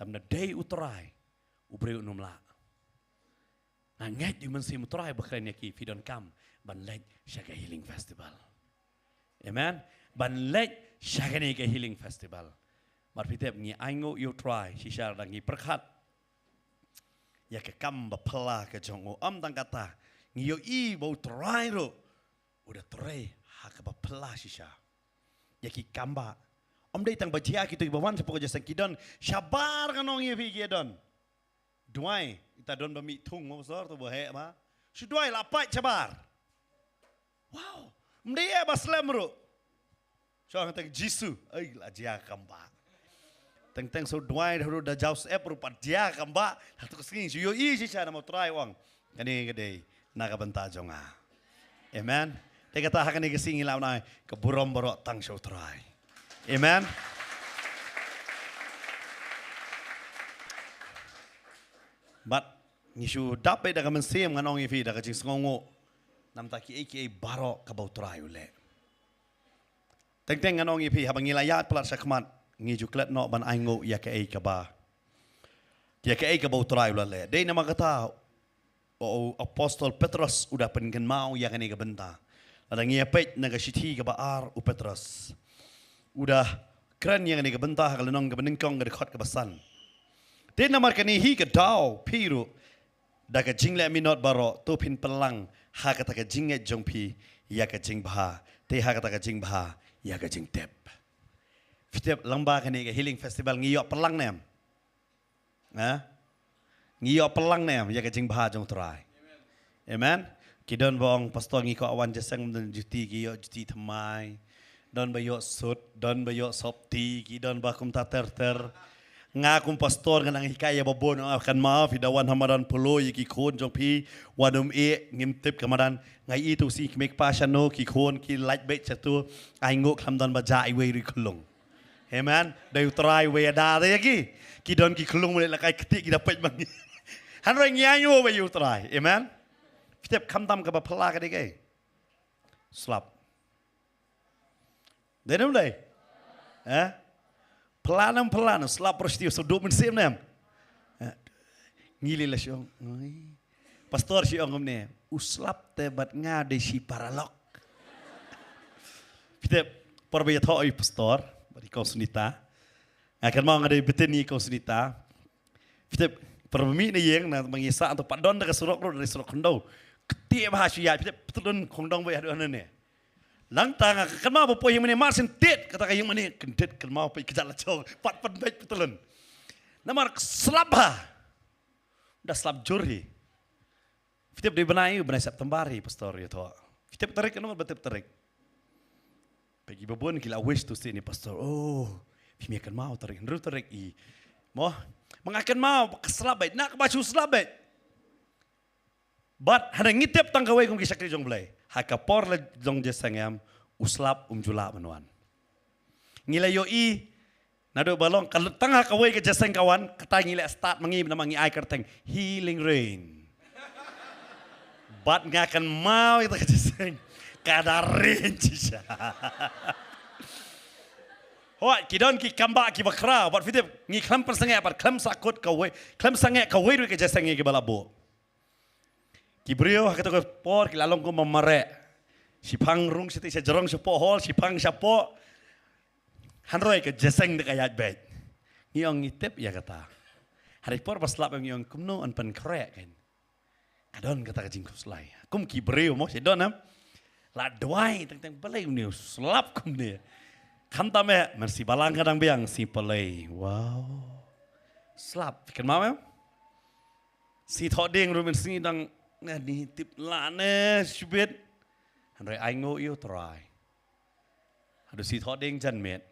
Lymda dei U Trai, u briew um lah. Nga ngeit ïa u Mynsiem U Trai ba kren ïa ki, phi donkam ban leit sha ka healing festival. Amen. Ban leit sha kane ka healing festival. Mar phi tip ngi ainguh ïa U Trai shisha da ngi pyrkhat ïa ka kam ba phylla ka jong u. Ym tang kata, ngi ïohi ba U Trai ruh u da trei ha kaba phylla shisha ïa ki kam ba. Ym dei tang ba jia kito kiba wan shapoh ka jingïaseng, ki don shabar, ngan ong ïa phi, ki don. Duwai, ita don ba mih thung mo, pastor, to ba heh ma. Shu duwai la pait shabar. Wow, ym dei eh ba slem ruh. Shu ong tang Jisu, ai la jia kam ba. Teng teng shu duwai da ruh da Joseph ruh pat jia kam ba. Hato ka sngi shu ïohi shisha namar U Trai u ong, kane ka dei na ka bynta jong nga. Amen. Te kata ha kane ka sngi ngi lah ban ai ka burom baroh tang sha U Trai. Amen. Bad ngi shu dap beit da ka mynsiem, ngan ong ïa phi, da ka jingsngewnguh. Namar kiei kiei baroh kaba U Trai u leh. Teng teng ngan ong ïa phi, haba ngi la ïaid palat sha khmat, ngi ju klet noh ban ainguh ïa kaei kaba, ïa kaei kaba U Trai u la leh. Dei namar kata u, u apostol Petros u da pynkynmaw ïa kane ka bynta. Lada ngi ïa peit na ka shithi kaba ar u Petros, u da kren ïa kane ka bynta ha ka lynnong kaba nyngkong, ka dkhot kaba san. Te namar kane hi ka daw, phi ruh da ka jingleh minot baroh, to phin pynlang ha kata ka jingngeit jong phi ïa ka jingbha, te ha kata ka jingbha ïa ka jingtip. Phi tip, lyngba kane ka healing festival ngi ïoh pynlang ne em? Ha? Ngi ïoh pynlang ne em ïa ka jingbha jong U Trai? Amen. Ki don ba ong, pastor, ngi kwah wan jingïaseng, don juti, ki ïoh juti thymmai. Don ba ïoh suit, don ba ïoh sopti, ki don ba kumta ter ter. Nga kum pastor nga nang hikai ïa ba bun, ah, kynmaw phi da wan ha madan pule ïa ki khun jong phi, wat ym ïeh, ngim tip ka madan. Nga ïohi tu shi kmie kpa shano, ki khun ki lait beit shato, ainguh khlem don ba jah iwei ruh i khyllung. Amen. Da U Trai uwei u da ïa ki. Ki don ki khyllung, mane la kai kti ki da peit ma ngi. Hynrei ngi ainguh ba ïa U Trai. Amen. Phi tip khamtam kaba phylla ka dei kaei? Slap. Dei ne ym dei? Eh? Phylla ne ym phylla, slap, pyrshah, shu duh mynsiem ne em? Eh? Ngi lei la shu ong. Oi. Pastor shu ong kumne, u slap te bad nga dei shi paralok. Phi tip, por ba ïathoh i pastor bad i kong Sunita, nga kynmaw nga dei bteng i kong Sunita. Phi tip, por ba mih na ïing, na ba ngi sah, to pat don da ka surok ruh, da ka surok khyndew. Kti bha shu ïaid, phi tip, pynlong khongdong ba ïa don ne. Nangta nga kynmaw ba poi ïing mane, mar shen tied kata ka ïing mane, kyndit, kynmaw phi, kjat la jong, pat pynbeit pynlong. Namar slap bha. Da slap jur hi. Phi tip, dei bnai, bnai September hi, pastor ïathoh. Phi tip tarik, ano ba tip tarik? Phi, kiba bun ki la wish tu shi ne, pastor. Oh, phim ïa kynmaw tarik, hynriew tarik i. Mo, ma nga kynmaw ba ka slap beit, na kaba shu slap beit. Bad hynrei ngi tip tang kawei kum ki shakri jong U Blei, ha ka por la long jingïaseng em, u slap um ju lah ban wan. Ngi la ïohi, naduh ba long ka lut tang ha kawei ka jingïaseng ka wan, kata ngi la start ma ngi, namar ngi ai kyrteng Healing Rain. Bad nga kynmaw ïa kata ka jingïaseng, ka da rain shisha. Hooid, ki don ki kam ba kiba khraw, bad phi tip, ngi khlem pynsangeh, bad khlem sahkut kawei, khlem sangeh kawei ruh ka jingïaseng ngi kiba la buh. Ki briew ha kato ka por ki la long kumba mareh. Shiphang rung shati sha jrong shapoh hall, shiphang shapoh. Hynrei ka jingïaseng da ka ïaid beit. Ngi ong ngi tip ïa kata. Hynrei por ba slap em ngi ong kumno yn pynkhreh kein. Ka don kata ka jingkhuslai. Kum ki briew mo, shi don em. La duwai teng teng, balei une u slap kumne. Khamtam eh, mynsngi balang ka dang biang, sngi Palei. Wow. Slap, kynmaw em? Sngi Thohdieng ruh mynsngi dang Nga ni tip la ne shibit. Hynrei ai nguh ïa u Trai. Haduh shi thoh ding janmiet.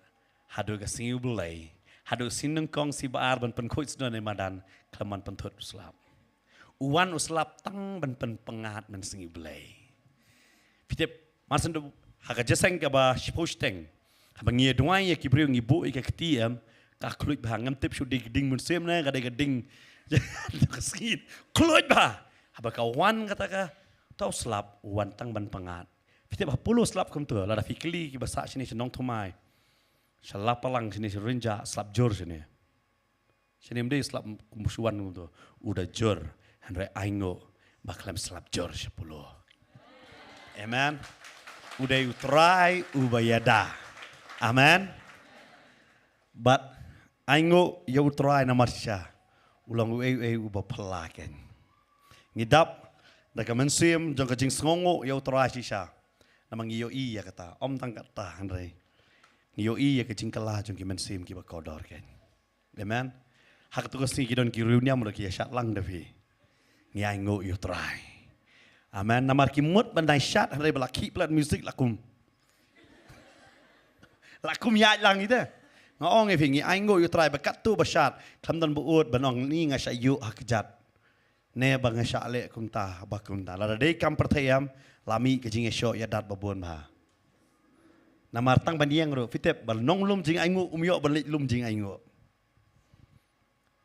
Haduh ka sngi u Blei. Haduh shi nyngkong shi ba ar ban pynkhuid sdon ïa madan. Khlem ban pynthut u slap. U wan u slap tang ban pynpyngngad mynsngi u Blei. Phi tip, mar shen da ha ka jingïaseng kaba shiphew shiteng. Haba ngi ïa duwai ïa ki briew ngi buh ïa ka kti em, ka khluit bha, ngam tip shu dei ka ding mynsiem ne ka dei ka ding ka sngi. Khluit bha. Haba ka wan kata ka, uta u slap u wan tang ban pyngngad. Phi tip ha Polo slap kumta, lada phi kylli kiba sah shane sha Nongthymmai. Sha Lapalang shane sha Rynjah slap jur shane. Shane ym dei slap kum shu wan kumta. U da jur, hynrei ai nguh ba khlem slap jur sha Polo. Amen. U dei u Trai uba ïada. Amen. Bad ai nguh ïa u Trai namar shisha u long uei uei uba phylla kein. Ngi dap da ka mynsiem jong ka jingsngewnguh ïa u Trai shisha. Namar ngi ïohi ïa kata, ym tang kata hynrei ngi ïohi ïa ka jingkylla jong ki mynsiem kiba kordor kein. Amen. Ha katu ka sngi ki don ki riewniam ruh ki ïa shad lang da phi. Ngi ai nguh ïa u Trai. Amen. Namar ki mut ban dang shad hynrei ba la khih plat music la kum. La kum ïaid lang ite. Nga ong ïa phi ngi ai nguh ïa u Trai ba katto ba shad. Khlem don ba ud ban ong ni nga shah ïuh ha kjat. Ne ba nga shah leh kumta ba kumta. Lada dei kam pyrthei em la mih ka jingïashoh ïadat ba bun bha. Namar tang ban ïeng ruh phi tip ba nonglum jingainguh um ïoh ban leit lum jingainguh.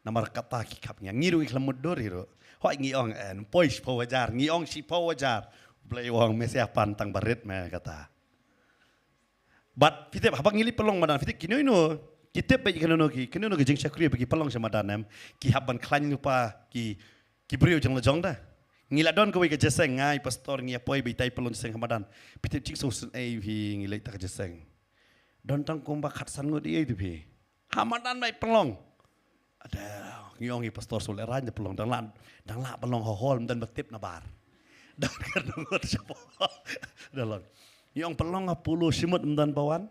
Namar kata ki khap ngi, ngi ruh ngi khlem mutdur hi ruh. Hooid ngi ong en poi shiphew hajar, ngi ong shiphew hajar. Blei u ong me sia pan tang ba rit me kata. Bad phi tip haba ngi leit pynlong madan phi tip kino kino ki tip bad kino kino ki kino kino ki jingshakri ba ki pynlong sha madan em ki hap ban khlaiñ lypa ki ki briew jong la jong da. Ngi la don kawei ka jingïaseng ngai pastor ngi ïa poi ba itai pynlong jingïaseng ha madan. Phi tip jingsngewsynei phi ngi leit ta ka jingïaseng. Don tang kumba khatsan ngut ïa itu phi. Ha madan bai pynlong. Ada ngi ong i pastor Sul Eran da pynlong dang la dang la pynlong ha hall mdan ba tip na bar. Dang kar dang ngot sha pynlong. Ngi ong pynlong ha Polo shimut mdan ba wan.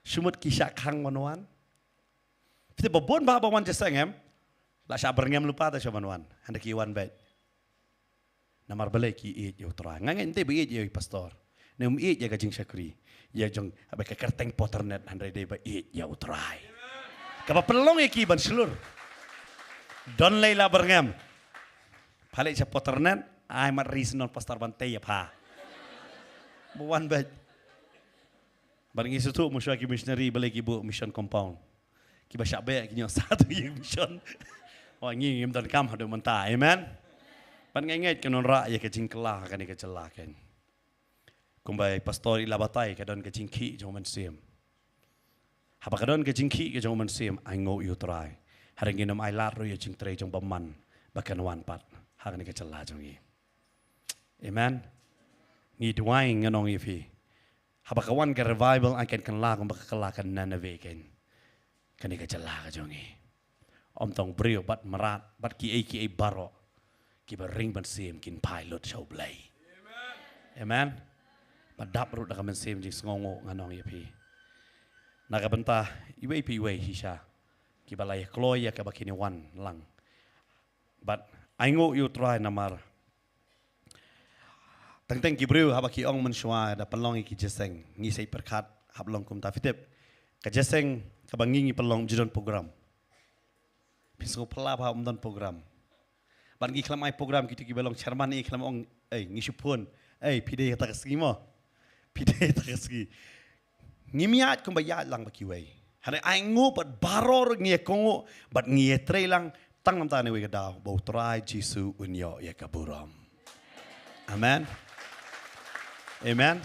Shimut ki shah khang ban wan. Phi tip ba bun ba ba wan jingïaseng em. La shah byrngem lypa ta sha ban wan. Hynda ki wan bad. Namar balei ki ïeit ïa u Trai. Nga ngeit ym dei ba ïeit ïa u pastor. Ne ym ïeit ïa ka jingshakri. Ïa jong ba ka kyrteng Paternet hynrei dei ba ïeit ïa u Trai. Kaba pynlong ïa ki ban shlur. Don lei la byrngem. Pha leit sha Paternet ai mat ri snon pastor ban tei ïa pha. Ba wan bad. Bad ngi sngewthuh mynshuwa ki missionary balei ki buh mission compound. Kiba shah beh ki ñiuh sa tu ïa mission. Wa ngi ngim donkam haduh mynta. Amen. Bad nga ngeit ka nongrah ïa ka jingkylla ha kane ka jylla kein. Kumba i pastor i la batai ka don ka jingkhih jong u Mynsiem. Haba ka don ka jingkhih ka jong u Mynsiem ai nguh ïa u Trai. Hynrei ngin ym ailad ruh ïa jingtrei jong bymman ba kan wan pat ha kane ka jylla jong ngi. Amen. Ngi duwai ngan ong ïa phi. Haba ka wan ka revival ai kan kylla kumba ka kylla ka Nineveh kein. Kane ka jylla ka jong ngi. Ym tang briew bad mrad bad kiei kiei baroh kiba ring mynsiem kin phai lut sha U Blei. Amen. Ba dap ruh da ka mynsiem jingsngewnguh ngan ong ïa phi. Na ka bynta iwei pa iwei shisha kiba la ïa kloi ïa kaba kin wan lang. Bad ai nguh ïa u Trai namar teng teng ki briew haba ki ong mynshuwa da pynlong ïa ki jingïaseng ngi sei pyrkhat hap long kumta phi tip. Ka jingïaseng kaba ngi ngi pynlong ju don program. Phi sngew phylla ba ym don program. Bad ngi khlem ai program kito kiba long chairman ngi khlem ong ei ngi shu phone. Ei phi dei kata ka sngi mo. Phi dei kata ka sngi. Ngim ïaid kumba ïaid lang ba kiwei. Hynrei ai nguh bad baroh ruh ngi ïa kohnguh bad ngi ïa trei lang tang namta ne wei ka daw ba U Trai Jisu un ïoh ïa ka burom. Amen. Amen.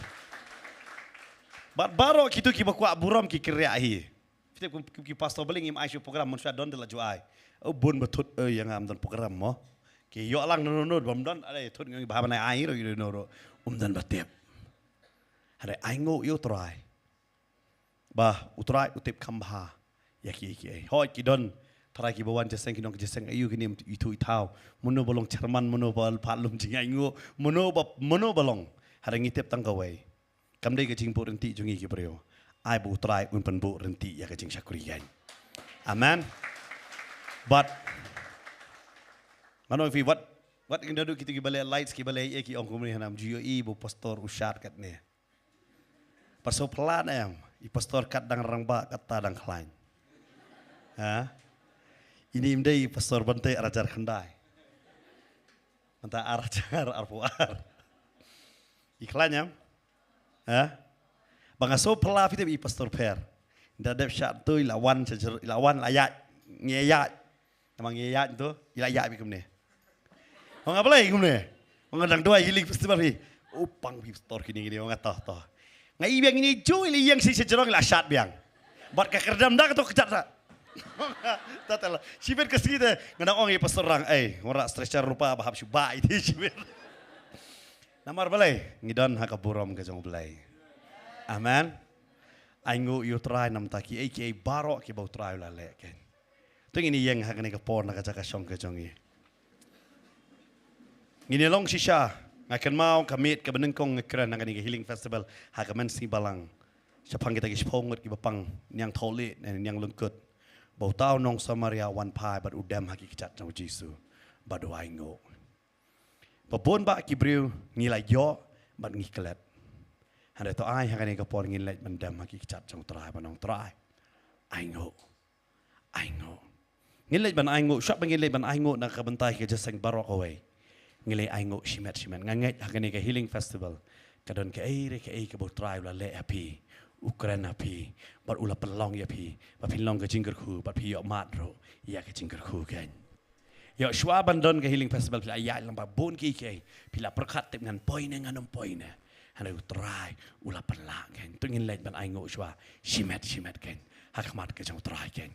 Bad baroh kito kiba kwah burom ki kyrïah hi. Phi tip kum ki pastor ba lei ngim ai shuh program mynshuwa don da la ju ai. U bun ba thut ïa nga ym don program mo. Ki ïoh lang no no no bym don ale thut ngi ba ha ban ai ruh ïa no ruh. Um don ba tip. Hynrei ai nguh ïa U Trai. Ba U Trai u tip kham bha ïa kiei kiei. Hooid ki don tharai kiba wan jingïaseng ki nong ka jingïaseng aïu kine ithuh ithaw. Mano ba long chairman mano ba pat lum jingainguh mano ba mano ba long. Hynrei ngi tip tang kawei. Kam dei ka jingbuh ryntih jong ngi ki briew. Ai ba U Trai un pynbuh ryntih ïa ka jingshakri ïa ngi. Amen. Bad ngan ong ïa phi wat Wat ngi naduh kito kiba leh lights, kiba leh ïa ki ong kumne, hangne ym ju ïohi ba u pastor u shad katne. Pastor phylla ne em, i pastor kat dang rangbah, kat ta dang khlaiñ. Ha? Ini ym dei i pastor ban tei ar hajar khyndai. Mynta ar hajar arphew ar. I khlaiñ em? Ha? Ba nga sngew phylla phi te ba i pastor pher. Nda dep shah tu i la wan sha jer-, i la wan la ïaid. Ngi ïaid. Namar ngi ïaid tu, i la ïaid beit kumne. Ong nga balei kumne. Ong nga dang duwai healing festival hi. U pang phi pastor kine kine, ong nga toh toh. Nga i biang ini ju i la ïeng shi sha jrong i la shad biang. Bad ka kyrdem da kato kjat sa. Ta ta la. Shibit ka sngi te nga dang ong i pastor rang, ei, ngora stretcher rupa ba hap shu ba i te shibit. Namar balei, ngi don ha ka burom ka jong U Blei. Amen. Ainguh ïa U Trai namar kiei kiei baroh kiba U Trai u la leh kein. To ngin ïeng ha kane ka por na ka jaka shong ka jong ngi. Ngin ïa long shisha, nga kynmaw ka miet kaba nyngkong nga kren ha kane ka healing festival ha ka Mynsngi Balang. Shaphang kita ki shiphew ngut kiba pang, niang thawlih ne niang lyngkut. Ba uta u nong Samaria u wan phai bad u dem ha ki kjat jong U Jisu. Bad u ainguh. Ba bun bah ki briew ngi la ïoh bad ngi klet. Hynrei to ai ha kane ka por ngin leit ban dem ha ki kjat jong U Trai ban ong Trai. Ainguh. Ainguh. Ngin leit ban ainguh, shuwa ba ngin leit ban ainguh na ka bynta ka jingïaseng baroh kawei. Ngin leit ainguh shimet shimet. Nga ngeit ha kane ka healing festival ka don kaei re kaei kaba U Trai u la leh ha phi. U kren ha phi. Bad u la pynlong ïa phi. Ba phin long ka jingkyrkhu, bad phi ïoh mad ruh ïa ka jingkyrkhu kein. Ïoh shuwa ban don ka healing festival phi la ïaid lang ba bun kiei kiei. Phi la pyrkhat tip ngan poi ne ngan ym poi ne. Hynrei U Trai u la pynlah kein. To ngin leit ban ainguh shuwa shimet shimet kein. Ha khmat ka jong U Trai kein.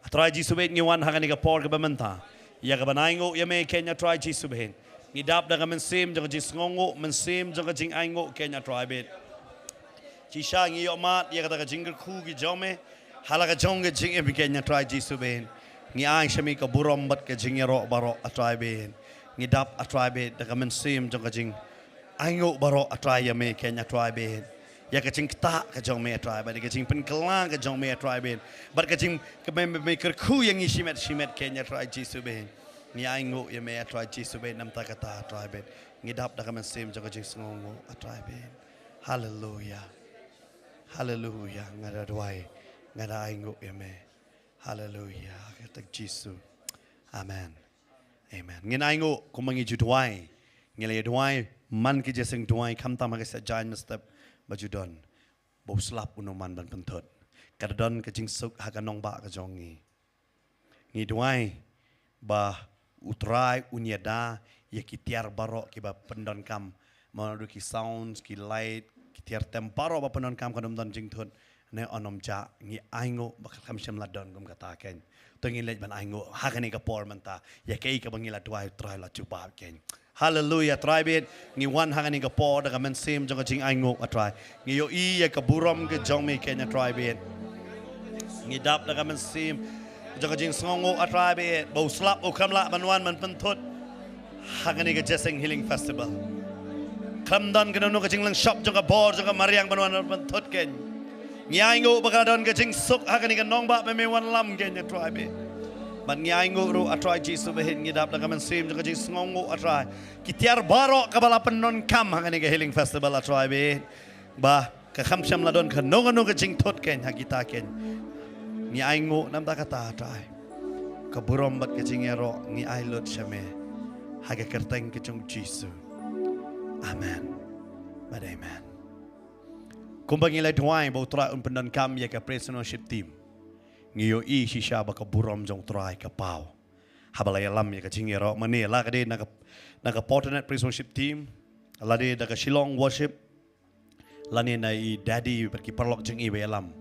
A Trai Jisu beit ngi wan ha kane ka por kaba mynta. Ïa kaban ainguh ïa me kein A Trai Jisu beit. Ngi dap da ka mynsiem jong ka jingsngewnguh, mynsiem jong ka jingainguh kein A Trai beit. Shisha ngi ïoh mad ïa kata ka jingkyrkhu ka jong me. Ha la ka jong ka jingim kein A Trai Jisu beit. Ngi ai sha me ka burom bad ka jingïaroh baroh A Trai beit. Ngi dap A Trai beit da ka mynsiem jong ka jingainguh baroh A Trai ïa me kein A Trai beit. Ïa ka jingktah ka jong me A Trai beit, ïa ka jingpynkylla ka jong me A Trai beit. Bad ka jing ka me, me, me kyrkhu ïa ngi shimet shimet kein A Trai Jisu beit. Ngi ainguh ïa me A Trai Jisu beit namar kata A Trai beit. Ngi dap da ka mynsiem jong ka jingsngewnguh A Trai beit. Haleluia. Haleluia. Nga da duwai. Nga da ainguh ïa me. Haleluia. Ha ka kyrteng Jisu. Amen. Amen. Ngin ainguh kumba ngi ju duwai. Ngi la ïa duwai man ki jingïaseng duwai khamtam ha ka siat jaiñ mynstep ba ju don. Ba u slap un ym man ban pynthut. Ka da don ka jingsuk ha ka nongbah ka jong ngi. Ngi duwai ba U Trai un ïada ïa ki tiar baroh kiba pyndonkam. Mano ki sounds, ki light, ki tiar tem baroh ba pyndonkam kan ym don jingthut. Ne un ym jah, ngi ainguh ba ka kham shym la don kum kata kein. To ngin leit ban ainguh ha kane ka por mynta. Ïa kaei kaba ngi la duwai Trai la jubab kein. Haleluia, Trai beit. Ngi wan ha kane ka por da ka mynsiem jong ka jingainguh A Trai. Ngi ïohi ïa ka burom ka jong me kein A Trai beit. Ngi dap da ka mynsiem jong ka jingsngewnguh A Trai beit. Ba u slap u kham lah ban wan ban pynthut. Ha kane ka Jaiñtia Healing Festival. Khlem don kano kano ka jinglong shop jong ka bor jong ka mariang ban wan ban pynthut kein. Ngi ainguh ba ka don ka jingsuk ha kane ka nongbah ba me wanlam kein A Trai beit. Bad ngi ainguh ruh A Trai Jisu beit ngi dap da ka mynsiem jong ka jingsngewnguh A Trai. Ki tiar baroh kaba la pyndonkam ha kane ka Healing Festival A Trai beit. Ba ka kham shym la don kano kano ka jingthut kein ha kita kein. Ngi ainguh namar kata A Trai. Ka burom bad ka jingïaroh ngi ai lut sha me. Ha ka kyrteng ka jong Jisu. Amen. Bad amen. Kumba ngi la duwai ba U Trai un pyndonkam ïa ka praise and worship team. Ngi ïohi shisha ba ka burom jong U Trai ka paw. Haba la ïalam ïa ka jingïaroh mane la ka dei na ka, na ka Fortinet praise worship team. La dei na ka Shillong worship. Lane na i daddy bad ki paralok jong i ba ïalam.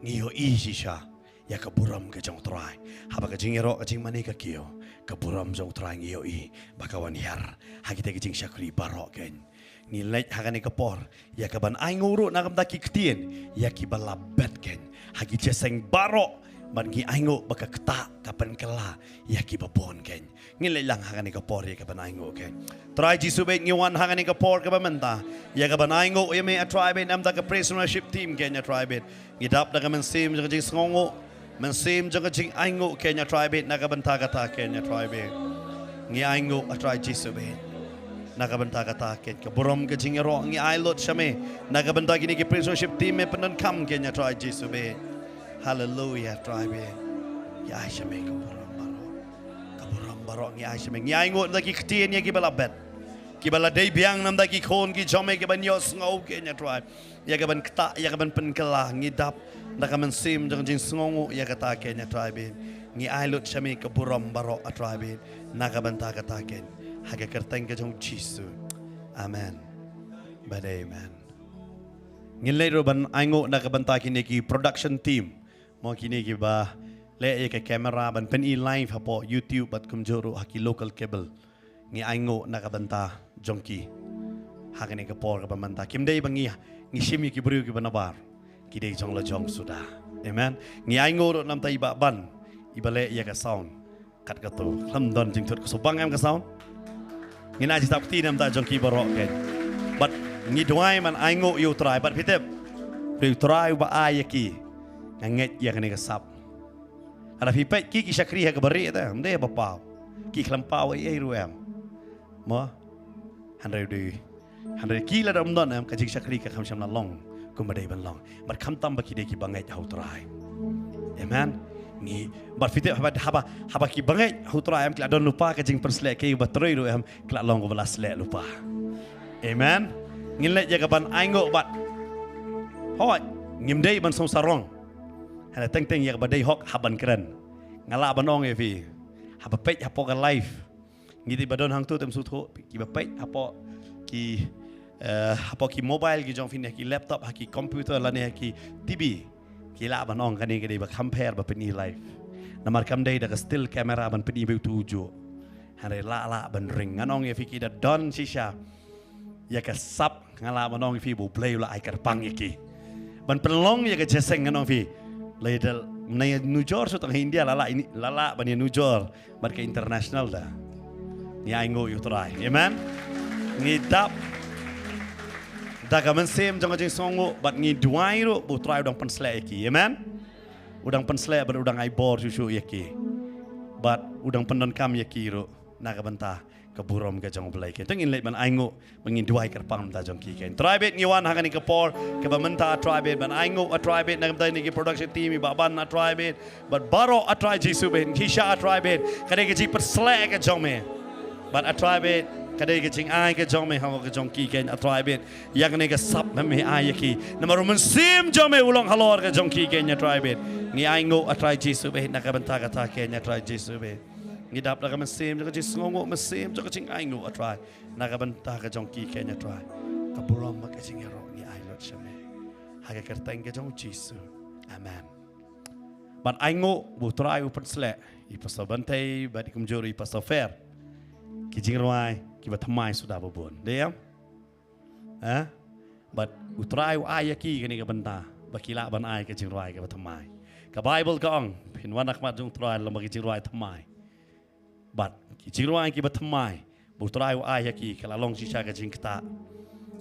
Ngi ïohi shisha ïa ka burom ka jong U Trai. Haba ka jingïaroh ka jingmane ka kiew, ka burom jong U Trai ngi ïohi ba ka wan hiar ha kita ki jingshakri baroh kein. Ngi leit ha kane ka por ïa ka ban ainguh ruh na ka bynta ki ktien ïa ki ba la bet kein ha ki jingïaseng baroh. Bad ngi ainguh ba ka ktah ka pynkylla ïa ki ba bun kein. Ngin leit lang ha kane ka por ïa ka ban ainguh kein. Trai Jisu beit ngi wan ha kane ka por kaba mynta ïa ka ban ainguh ïa me A Trai beit namar ka praise and worship team kein A Trai beit. Ngi dap da ka mynsiem jong ka jingsngewnguh, mynsiem jong ka jingainguh kein A Trai beit na ka bynta kata kein A Trai beit. Ngi ainguh, A Trai Jisu bad na ka bynta kata keiñ ka burom ka jingïaroh ngi ai lut sha me. Na ka bynta kine ki praise worship team me pyndonkam keiñ, A Trai Jisu bad. Haleluya, A Trai bad. Ngi ai sha me ka burom baroh. Ka burom baroh ngi ai sha me. Ngi ainguh da ki ktien ïa kiba la bet, kiba la dei biang namar ki khun ki jong me, kiba ñiew sngew keiñ, A Trai. Ïa ka ban ktah, ïa ka ban pynkylla, ngi dap da ka mynsiem jong jingsngewnguh ïa kata keiñ, A Trai bad. Ngi ai lut sha me ka burom baroh, A Trai bad, na ka bynta kata keiñ, ha ka kyrteng ka jong Jisu. Amen bad amen. Ngin leit ruh ban ainguh na ka bynta kine ki production team, mo, kine kiba leh ïa ka camera ban pyni live hapoh YouTube bad kumjuh ruh ha ki local cable. Ngi ainguh na ka bynta jong ki ha kane ka por kaba mynta. Kim dei ba ngi, ngi shim ïa ki briew kiba nabar, ki dei jong la jong suda. Amen. Ngi ainguh ruh namar i Bah Ban iba leh ïa ka sound. Kat kato, khlem don jingthut ka subang em ka sound. Ngin ai jingtap kti namar jong ki baroh keiñ. Bad ngi duwai ban ainguh ïa U Trai, bad phi tip, U Trai uba ai ïa ki. Nga ngeit ïa kane ka sap. Haba phi peit ki, ki shakri ha kaba rieh te, ym dei ba paw. Ki khlem paw ei ei ruh em. Mo? Hynrei dei, hynrei ki lada ym don em, ka jingshakri ka khlem shym la long kumba dei ban long. Bad khamtam ba ki dei kiba ngeit ha U Trai. Amen. Ngi, bad phi tip, haba, haba, haba kiba ngeit ha U Trai em, ki la don lypa ka jingpynsleh, kiba trei ruh em, ki la long kiba la sleh lypa. Amen. Ngin leit ïa ka ban ainguh bad. Hooid, ngim dei ban sngewsarong. Hynrei teng teng ïa kaba dei hok hap ban kren. Nga lah ban ong ïa phi, haba peit hapoh ka live, ngi dei ba don hangto te ym sngewthuh, kiba peit hapoh ki, eh, hapoh ki mobile ki jong phi ne, ki laptop, ha ki computer lane ha ki TV, ki lah ban ong kane ka dei ba kham pher ba pyni live. Namar kam dei da ka still camera ban pyni ba uto u juh. Hynrei lah lah ban ring. Ngan ong ïa phi, ki da don shisha ïa ka sap, nga lah ban ong ïa phi ba U Blei u la ai kyrpang ïa ki ban pynlong ïa ka jingïaseng, ngan ong ïa phi. Lei da mynne ïa nujor shu tang ha India, la lah ini, la lah ban ïa nujor bad ka international da. Ngi ainguh ïa U Trai. Amen. Ngi dap da ka mynsiem jong ka jingsngewnguh bad ngi duwai ruh ba U Trai u dang pynsleh ïa ki. Amen. U dang pynsleh bad u dang ai bor shuh shuh ïa ki. Bad u dang pyndonkam ïa ki ruh na ka bynta ka burom ka jong U Blei. Keiñ to ngin leit ban ainguh, ba ngin duwai kyrpang mynta jong ki keiñ. Trai bad ngi wan ha kane ka por kaba mynta, Trai bad, ban ainguh, Trai bad, na ka bynta kine ki production team, i Bah Ban, Trai bad, bad baroh, Trai Jisu bad, ngi shisha, Trai bad, ka dei ka jingpynsleh ka jong me. Bad Trai bad, ka dei ka jingai ka jong me ha ka jong ki keiñ, Trai bad. Ïa kane ka sap me ai ïa ki. Namar u mynsiem jong me u long halor ka jong ki keiñ, Trai bad. Ngi ainguh, Trai Jisu bad, na ka bynta kata keiñ, Trai Jisu bad. Ngi dap da ka mynsiem jong ka jingsngewnguh, mynsiem jong ka jingainguh, Trai. Na ka bynta ka jong ki keiñ, Trai. Ka burom bad ka jingïaroh ngi ai lut sha me. Ha ka kyrteng ka jong Jisu. Amen. Ban ainguh ba U Trai u pynsleh ïa i Pastor Bantei bad kumjuh ïa i Pastor Fer. Ki jingrwai kiba thymmai suda ba bun. Dei em? Ha? Bad U Trai u ai ïa ki kane ka bynta ba ki lah ban ai ka jingrwai kaba thymmai. Ka Baibl ka ong, phin wan ha khmat jong U Trai lem bad ki jingrwai thymmai. Bad ki jingrwai kiba thymmai ba U Trai u ai ïa ki, ka la long shisha ka jingktah,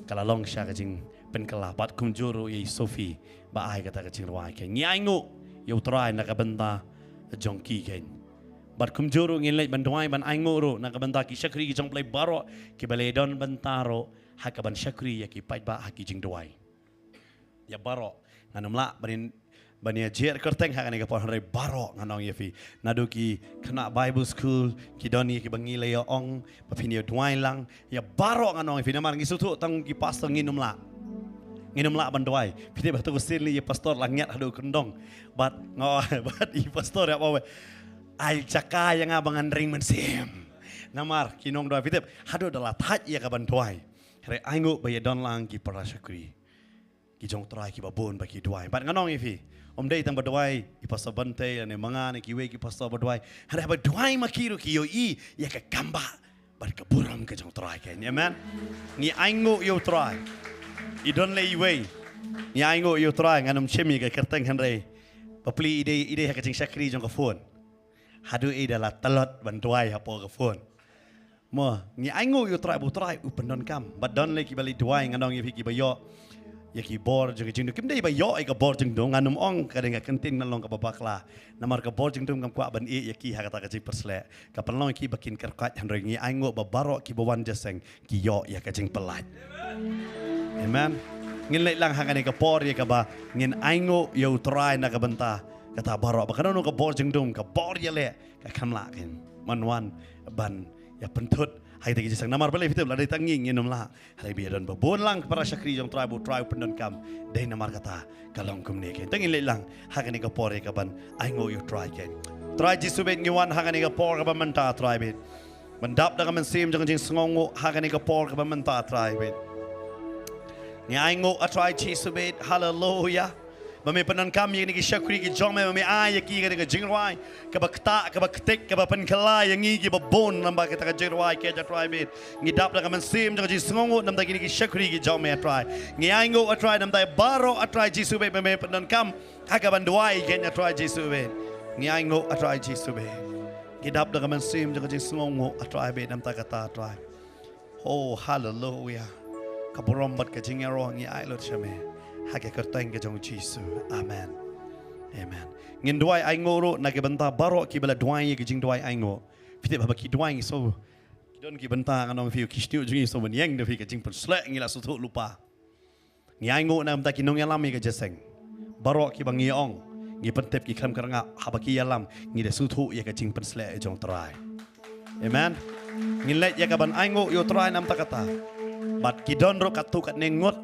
ka la long shisha ka jingpynkylla. Bad kumjuh ruh ïa i Sophie ba ai kata ka jingrwai. Keiñ ngi ainguh ïa U Trai na ka bynta jong ki keiñ. Bad kumjuh ruh ngin leit ban duwai ban ainguh ruh na ka bynta ki shakri ki jong U Blei baroh kiba la don bynta ruh ha kaban shakri ïa ki paidbah ha ki jingduwai. Ïa baroh, ngan ym lah ban ïa, ban ïa jer kyrteng ha kane ka por, hynrei baroh ngan ong ïa phi. Naduh ki khynnah Bible school, ki don ïa kiba ngi la ïa ong ba phin ïa duwai lang. Ïa baroh ngan ong ïa phi, namar ngi sngewthuh tang ki pastor ngin ym lah. Ngin ym lah ban duwai. Phi tip ba tu ka sien lei ïa pastor la ngiat haduh kyndong. Bad nga, bad i pastor ïa ba wei, ai jaka ïa nga ba ngan ring mynsiem. Namar ki nongduwai, phi tip, haduh da la thait ïa kaban duwai, hynrei ainguh ba ïa don lang ki para shakri ki jong U Trai kiba bun ba ki duwai. Bad ngan ong ïa phi, ym dei tang ba duwai i Pastor Bantei lane ma nga ne kiwei ki pastor ba duwai, hynrei ba duwai ma ki ruh ki ïohi ïa ka kambah bad ka burom ka jong U Trai keiñ. Amen. Ngi ainguh ïa U Trai. I don lei iwei. Ngi ainguh ïa U Trai, ngan ym shim ïa ka kyrteng, hynrei bapli i dei, i dei ha ka jingshakri jong ka phone. Haduh i da la tlot ban duwai hapoh ka phone. Mo, ngi ainguh ïa U Trai ba U Trai u pyndonkam. Bad don lei kiba leit duwai, ngan ong ïa phi, kiba ïoh ïa ki bor jong ka jingdum. Kim dei ba ïoh ïa ka bor jingdum, ngan ym ong ka dei ka kyntien, ngan long kaba bakla. Namar ka bor jingdum kam kwah ban ïeh ïa ki ha kata ka jingpyrsleh. Ka pynlong ïa ki ba kin kyrpad, hynrei ngi ainguh ba baroh kiba wan jingïaseng ki ïoh ïa ka jingpyllait. Amen. Ngin leit lang ha kane ka por ïa kaba ngin ainguh ïa U Trai na ka bynta kata baroh. Ba kano kano ka bor jingdum, ka bor ïaleh, ka kham lah kin man wan ban ïa pynthut ha kita ki jingïaseng. Namar balei phi tip, lada tang ngi ngin ym lah. Hynrei ba ïa don ba bun lang ki para shakri jong U Trai, ba U Trai u pyndonkam. Dei namar kata ka long kumne kein. Te ngin leit lang ha kane ka por ïa kaban ainguh ïa U Trai kein. Trai Jisu bad ngi wan ha kane ka por kaba mynta, Trai bad. Ban dap da ka mynsiem jong ka jingsngewnguh ha kane ka por kaba mynta, Trai bad. Ngi ainguh, A Trai Jisu bad. Haleluya. Ba me pyndonkam ïa kine ki shakri ki jong me, ba me ai ïa ki kane ka jingrwai kaba ktah, kaba ktik, kaba pynkylla ïa ngi kiba bun namar kata ka jingrwai kein, A Trai bad. Ngi dap da ka mynsiem jong ka jingsngewnguh namar kine ki shakri ki jong me, A Trai. Ngi ainguh, A Trai, namar baroh, A Trai Jisu bad, ba me pyndonkam ha kaban duwai kein, A Trai Jisu bad. Ngi ainguh, A Trai Jisu bad. Ngi dap da ka mynsiem jong ka jingsngewnguh, A Trai bad, namar kata, A Trai. Oh, haleluya. Ka burom bad ka jingïaroh ngi ai lut sha me ha ka kyrteng ka jong U Jisu. Amen. Amen. Ngin duwai ainguh ruh na ka bynta baroh kiba la duwai ïa ka jingduwai ainguh. Phi tip haba ki duwai ngi sngew, ki don ki bynta, ngan ong ïa phi, ki shñiuh jong ngi sngew ban ïeng da phi, ka jingpynsleh ngi la sngewthuh lypa. Ngi ainguh namar ki nongïalam ïa ka jingïaseng. Baroh kiba ngi ong, ngi pyntip ki khlem kyrngap, haba ki ïalam, ngi da sngewthuh ïa ka jingpynsleh jong U Trai. Amen. Ngin leit ïa kaban ainguh ïa U Trai namar kata. Bad ki don ruh katto katne ngut,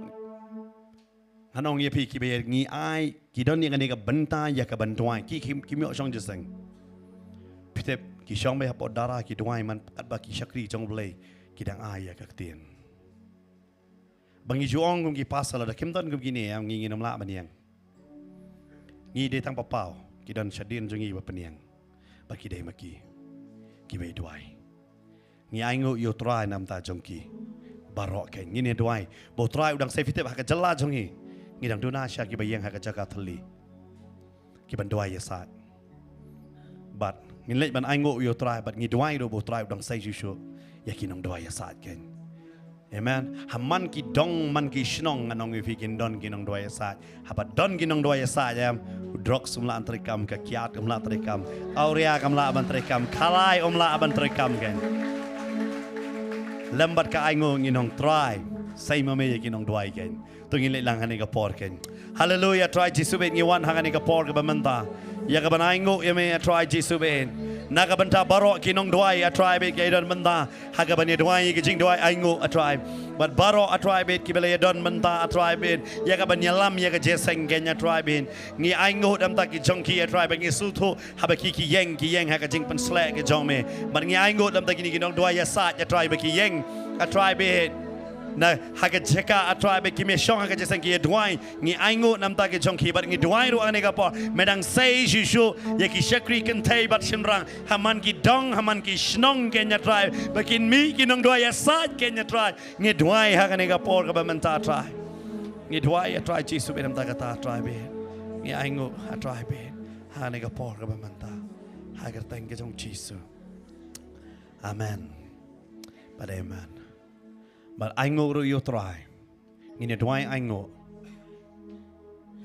ngan ong ïa phi, kiba ïa ngi ai, ki don ïa kane ka bynta ïa kaban duwai. Ki, ki, kim ïoh shong jingïaseng. Phi tip, ki shong beit hapoh dara, ki duwai man katba ki shakri jong U Blei ki dang ai ïa ka ktien. Ba ngi ju ong kum ki pastor, lada kim don kum kine, ngi ngin ym lah ban ïeng. Ngi dei tang ba paw, ki don shadien jong ngi ba pynïeng. Bad ki dei ma ki, kiba ïa duwai. Ngi ainguh ïa U Trai namar jong ki baroh kein. Ngin ïa duwai ba U Trai u dang sei, phi tip, ha ka jylla jong ngi, ngi dang duna sha kiba ïeng ha ka jaka thylli, kiban duwai ïasaid. Bad ngin leit ban ainguh ïa U Trai, bad ngi duwai ruh ba U Trai u dang sei shuh shuh ïa ki nongduwai ïasaid kein. Amen. Ha man ki dong, man ki shnong, ngan ong ïa phi, kin don ki nongduwai ïasaid. Haba don ki nongduwai ïasaid, em, u drugs um lah ban treikam, ka kiad um lah treikam, awria kam lah ban treikam, khalai um lah ban treikam kein. Lem bad ka ainguh ngin ong, Trai, sei ma me ïa ki nongduwai kein. To ngin leit lang ha kane ka por kein. Haleluya, Trai Jisu bad, ngi wan ha kane ka por kaba mynta ïa kaban ainguh ïa me, A Trai Jisu bad, na ka bynta baroh ki nongduwai, A Trai bad, ki ïa don bynta ha kaban ïa duwai ïa ka jingduwai ainguh, A Trai. Bad baroh, A Trai bad, kiba la ïa don bynta, A Trai bad, ïa kaban ïalam ïa ka jingïaseng kein, A Trai bad. Ngi ainguh da ka bynta ki jong ki, A Trai bad, ngi sngewthuh haba ki, ki ïeng, ki ïeng ha ka jingpynsleh ka jong me. Bad ngi ainguh da ka bynta kine ki nongduwai ïasaid, A Trai bad, ki ïeng, A Trai bad, na ha ka jaka, A Trai bad, kim ïa shong ha ka jingïaseng, ki ïa duwai. Ngi ainguh namar ki jong ki, bad ngi duwai ruh ha kane ka por, me dang sei shuh shuh ïa ki shakri kynthei bad shynrang ha man ki dong, ha man ki shnong kein, A Trai, ba kin mih ki nongduwai ïasaid kein, A Trai. Ngi duwai ha kane ka por kaba mynta, A Trai. Ngi duwai, A Trai Jisu bad, namar kata, A Trai bad, ngi ainguh, A Trai bad, ha kane ka por kaba mynta, ha ka kyrteng ka jong U Jisu. Amen. Bad amen. Bad ainguh ruh ïa U Trai. Ngin ïa duwai ainguh.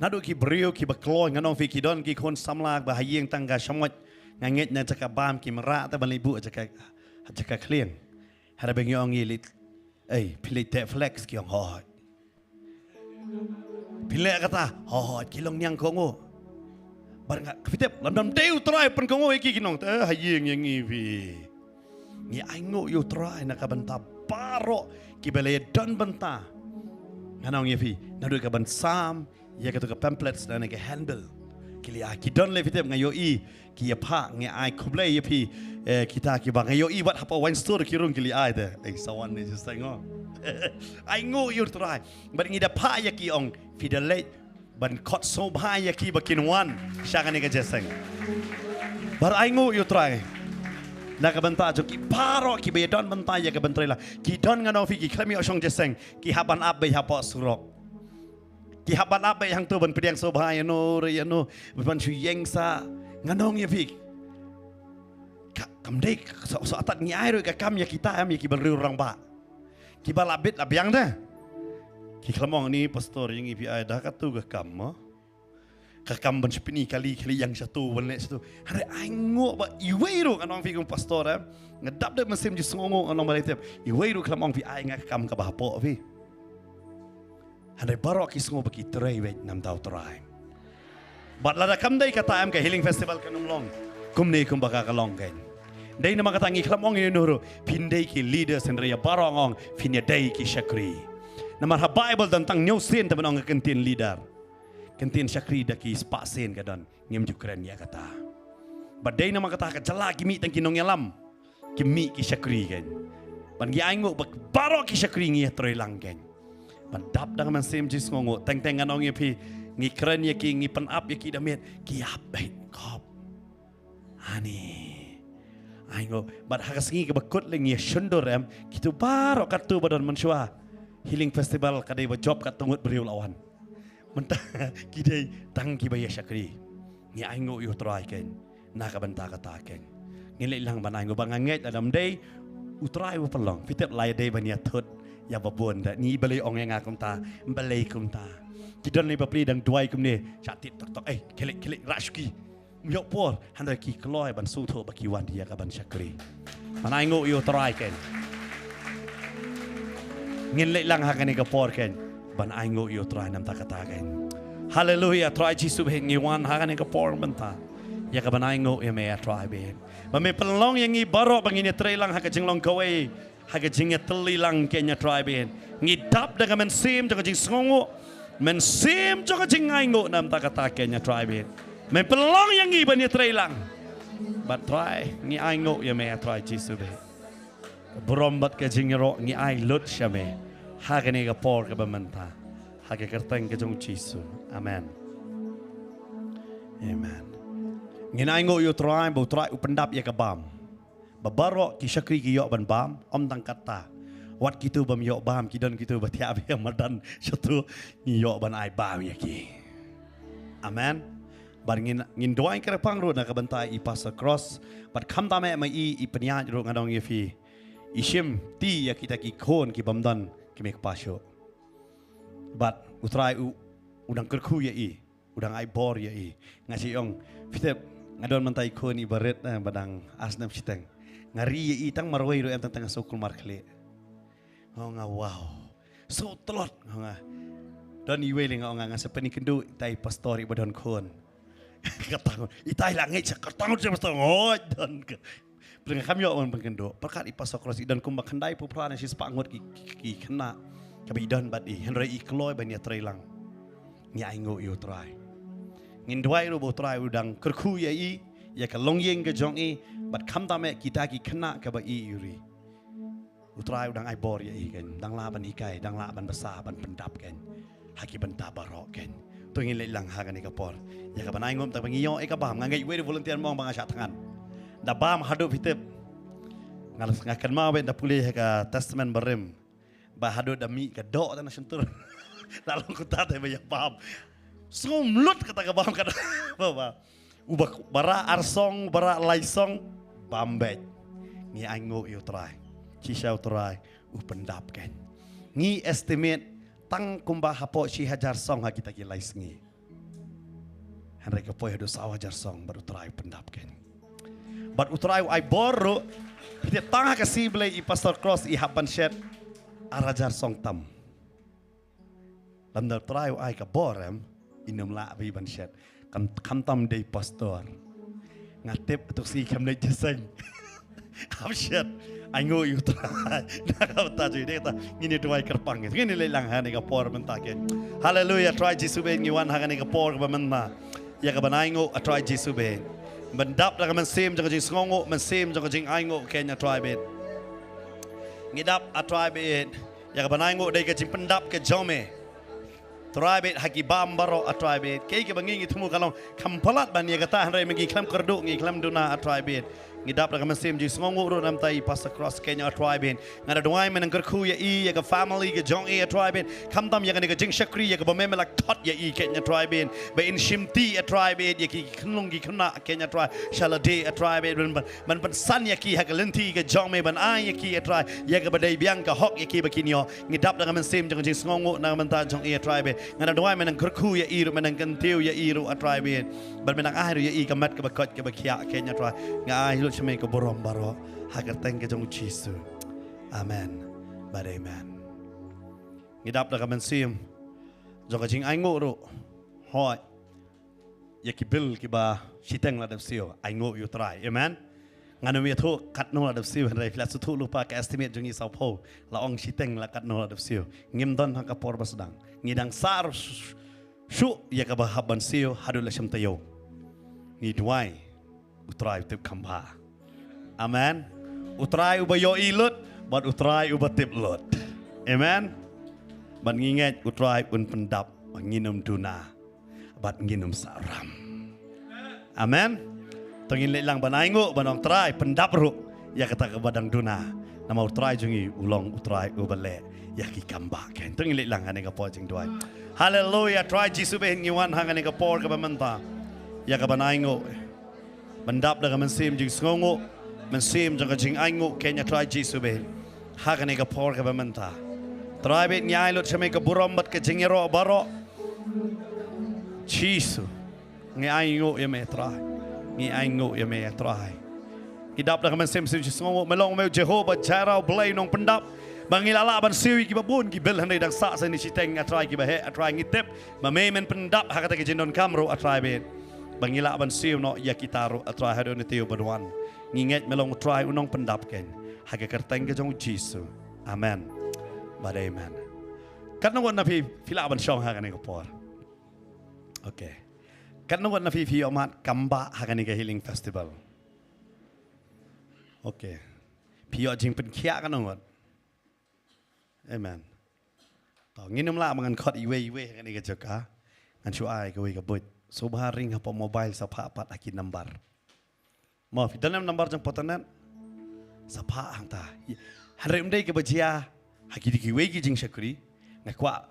Naduh ki briew kiba kloi, ngan ong ïa phi, ki don ki khun samla ba ha ïing tang ka shamoit, nga ngeit na jaka bam, kim rah te ban leit buh jaka, jaka khlieng. Hynrei ba ngi ong ïa leit, ei, phi leit teh flex, ki ong hooid. Phi leh kata, hooid, ki long niang kohnguh. Bad nga, phi tip, lymda ym dei U Trai pynkohnguh ïa ki, kin ong te ha ïing ïa ngi phi. Ngi ainguh ïa U Trai na ka bynta baroh kiba la ïa don bynta. Ngan ong ïa phi, naduh kaban sam ïa kato ka pamphlets na ka handbill, ki la ïa, ki don lei, phi tip, nga ïohi ki ïa phah, nga ai khublei ïa phi, eh, kita kiba, nga ïohi wat hapoh wine store ki rung ki la ai te. Ei, sa wan ne just ngo. Ainguh ïa U Trai. Bad ngi da phah ïa ki, ong, phi da leit ban khot sngewbha ïa ki ba kin wan sha kane ka jingïaseng. Bad ainguh ïa U Trai na ka bynta jong ki baroh kiba ïa don bynta ïa ka ban trei la. Ki don, ngan ong ïa phi, ki khlem ïoh shong jingïaseng, ki hap ban ap beit hapoh surok. Ki hap ban ap beit hangto ban pdiang sngewbha ïano re ïano, ban shu ïeng sah. Ngan ong ïa phi, ka, kam dei, sa, sa, artat ngi ai ruh ka kam ïa kita, em, ïa kiba riewrangbah, kiba la bit la biang te. Ki khlem ong ni pastor ïa ngi phi ai da katu ka kam mo. Ka kam ban shapni kali kali ïa shatu ban leh shatu. Hynrei ai nguh ba iwei ruh ngan ong phi kum pastor em. Nga dap da mynsiem ju sngewnguh ngan ong ba lei tep. Iwei ruh khlem ong phi ai nga ka kam kaba hapoh phi. Hynrei baroh ki sngew ba ki trei beit namar U Trai. Bad lada kam dei kata em ka healing festival kan ym long kumne kumba ka ka long kein. Dei namar kata ngi khlem ong ïa uno ruh phin dei ki leaders hynrei ïa baroh nga ong phin ïa dei ki shakri. Namar ha Baibl don tang hynñiew sien te ban ong ka ktien leader. Ka ktien shakri da ki spah sien ka don, ngim ju kren ïa kata. Bad dei namar kata ha ka jylla ki mih tang ki nongïalam. Ki mih ki shakri kein. Bad ngi ai nguh ba baroh ki shakri ngi ïa trei lang kein. Bad dap da ka mynsiem ju sngewnguh, teng teng ngan ong ïa phi, ngi kren ïa ki, ngi pynap ïa ki da miet, ki ïap beit khop. Ani. Ai nguh, bad ha ka sngi kaba kut lei ngi ïa shon dur em, kito baroh katto ba don mynshuwa. Healing festival ka dei ba jop katto ngut briew la wan. Mynta ki dei tang kiba ïa shakri. Ngi ai nguh ïa U Trai kein. Na ka bynta kata kein. Ngin leit lang ban ai nguh ba nga ngeit lada ym dei U Trai u pynlong. Phi tip la ïa dei ban ïa thut ïa ba bun da. Ni balei ong ïa nga kumta, balei kumta. Ki don lei bapli dang duwai kumne. Sha tit tok tok. Eh, khelek khelek rah shuki. Ym ïoh por, hynrei ki kloi ban sngewthuh ba ki wan ïa ka ban shakri. Ban ai nguh ïa U Trai kein. Ngin leit lang ha kane ka por kein. Ban ai nguh ïa U Trai namar kata kein. Haleluia, Trai Jisu beit ngi wan ha kane ka por mynta. Ïa ka ban ai nguh ïa me ïa Trai beit. Ba me pynlong ïa ngi baroh ba ngin ïa trei lang ha ka jinglong kawei. Ha ka jingïatylli lang kein ïa Trai beit. Ngi dap da ka mynsiem jong ka jingsngewnguh. Mynsiem jong ka jingainguh namar kata kein ïa Trai beit. Me pynlong ïa ngi ban ïa trei lang. Bad Trai ngi ai nguh ïa me ïa Trai Jisu beit. Ka burom bad ka jingïaroh ngi ai lut sha me. Ha kane ka por kaba mynta. Ha ka kyrteng ka jong Jisu. Amen. Amen. Ngin ai nguh ïa U Trai ba U Trai u pyndap ïa ka bam. Ba baroh ki shakri ki ïoh ban bam, ym tang kata. Wat kito bym ïoh bam, ki don kito ba thiah biang madan, shatu ngi ïoh ban ai bam ïa ki. Amen. Bad ngin, ngin duwai kyrpang ruh na ka bynta i Pastor Cross, bad khamtam eh ma i, i pynïaid ruh nga ong ïa phi. I shim ti ïa kita ki khun ki bym don ki mei kpa shuh. Bad U Trai u, u dang kyrkhu ïa i. U dang ai bor ïa i. Nga shu ong, phi tip, nga don mynta i khun i barit, eh, ba dang ar snem shiteng. Nga ri ïa i tang marwei ruh em tang tang sngewkulmar khlieh. Nga ong nga, wow. Sngewtlot, nga ong nga. Don iwei lei nga ong nga, nga sa pyni kynduh ïa i pastor i ba don khun. Kata nga, ita i la ngeit sha kata nga, pastor, ngoi don. Pyrshah nga kam ïoh ban pynkynduh. Pyrkhat i Pastor Cross i don kumba khyndai phew phra ne shispah ngut ki, ki, ki khynnah. Kaba i don bad i. Hynrei i kloi ban ïa trei lang. Ngi ai nguh ïa U Trai. Ngin duwai ruh ba U Trai u dang kyrkhu ïa i. Ïa ka longïing ka jong i. Bad khamtam eh kita ki khynnah kaba i ïa ri. U Trai u dang ai bor ïa i kein, dang lah ban hikai, dang lah ban bsa, ban pyndap kein. Ha ki bynta baroh kein. To ngin leit lang ha kane ka por. Ïa ka ban ai nguh mynta ba ngi ïoh ïa ka bam, nga ngeit wei de volunteer mo ba nga shah thngan. Da bam haduh phi tip. Nga, nga kynmaw beit da pule ha ka Testament barim. Ba haduh da mih ka doh tang na shyntur. Da long kumta te ba ïa bam. Sngewmlut kata ka bam kata. Ba, ba. Uba, ba rah ar song, ba rah lai song, bam beit. Ngi ai nguh ïa U Trai. Shisha U Trai u pyndap kein. Ngi estimate tang kumba hapoh shi hajar song ha kita ki lai sngi. Hynrei ka poi haduh saw hajar song bad U Trai u pyndap kein. Bad U Trai u ai bor ruh. Phi tip tang ha ka sngi Blei i Pastor Cross i hap ban shet ar hajar song tam. Lada U Trai u ai ka bor em, in ym lah beit ban shet. Kam, khamtam dei pastor. Nga tip tu si kam dei jiseng. Kam shet. Ai nguh ïa U Trai. Na ka bynta jong i dei kata. Ngin ïa duwai kyrpang. Ngin ïa leit lang ha kane ka por mynta kein. Haleluia, Trai Jisu beit ngi wan ha kane ka por kaba mynta. Ïa ka ban ai nguh, a Trai Jisu beit. Ban dap da ka mynsiem jong ka jingsngewnguh, mynsiem jong ka jingai nguh kein, a Trai beit. Ngi dap, a Trai beit. Ïa ka ban ai nguh dei ka jingpyndap ka jong me. Trai beit, ha ki bam baroh, a Trai beit. Kaei kaba ngi ngi thmu ka long kham palat ban ïa kata, hynrei ma ngi khlem kyrduh, ngi khlem duna, a Trai beit. Ngi dap da ka mynsiem jingsngewnguh ruh namar i Pastor Cross keiñ, A Trai Blei. Nga da duwai men nang kyrkhu ïa i, ïa ka family ka jong i, A Trai Blei. Khamtam ïa kane ka jingshakri ïa kaba me me la thot ïa i keiñ, A Trai Blei. Ba in shim ti, A Trai Blei, ïa ki khynnah ki khynnah keiñ, A Trai. Sha lade, A Trai Blei, ban, ban, ban pynsan ïa ki ha ka lynti ka jong me, ban ai ïa ki, A Trai, ïa kaba dei biang ka hok ïa ki ba kin ïoh. Ngi dap da ka mynsiem jong jingsngewnguh na ka bynta jong i, A Trai Blei. Nga da duwai men nang kyrkhu ïa i ruh, men nang kyntiew ïa i ruh, A Trai Blei. Bad men nang ai ruh ïa i ka met kaba koit kaba khiah keiñ, A Trai. Nga ai lut sha me ka burom baroh ha ka kyrteng ka jong u Jisu. Amen. Bad amen. Ngi dap da ka mynsiem jong ka jingainguh ruh. Hooid. Ïa ki bill kiba shiteng la dep siew, ainguh ïa u Trai. Amen. Ngan ym ïathuh katno la dep siew, hynrei phi la sngewthuh lypa ka estimate jong ngi sawphew, la ong shiteng la katno la dep siew. Ngim don ha ka por ba sdang. Ngi dang sah ruh shuh ïa kaba hap ban siew haduh la shem taïew. Ngi duwai u Trai u tip kham bha. Amen. U Trai uba ïohi lut bad u Trai uba tip lut. Amen. Bad ngi ngeit u Trai un pyndap, ba ngin ym duna, bad ngin ym sahram. Amen. To ngin leit lang ban ainguh, ban ong, Trai, pyndap ruh ïa kata kaba dang duna. Namar u Trai jong ngi u long u Trai uba leh ïa ki kam bah keiñ. To ngin leit lang ha kane ka por jingduwai. Haleluia, Trai Jisu Blei, ngi wan ha kane ka por kaba mynta ïa kaban ainguh, ban dap da ka mynsiem jingsngewnguh, mynsiem jong ka jingainguh keiñ, A Trai Jisu Blei. Ha kane ka por kaba mynta, Trai Blei, ngi ai lut sha me ka burom bad ka jingïaroh baroh. Jisu, ngi ainguh ïa me, Trai. Ngi ainguh ïa me, Trai. Ngi dap da ka mynsiem jingsngewnguh, me long me u Jehovah Jireh, u Blei u nongpyndap. Ba ngi la lah ban siew ïa kiba bun ki bill, hynrei dang sah sa ne shiteng, A Trai, kiba heh, A Trai, ngi tip ba me men pyndap ha kata ka jingdonkam ruh, A Trai Blei. Ba ngi lah ban siew noh ïa kita ruh, A Trai, haduh ne taïew ban wan. Ngi ngeit me long u Trai u nongpyndap keiñ, ha ka kyrteng ka jong u Jisu. Amen. Bad amen. Katno ngut na phi phi lah ban shong ha kane ka por? Okay. Katno ngut na phi phi ïoh mad kam bah ha kane ka healing festival? Okay. Phi ïoh jingpynkhiah katno ngut? Amen. To ngin ym lah ba ngan khot iwei iwei ha kane ka jaka. Ngan shu ai kawei ka buit. Sngewbha ring hapoh mobile, sa phah pat ha ki nambar. Mo, phi don em nambar jong Photonet? Sa phah hangta. Hynrei ym dei kaba jia ha ki dei kiwei ki jingshakri. Nga kwah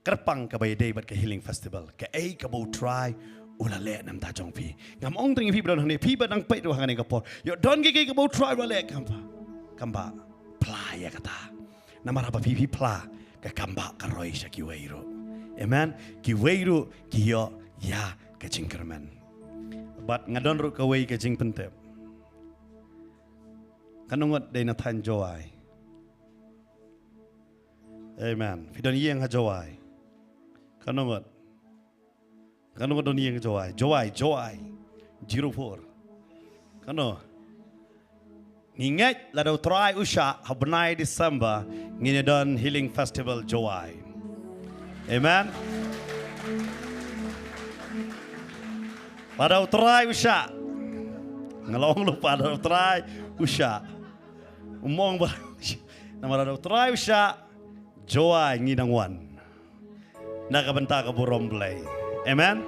kyrpang kaba ïadei bad ka healing festival. Kaei kaba u Trai u la leh na ka bynta jong phi. Ngam ong tang ïa phi ba don hangne, phi ba dang peit ruh ha kane ka por. Ïoh don kiei kiei kaba u Trai u la leh, kam bah, kam bah, phla ïa kata. Namar haba phi phi phla, ka kam bah ka roi sha kiwei ruh. Amen. Kiwei ruh ki ïoh ïa ka jingkyrmen. Bad nga don ruh kawei ka jingpyntip. Katno ngut dei na thaiñ Jowai? Amen. Phi don ïing ha Jowai? Katno ngut? Katno ngut don ïing ha Jowai? Jowai, Jowai. Zero four. Katno? Ngi ngeit lada u Trai u shah, ha u bnai December ngin ïa don Healing Festival Jowai. Amen. Lada u Trai u shah. Nga la ong lypa, lada u Trai u shah. Um ong ba, namar lada u Trai u shah, Jowai ngi nang wan na ka bynta ka burom Blei. Amen.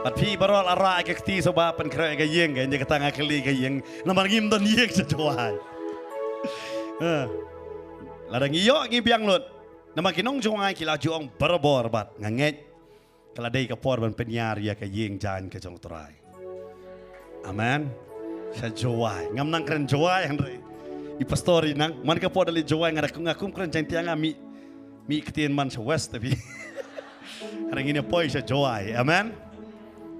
Bad phi baroh la rah ïa ka kti, sngewbha pynkhreh ïa ka ïing, ka ïing, kata nga kylli ka ïing. Namar ngim don ïing sha Jowai. Eh. Lada ngi ïoh ngi biang lut. Namar ki nong Jowai ki la ju ong barabor bad nga ngeit ka la dei ka por ban pynïar ïa ka ïing jaiñ ka jong u Trai. Amen. Sha Jowai. Ngam nang kren Jowai hynrei i pastor i nang. Man ka por da leit Jowai nga da, nga kum kren Jaiñtia, nga mih, mih ktien man sha West tapi. Hynrei ngin ïa poi sha Jowai. Amen.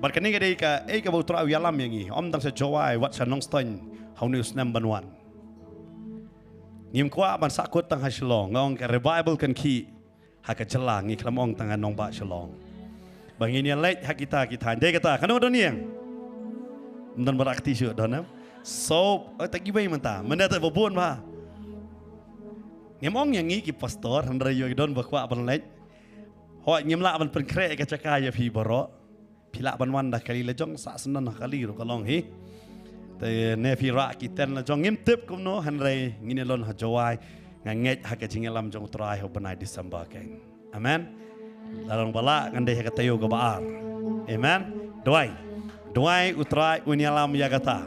Bad kane ka dei kaei kaba u Trai u ïalam ïa ngi. Ym tang sha Jowai, wat sha Nongstoiñ ha une u snem ban wan. Ngim kwah ban sahkut tang ha Shillong. Nga ong ka revival kan khih ha ka jylla, ngi khlem ong tang ha nongbah Shillong. Ba ngin ïa leit ha kita ki thaiñ. Dei kata, katno don ïing? Ym don ba rah kti shuh, don em? Sop, oi, ta kiwei mynta. Mynta ta ba bun ba. Ngim ong ïa ngi ki pastor, hynrei ïoh ki don ba kwah ban leit. Hooid, ngim lah ban pynkhreh ka jaka ïa phi baroh. Phi lah ban wan da kali la jong, sah syndon ha kali ruh ka long hi. Te ne phi rah ki tent la jong, ngim tip kumno, hynrei ngin ïa lon ha Jowai. Nga ngeit ha ka jingïalam jong u Trai ha u bnai December keiñ. Amen. La long ba lah ngan dei ha ka taïew kaba ar. Amen. Duwai. Duwai u Trai un ïalam ïa kata.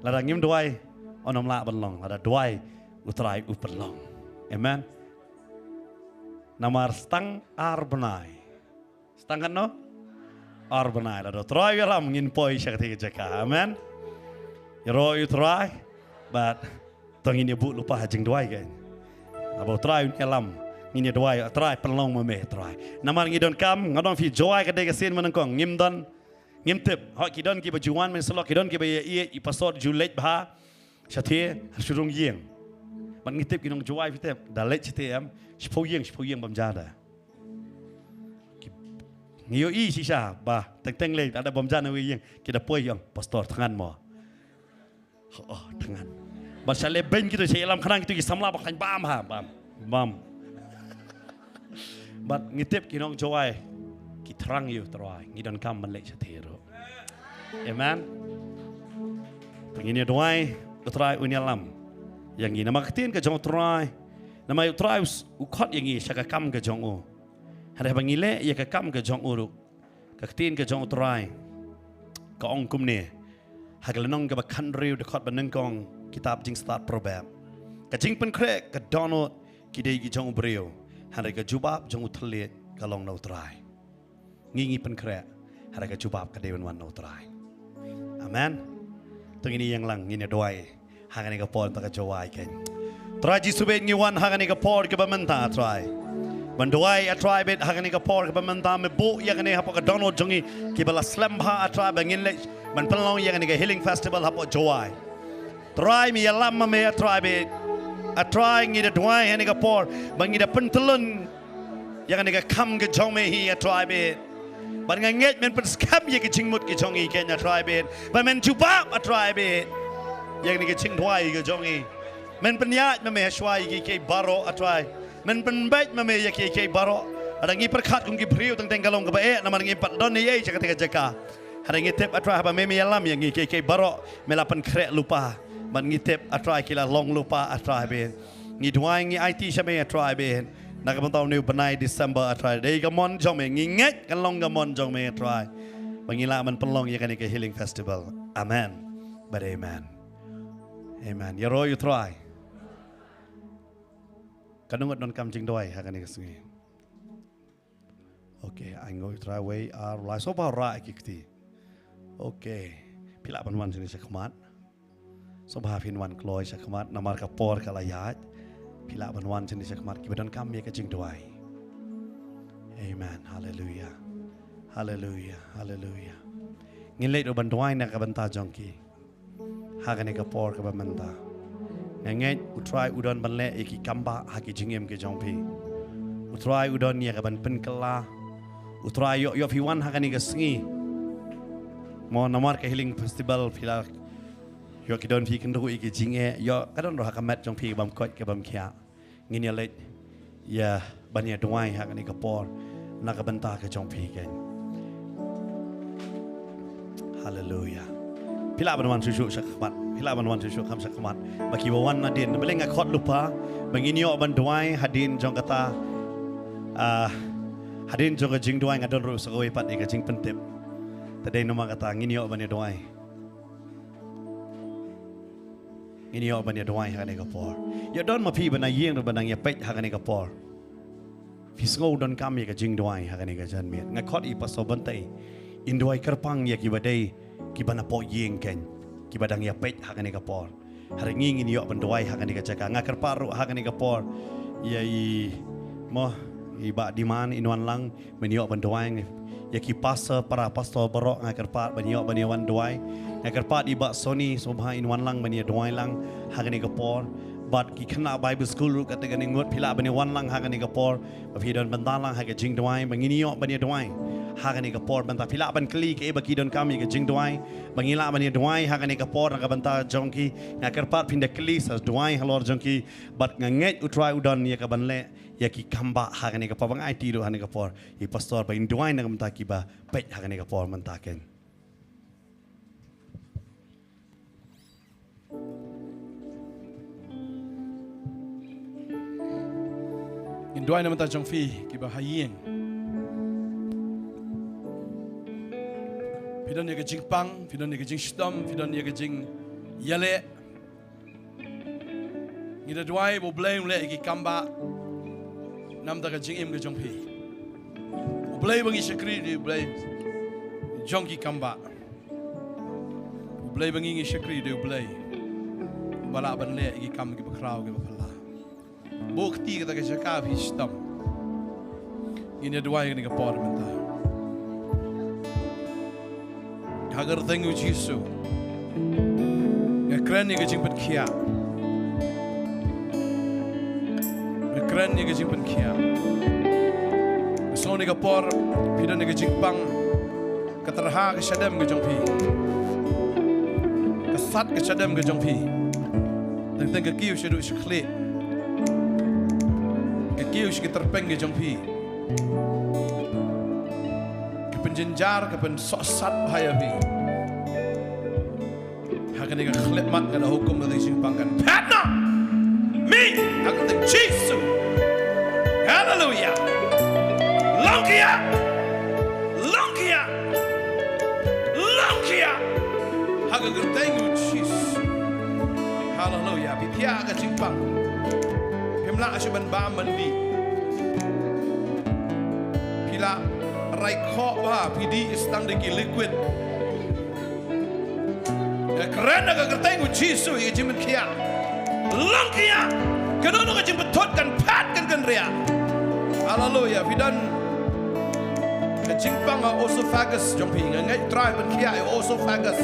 Lada ngim duwai, un ym lah ban long. Lada duwai, U Trai u pynlong. Amen. Namar stang ar bnai. Stang katno? Ar bnai, lada U Trai u ïalam ngin poi sha katei ka jaka. Amen. Ïaroh ïa U Trai. Bad to ngin ïa buh lypa ha jingduwai kan. Haba U Trai un ïalam, ngin ïa duwai, Trai pynlong ma me Trai. Namar ngi donkam, nga ong ïa phi, Jowai ka dei ka sien ba nyngkong, ngim don, ngim tip. Hooid ki don kiba ju wan mynsytlok, ki don kiba ïa ïeit, i pastor ju leit bha shathie, ha shu rung ïing. Bad ngi tip ki nong Jowai, phi tip, da leit shathie em, shiphew ïing, shiphew ïing bym ja da. Ki, ngi ïohi shisha ba teng teng leit, lada bym ja na wei ïing, ki da poi ïa u pastor, thngan mo. Oh, thngan. Bad sha leh beiñ kito, sha ïalam khnang kito ki samla ba khlaiñ bam ha, bam. Bam. Bad ngi tip ki nong Jowai ki thrang ïa U Trai, ngi donkam ban leit shathie ruh. Amen. Te ngin ïa duwai, U Trai un ïalam ïa ngi. Namar ka ktien ka jong U Trai, namar U Trai u s-, u khot ïa ngi sha ka kam ka jong u. Hynrei haba ngi leh ïa ka kam ka jong u ruh, ka ktien ka jong U Trai ka ong kumne, ha ka lynnong kaba khathynriew, dkhot ba nyngkong, kitab Jingstad Proverb: Ka jingpynkhreh, ka dohnud, ki dei ki jong u briew, hynrei ka jubab jong u thylliej ka long na U Trai. Ngi ngi pynkhreh, hynrei ka jubab ka dei ban wan na U Trai. Amen. To ngin ïeng lang, ngin ïa duwai ha kane ka por, ta ka Jowai kan. Trai Jisu bad ngi wan ha kane ka por kaba mynta, Trai, ban duwai, A Trai bad, ha kane ka por kaba mynta, me buh ïa kane hapoh ka dohnud jong ngi kiba la slem bha, A Trai, ba ngin leit ban pynlong ïa kane ka healing festival hapoh Jowai. Trai, me ïalam ma me, A Trai bad. A Trai, ngi da duwai ha kane ka por ba ngi da pyntyllun ïa kane ka kam ka jong me hi, A Trai bad. Bad nga ngeit men pynskhem ïa ki jingmut ki jong ngi kan, A Trai bad. Bad men jubab, A Trai bad, ïa kane ka jingduwai ka jong ngi. Men pynïaid ma me ha shuwa ïa kiei kiei baroh, A Trai. Men pynbeit ma me ïa kiei kiei baroh. Lada ngi pyrkhat kum ki briew teng teng ka long kaba eh, namar ngim pat don ei ei sha katei ka jaka. Hynrei ngi tip, A Trai, haba me, me ïalam ïa ngi, kiei kiei baroh me la pynkhreh lypa. Bad ngi tip, A Trai, ki la long lypa, A Trai bad. Ngi duwai, ngi aiti sha me, A Trai bad, na ka bynta une u bnai December, A Trai, dei ka mon jong me, ngi ngeit kan long ka mon jong me, A Trai, ba ngi lah ban pynlong ïa kane ka healing festival. Amen bad amen. Amen. Ïaroh ïa U Trai. Katno ngut donkam jingduwai ha kane ka sngi? Okay, ai ngoi, U Trai, wei, ar, lai, sngewbha rah ïa ki kti. Okay. Phi lah ban wan shane sha khmat. Sngewbha phin wan kloi sha khmat, namar ka por ka la ïaid. Phi lah ban wan shane sha khmat, kiba donkam ïa ka jingduwai. Amen. Hallelujah. Hallelujah. Hallelujah. Ngin leit ruh ban duwai na ka bynta jong ki ha kane ka por kaba mynta. Nga ngeit U Trai u don ban leh ïa ki kambah ha ki jingim ki jong phi. U Trai u don ïa ka ban pynkylla. U Trai, ïoh, ïoh phi wan ha kane ka sngi, mo, namar ka healing festival, phi la, ïoh, ki don phi kynduh ïa ki jingeh, ïoh, ka don ruh ha ka met jong phi ka bym koit ka bym khiah. Ngin ïa leit ïa ban ïa duwai ha kane ka por na ka bynta ka jong phi kan. Haleluya. Phi lah ban wan shuh shuh sha khmat. Phi lah ban wan shuh shuh kham sha khmat. Ba kiba wan nadien, balei nga khot lypa ba ngin ïoh ban duwai hadien jong kata, ah, hadien jong ka jingduwai, nga don ruh sa kawei pat ïa ka jingpyntip. Te dei namar kata ngin ïoh ban ïa duwai. Ngin ïoh ban ïa duwai ha kane ka por. Ïa don ma phi ba na ïing ruh ba nang ïa peit ha kane ka por. Phi sngew donkam ïa ka jingduwai ha kane ka janmiet. Nga khot ïa i Pastor Bynta in duwai kyrpang ïa kiba dei, kiba na poh ïing kan, kiba dang ïa peit ha kane ka por. Hynrei ngi ngin ïoh ban duwai ha kane ka jaka. Nga kyrpad ruh ha kane ka por ïa i, mo, i Bah Diman, in wan lang, men ïoh ban duwai ngi. Ïa ki pastor, para pastor baroh nga kyrpad ban ïoh ban ïa wan duwai. Nga kyrpad i Bah Sony, sngewbha in wan lang ban ïa duwai lang ha kane ka por. Bad ki khynnah Bible School ruh katei kane ngut, phi lah ban ïa wan lang ha kane ka por. Ba phi don bynta lang ha ka jingduwai, ba ngin ïoh ban ïa duwai ha kane ka por. Bynta phi lah ban kylli kaei ba ki donkam ïa ka jingduwai, ba ngi lah ban ïa duwai ha kane ka por na ka bynta jong ki. Nga kyrpad phin da kylli sa duwai halor jong ki. Bad nga ngeit U Trai u don ïa ka ban leh ïa ki kambah ha kane ka por, ba nga aiti ruh ha kane ka por ïa i Pastor ba in duwai na ka bynta kiba peit ha kane ka por mynta kan. Ngin duwai na ka bynta jong phi kiba ha ïing. Phi don ïa ka jingpang, phi don ïa ka jingshitom, phi don ïa ka jing Ïaleh. Ngi da duwai ba U Blei un leh ïa ki kam ba namar ka jingim ka jong phi. U Blei ba ngi shakri u dei U Blei jong ki kam ba. U Blei ba ngi ngi shakri u dei U Blei ba lah ban leh ïa ki kam kiba khraw kiba phylla. Buh kti kata ka jaka phi shitom. Ngin ïa duwai kane ka por mynta. Ha ka kyrteng u Jisu. Nga kren ïa ka jingpynkhiah. Nga kren ïa ka jingpynkhiah. Ka sngew kane ka por phi don ïa ka jingpang. Ka tyrha ka shadem ka jong phi. Ka sat ka shadem ka jong phi. Teng teng ka kiew shaduh shakhlieh. Ka kiew sha ki tyrpeng ka jong phi. Ka pynjynjar ka pynsohsat bha ïa phi. Ha kane ka khyllipmat nga da hukum ka jingpang kan phet noh. Mih ha ka kyrteng Jisu. Haleluya. Long khiah. Long khiah. Long khiah. Ha ka kyrteng u Jisu. Haleluya. Phi thiah ha ka jingpang. Phim lah shuh ban bam ban dih. Phi lah rai khoh bha phi dih sdang da ki liquid. Nga kren ha ka kyrteng u Jisu ïa ka jingpynkhiah. Long khiah. Kano kano ka jingpynthut kan phet kan kynriah. Haleluya. Phi don ka jingpang ha esophagus jong phi, nga ngeit U Trai un pynkhiah ïa esophagus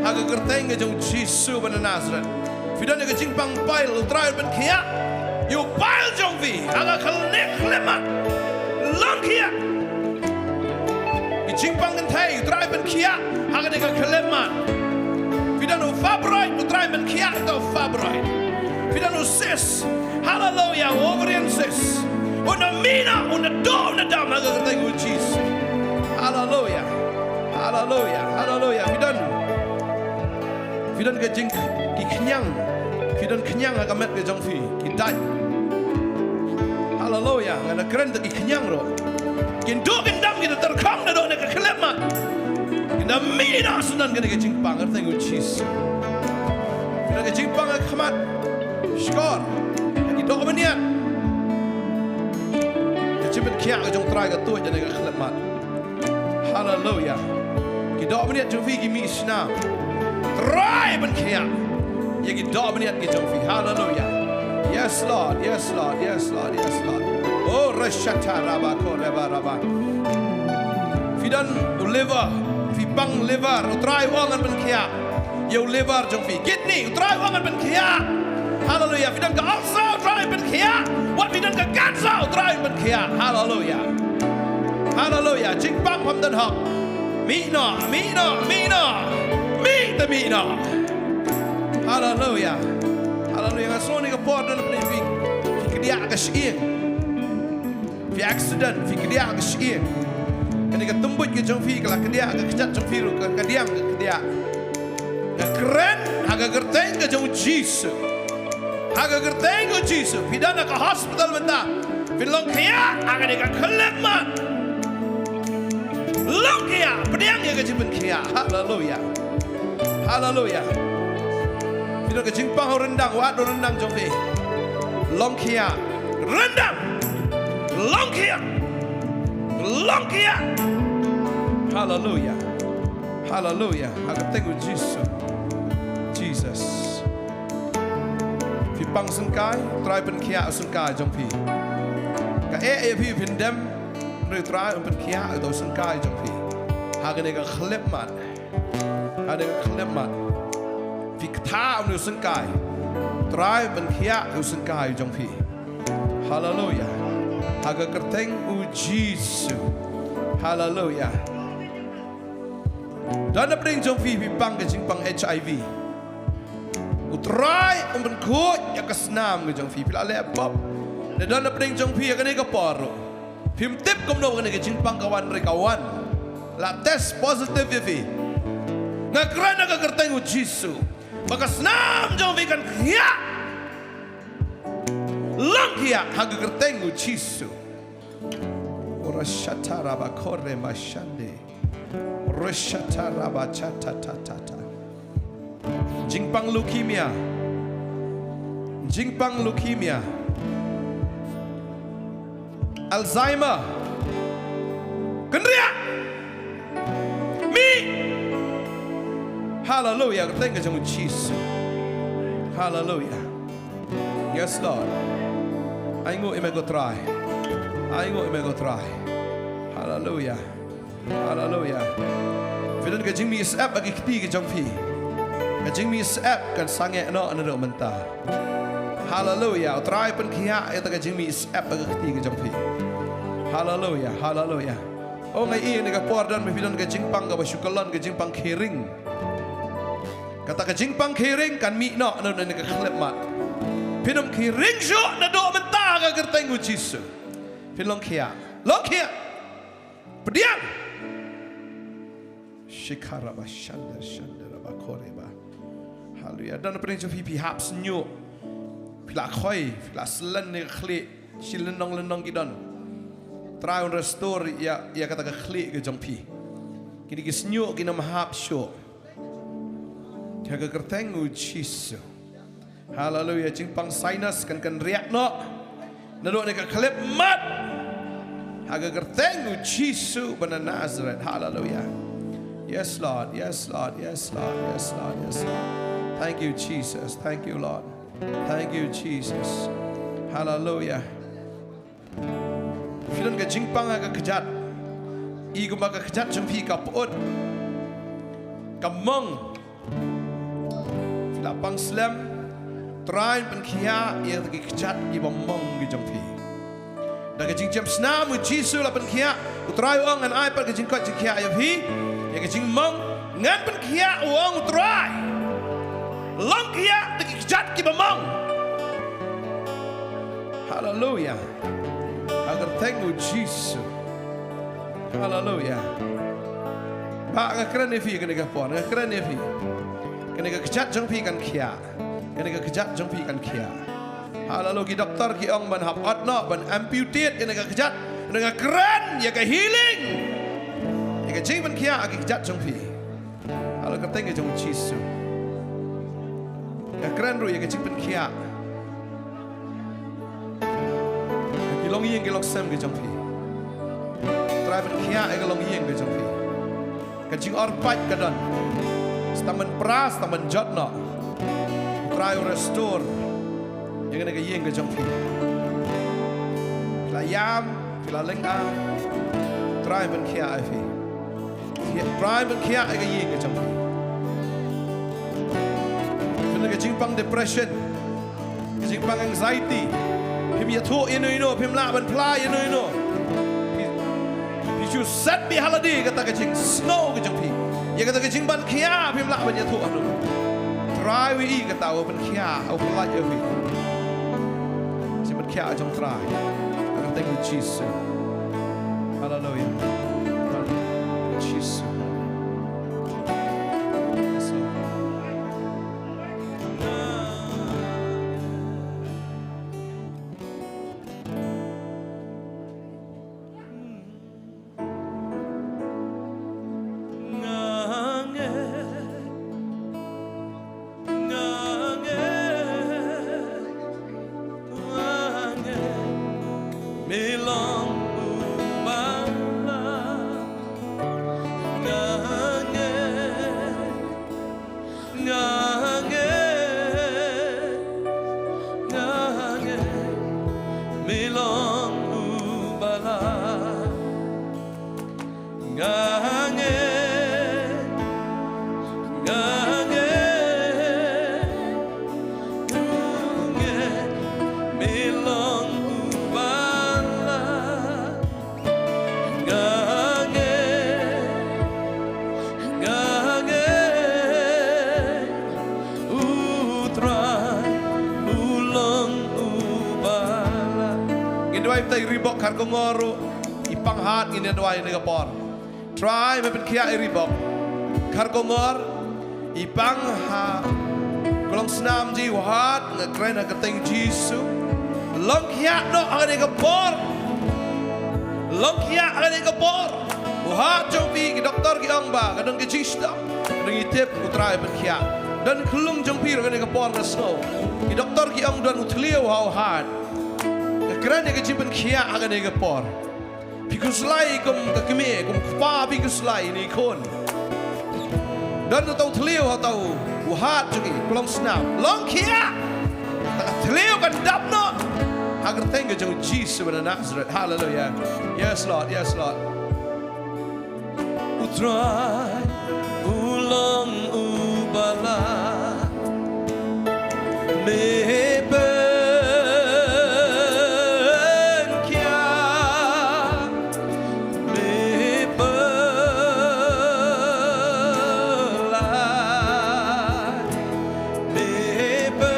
ha ka kyrteng ka jong u Jisu ba na Nasareth. Phi don ïa ka jingpang bile, U Trai un pynkhiah ïa u bile jong phi ha ka khyllipmat. Long khiah. Ki jingpang kynthei, U Trai pynkhiah ha kane ka khyllipmat. Phi don u fibroid, U Trai pynkhiah ïa u fibroid. Phi don u cyst, haleluya, ovarian cyst. Un da mih noh, un da duh, un da dam ha ka kyrteng u Jisu. Haleluya. Haleluya. Haleluya. Phi don Phi don ka jing ki khñiang. Phi don khñiang ha ka met ka jong phi. Ki dait. Haleluya. Nga da kren da ki khñiang ruh. Kin duh kin dam kin da tyrkhong naduh kane ka khyllipmat. Kin da mih noh syndon kane ka jingpang ha ka kyrteng u Jisu. Phi don ka jingpang ha ka khmat. Shkor. Ki doh bniat. Ka jingpynkhiah ka jong U Trai ka tuid ha kane ka khyllipmat. Haleluya. Ki doh bniat jong phi ki mih shna. Trai pynkhiah ïa ki doh bniat ki jong phi. Haleluya. Yes Lord, yes Lord, yes Lord, yes Lord. Oh, rashata raba ko reba raba. Phi don u liver, phi pang liver, U Trai u ong un pynkhiah ïa u liver jong phi. Kidney, U Trai u ong un pynkhiah. Haleluya. Phi don ka ulcer, U Trai un pynkhiah. Wat phi don ka cancer, U Trai un pynkhiah. Haleluya. Haleluya. Jingpang pham don hok. Mih noh, mih noh, mih noh. Mih te mih noh. Haleluya. Haleluya. Nga sngew kane ka por don phi, phi kdiah ka shyieng. Phi accident, phi kdiah ka shyieng. Kane ka tymbuit ka jong phi ka la kdiah, ka kjat jong phi ruh ka kdiang ka kdiah. Nga kren ha ka kyrteng ka jong u Jisu. Ha ka kyrteng u Jisu. Phi don ha ka hospital mynta. Phi long khiah ha kane ka khyllipmat. Long khiah, pdiang ïa ka jingpynkhiah. Haleluya. Haleluya. Phi don ka jingpang ha u ryndang, wad u ryndang jong phi. Long khiah. Ryndang. Long khiah. Long khiah. Haleluya. Haleluya. Ha ka kyrteng u Jisu. Jesus. Phi pang syngkai, Trai pynkhiah syngkai jong phi. Ka eh ïa phi phin dem, Trai pynkhiah ïa u syngkai jong phi. Ha kane ka khyllipmat. Ha kane ka khyllipmat. Phi kthah ïa u syngkai. Trai pynkhiah ïa u syngkai jong phi. Haleluya. Ha ka kyrteng u Jisu. Haleluya. Don na pdeng jong phi phi pang ka jingpang H I V. U Trai un pynkhuid ïa ka snam ka jong phi, phi la leh pop. Don na pdeng jong phi ha kane ka por ruh. Phim tip kumno kane ka jingpang ka wan re ka wan. La test positive ïa phi. Nga kren ha ka kyrteng u Jisu. Ba ka snam jong phi kan khiah. Long khiah ha ka kyrteng u Jisu. Ora shata raba kore mashande. Ora shata raba chata ta ta ta. Jingpang leukemia. Jingpang leukemia. Alzheimer. Kynriah. Mih. Haleluia. Ka kyrteng ka jong u Jisu. Haleluia. Yes, Lord. Ainguh ïa me ko Trai. Ainguh ïa me ko Trai. Haleluia. Haleluia. Phi don ka jingmih syep ha ki kti ki jong phi. Ka jingmih syep kan sangeh noh naduh mynta. Haleluia. U Trai pynkhiah ïa kata ka jingmih syep ha ki kti ki jong phi. Haleluia. Haleluia. Oh, nga i ïa kane ka por don, phi don ka jingpang kaba shu kyllon, ka jingpang khie ring. Kata ka jingpang khie ring kan mih noh naduh kane ka khyllipmat. Phin ym khie ring shuh naduh mynta ha ka kyrteng u Jisu. Phin long khiah. Long khiah. Pdiang. Shikara ba shanda shanda ba kore ba. Haleluia. Don pyrshah phi, phi hap shñiuh. Phi la khoi, phi la slen ne khlieh. Shi lynnong lynnong ki don. Trai un restore ïa, ïa kata ka khlieh ka jong phi. Kine ki shñiuh kin ym hap shuh. Ha ka kyrteng u Jisu. Haleluia. Jingpang sinus kan kynriah noh. Naduh kane ka khyllipmat. Ha ka kyrteng u Jisu ba na Nazareth. Haleluia. Yes, Lord. Yes, Lord. Yes, Lord. Yes, Lord. Yes, Lord. Thank you, Jesus. Thank you, Lord. Thank you, Jesus. Haleluia. Phi don ka jingpang ha ka kjat. I kumba ka kjat jong phi ka pyut. Ka mong. Phi la pang slem. Trai pynkhiah ïa ki kjat kiba mong ki jong phi. Da ka jingjem snam u Jisu la pynkhiah. U Trai u ong ngan ai pat ka jingkoit jingkhiah ïa phi. Ïa ka jingmong ngan pynkhiah, u ong u Trai. Long khiah da ki kjat kiba mong. Haleluia. Ha ka kyrteng u Jisu. Haleluia. Ba nga kren ïa phi kane ka por, nga kren ïa phi. Kane ka kjat jong phi kan khiah. Kane ka kjat jong phi kan khiah. Haleluia. Ki doktor ki ong ban hap ot noh, ban amputate kane ka kjat. Nga kren ïa ka healing. Ïa ka jingpynkhiah ha ki kjat jong phi. Haleluia, ka kyrteng ka jong u Jisu. Nga kren ruh ïa ka jingpynkhiah. Ki longïing ki longsem ki jong phi. Trai pynkhiah ïa ka longïing ka jong phi. Ka jingor pait ka don. Sa tang ban pra, sa tang ban jot noh. Trai u restore ïa kane ka ïing ka jong phi. Phi la ïam, phi la lynga. Trai pynkhiah ïa phi. Trai pynkhiah ïa ka ïing ka jong phi. Phi don ka jingpang depression, ka jingpang anxiety. Phim ïathuh ïano ïano, phim lah ban phla ïano ïano. Phi, phi shu set bha ha lade kata ka jingsngew ka jong phi. Ïa kata ka jingpynkhiah phim lah ban ïathuh hano. Trai u i kata u pynkhiah, u pyllait ïa phi. Jingpynkhiah jong Trai. Ha ka kyrteng u Jisu. Haleluia. Haleluia. Jisu. Yes, Lord. Nga ngeit, nga ngeit, me long u balang. Nga ngeit, nga ngeit, nga ngeit, me long u balang. Nga ngeit, nga ngeit, u Trai u long u balang. Ngin duwai ïa i Reebok Kharkongor ruh, i Panghat ngin ïa duwai ïa kane ka por. Trai me pynkhiah i Reebok Kharkongor. I Panghat, ka long snam jong i, Wahad, nga kren ha ka kyrteng Jisu. Long khiah noh ha kane ka por. Long khiah ha kane ka por. Wahad jong phi, ki doktor ki ong ba ka don ka jingshitom. Ngi tip u Trai pynkhiah. Don khlung jong phi ruh kane ka por nga sngew. Ki doktor ki ong don u thliew ha u hat. Nga kren ïa ka jingpynkhiah ha kane ka por. Phi khuslai kum ka kmie, kum kpa phi khuslai ïa i khun. Don uta u thliew ha uta u hat jong i, ka long snam. Long khiah. Kata ka thliew kan dap noh. Ha ka kyrteng ka jong u Jisu na Nazareth. Haleluia. Yes, Lord. Yes, Lord. U Trai u long uba lah. Me pynkhia, me pynlah, me pyn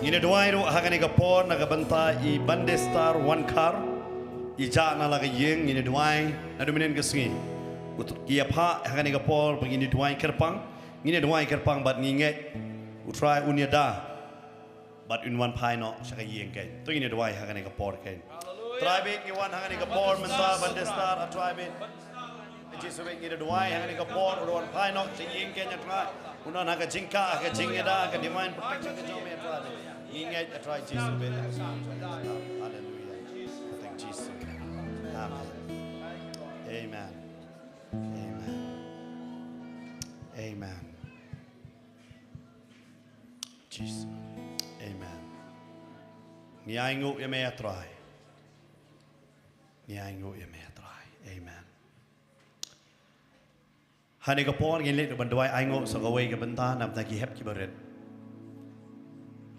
Ngin ïa duwai ruh ha kane ka por na ka bynta i Bande Star Wankhar. I jah na la ka ïing, ngin ïa duwai naduh mynhynnin ka sngi. Ki ïa phah ha kane ka por ba ngin ïa duwai kyrpang. Ngin ïa duwai kyrpang bad ngi ngeit U Trai un ïada bad un wan phai noh sha ka ïing kein. To ngin ïa duwai ha kane ka por kein. Trai bad ngi wan ha kane ka por mynta Bande Star, a Trai bad. Jisu bad ngi ïa duwai ha kane ka por, un wan phai noh sha ka ïing kein, a Trai. Un wan ha ka jingkah, ha ka jingïada, ha ka divine protection ka jong me, a Trai bad. Ngi ngeit, a Trai Jisu bad. Haleluia. Thank Jisu. Amen. Amen. Amen. Amen. Jisu. Amen. Ngi ainguh ïa me, a Trai. Ngi ainguh ïa me, a Trai. Amen. Ha kane ka por ngin leit ban duwai ainguh sa kawei ka bynta na bynta ki hep ki barit.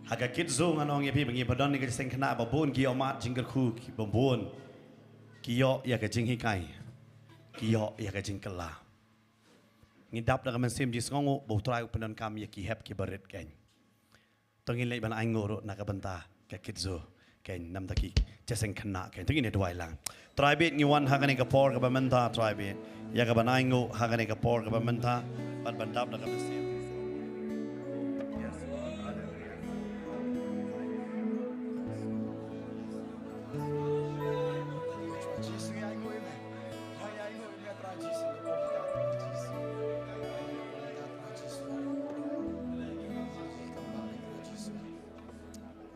Ha ka kit zoo nga ong ïa phi ba ngi ba don ïa ka jingkynnoh ba bun ki ïoh mad jingkyrkhu, ki ba bun ki ïoh ïa ka jinghikai, ki ïoh ïa ka jingkylla. Ngi dap da ka mynsiem jingsngewnguh ba U Trai u pyndonkam ïa ki hep ki barit kein. To ngin leit ban ainguh ruh na ka bynta ka kit zoo kein, na bynta ki jingkynnoh kein. To ngin ïa duwai lang. Trai bad ngi wan ha kane ka por kaba mynta, Trai bad ïa ka ban ainguh ha kane ka por kaba mynta. Ban ban dap da ka mynsiem.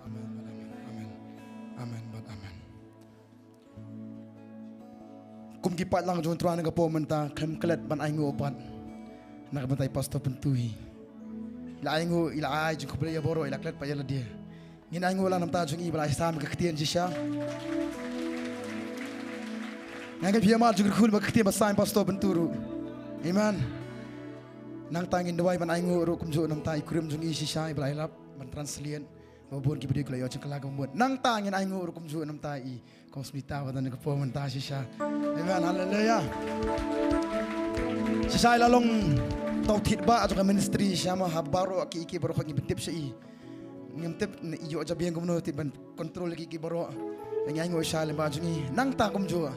Amen, amen, amen. Amen, amen. Kum ki paidlang jong U Trai na ka por mynta, khlem klet ban ainguh pat na ka bynta i Pastor Pyntu hi. I la ainguh, i la ai jingkhublei ïa baroh, i la klet pat ïa lade. Ngin ainguh lang na ka bynta jong i ba la ai sam ka ktien shisha. Nga ngeit phi ïa mad jingkyrkhu ba ka ktien ba sam i Pastor Pyntu ruh. Amen. Nangta ngin duwai ban ainguh ruh kumjuh na ka bynta i kurim jong i shisha i ba la ïarap ban translate. Ba bun ki briew ki la ïoh jingkylla ka bamut. Nangta ngin ainguh ruh kumjuh na ka bynta i Kong Smita ba don ha kane ka por mynta shisha. Amen. Haleluia. Shisha i la long uta u thied bah jong ka ministry shisha mo, ha baroh ki, ki baroh ngi pyntip sha i. Ngim tip ne ïoh jabieng kumno tip ban control ki ki baroh. Ngi ainguh sha lem ba jong ngi. Nangta kumjuh.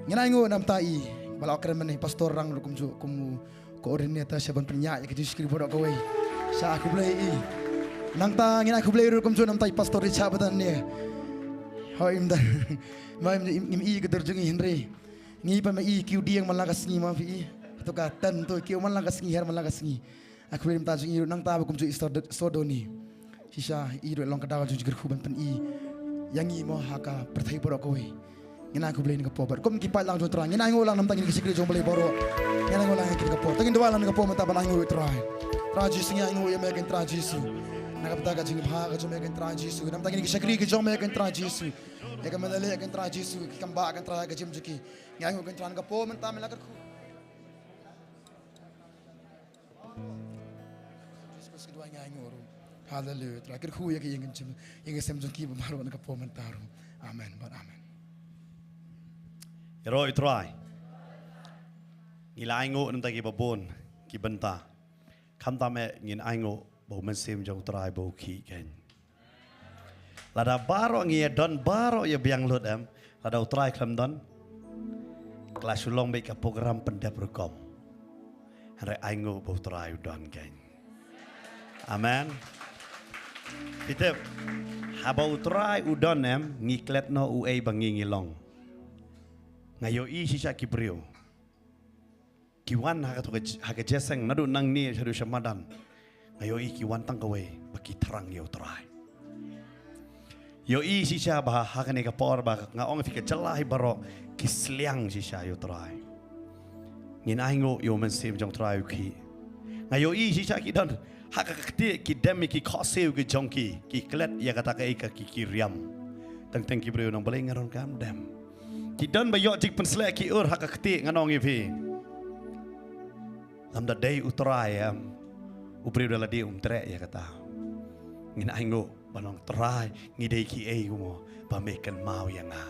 Ngin ainguh namta i. Ba la kren mynne pastor rang ruh kumjuh kum coordinator sha ban pynïaid ïa ka jingshakri baroh kawei. Sha khublei i. Nangta ngin ai khublei ruh kumjuh namta i pastor Richard ba don ne. Hoi im don. Ma im im i ka dur jong ngi hynrei. Ngi pa ma i kiw dieng man la ka sngi ma phi i. To ka tan to kiw man la ka sngi her man la ka sngi. Ai khublei namta jong i ruh nangta ba kumjuh i sor sor doni. Shisha i ruh long ka daw jong jingkyrkhu ban pyn-i ïa ngi mo ha ka pyrthei baroh kawei. Ngin ai khublei na ka por bad kum ki paid lang jong Trai ngin ainguh lang namta ngin ki shakri jong Blei baroh. Ngin ainguh lang ïa ki na ka por. Tang ngin duwai lang na ka por mynta ban ainguh ïa Trai. Trai Jisu ngin ainguh ïa me ken Trai Jisu. Na ka bynta ka jingbha ka jong me ken Trai Jisu. Namta ngin ki shakri ki jong me ken Trai Jisu. Ïa ka mendale ken Trai Jisu ki kam ba ken Trai ka jim jong ki. Ngin ainguh ken Trai na ka por mynta me la kyrkhu. Haleluya. Trai kyrkhu ïa ki ïing ki jong ïing ki sem jong ki ba mar wan ka por mynta ruh. Amen. Bad amen. Ïaroh ïa Trai. Ngi la ainguh namta ki babun ki bynta. Khamtam eh ngin ainguh ba u mynsiem jong u Trai ba u khih kein. Lada baroh ngi ïa don baroh ïa biang lut em, lada u Trai khlem don, ka la shu long beit ka program pyndep rukom. Hynrei ainguh ba u Trai u don kein. Amen. Phi tip, haba u Trai u don em, ngi klet noh uei ba ngi ngi long. Nga ïohi shisha ki briew ki wan ha ka, ha ka jeseng naduh nangne shaduh sha madan. Nga ïohi ki wan tang kawei ba ki thrang ïa u Trai. Ïohi shisha ba ha kane ka por ba nga ong phi ka jylla hi baroh ki sliang shisha ïa u Trai. Ngin ainguh ïa u mynsiem jong u Trai u khih. Nga ïohi shisha ki don ha ka ktieh ki dem ïa ki khohsiew ki jong ki, ki klet ïa kata kaei ka ki ki riam. Teng teng ki briew nong balei nga don kam dem. Ki don ba ïoh jingpynsleh ki ur ha ka ktieh ngan ong ïa phi. Lymda dei u Trai em, u briew da lade um treh ïa kata. Ngin ainguh ban ong Trai ngi dei kiei kumno ba me kynmaw ïa nga.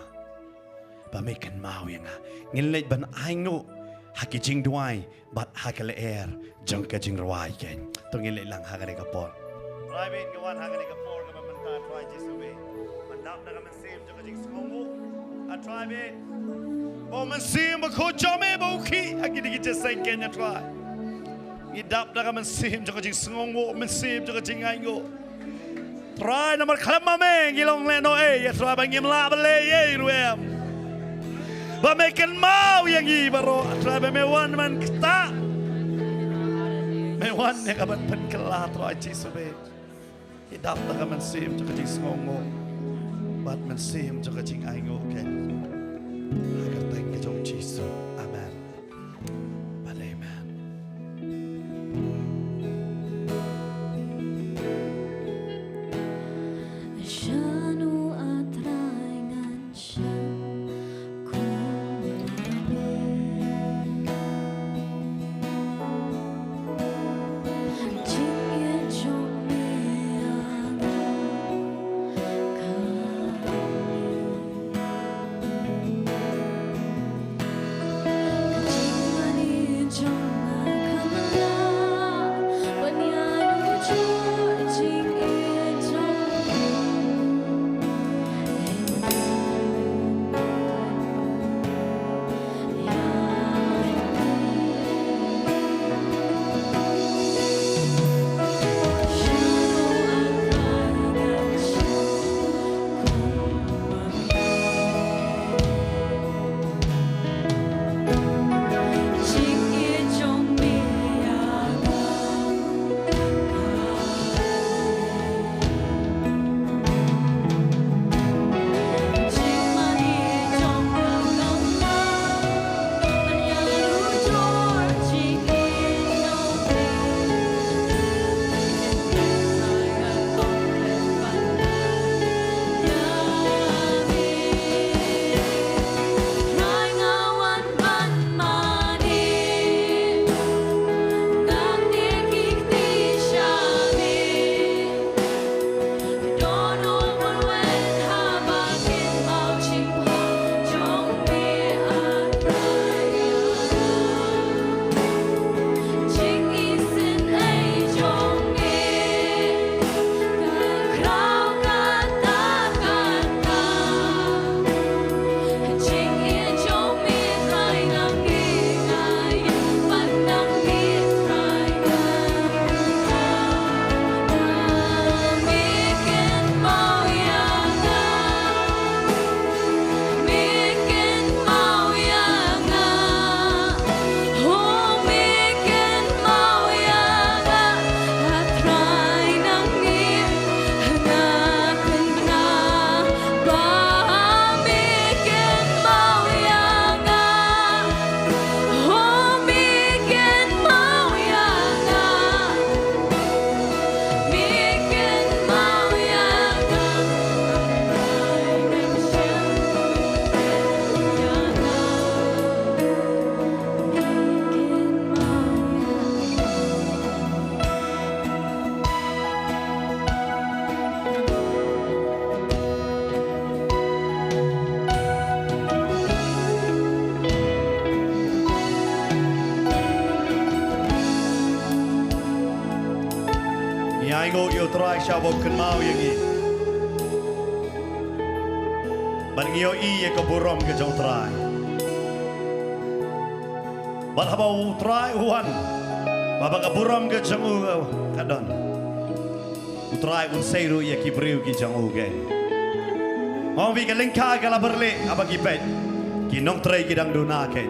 Ba me kynmaw ïa nga. Ngin leit ban ainguh ha ki jingduwai bad ha ka lyer jong ka jingrwai kein. To ngin leit lang ha kane ka por. Trai beit ngi wan ha kane ka por kaba mynta Trai Jisu beit. Ngi dap da ka mynsiem jong ka jingsngewnguh. A Trai beit. Ba u mynsiem bakhuid jong me ba u khih ha kine ki jingïaseng kein a Trai. Ngi dap da ka mynsiem jong ka jingsngewnguh, mynsiem jong ka jingainguh. Trai namar khlem ma me ngi long lehnohei, a Trai ba ngim lah ban leh ei ruh em. Ba me kynmaw ïa ngi baroh, a Trai ba me wan man kata. Me wan ïa ka ban pynkylla Trai Jisu beit. Ngi dap da ka mynsiem jong ka jingsngewnguh bad mynsiem jong ka jingainguh kein. Ha ka kyrteng ka jong u Jisu. Amen. Bad amen. Shano a Trai ngan shah kum jingïeit jong me ïa nga. Ai nguh ïa u Trai sha ba u kynmaw ïa ngi. Bad ngi ïohi ïa ka burom ka jong u Trai. Bad haba u Trai u wan, ba ba ka burom ka jong u ka don, u Trai un sei ruh ïa ki briew ki jong u keiñ. Ong ïa ka lyngkha ka la byrlih, haba ki peit ki nongtrei ki dang duna keiñ.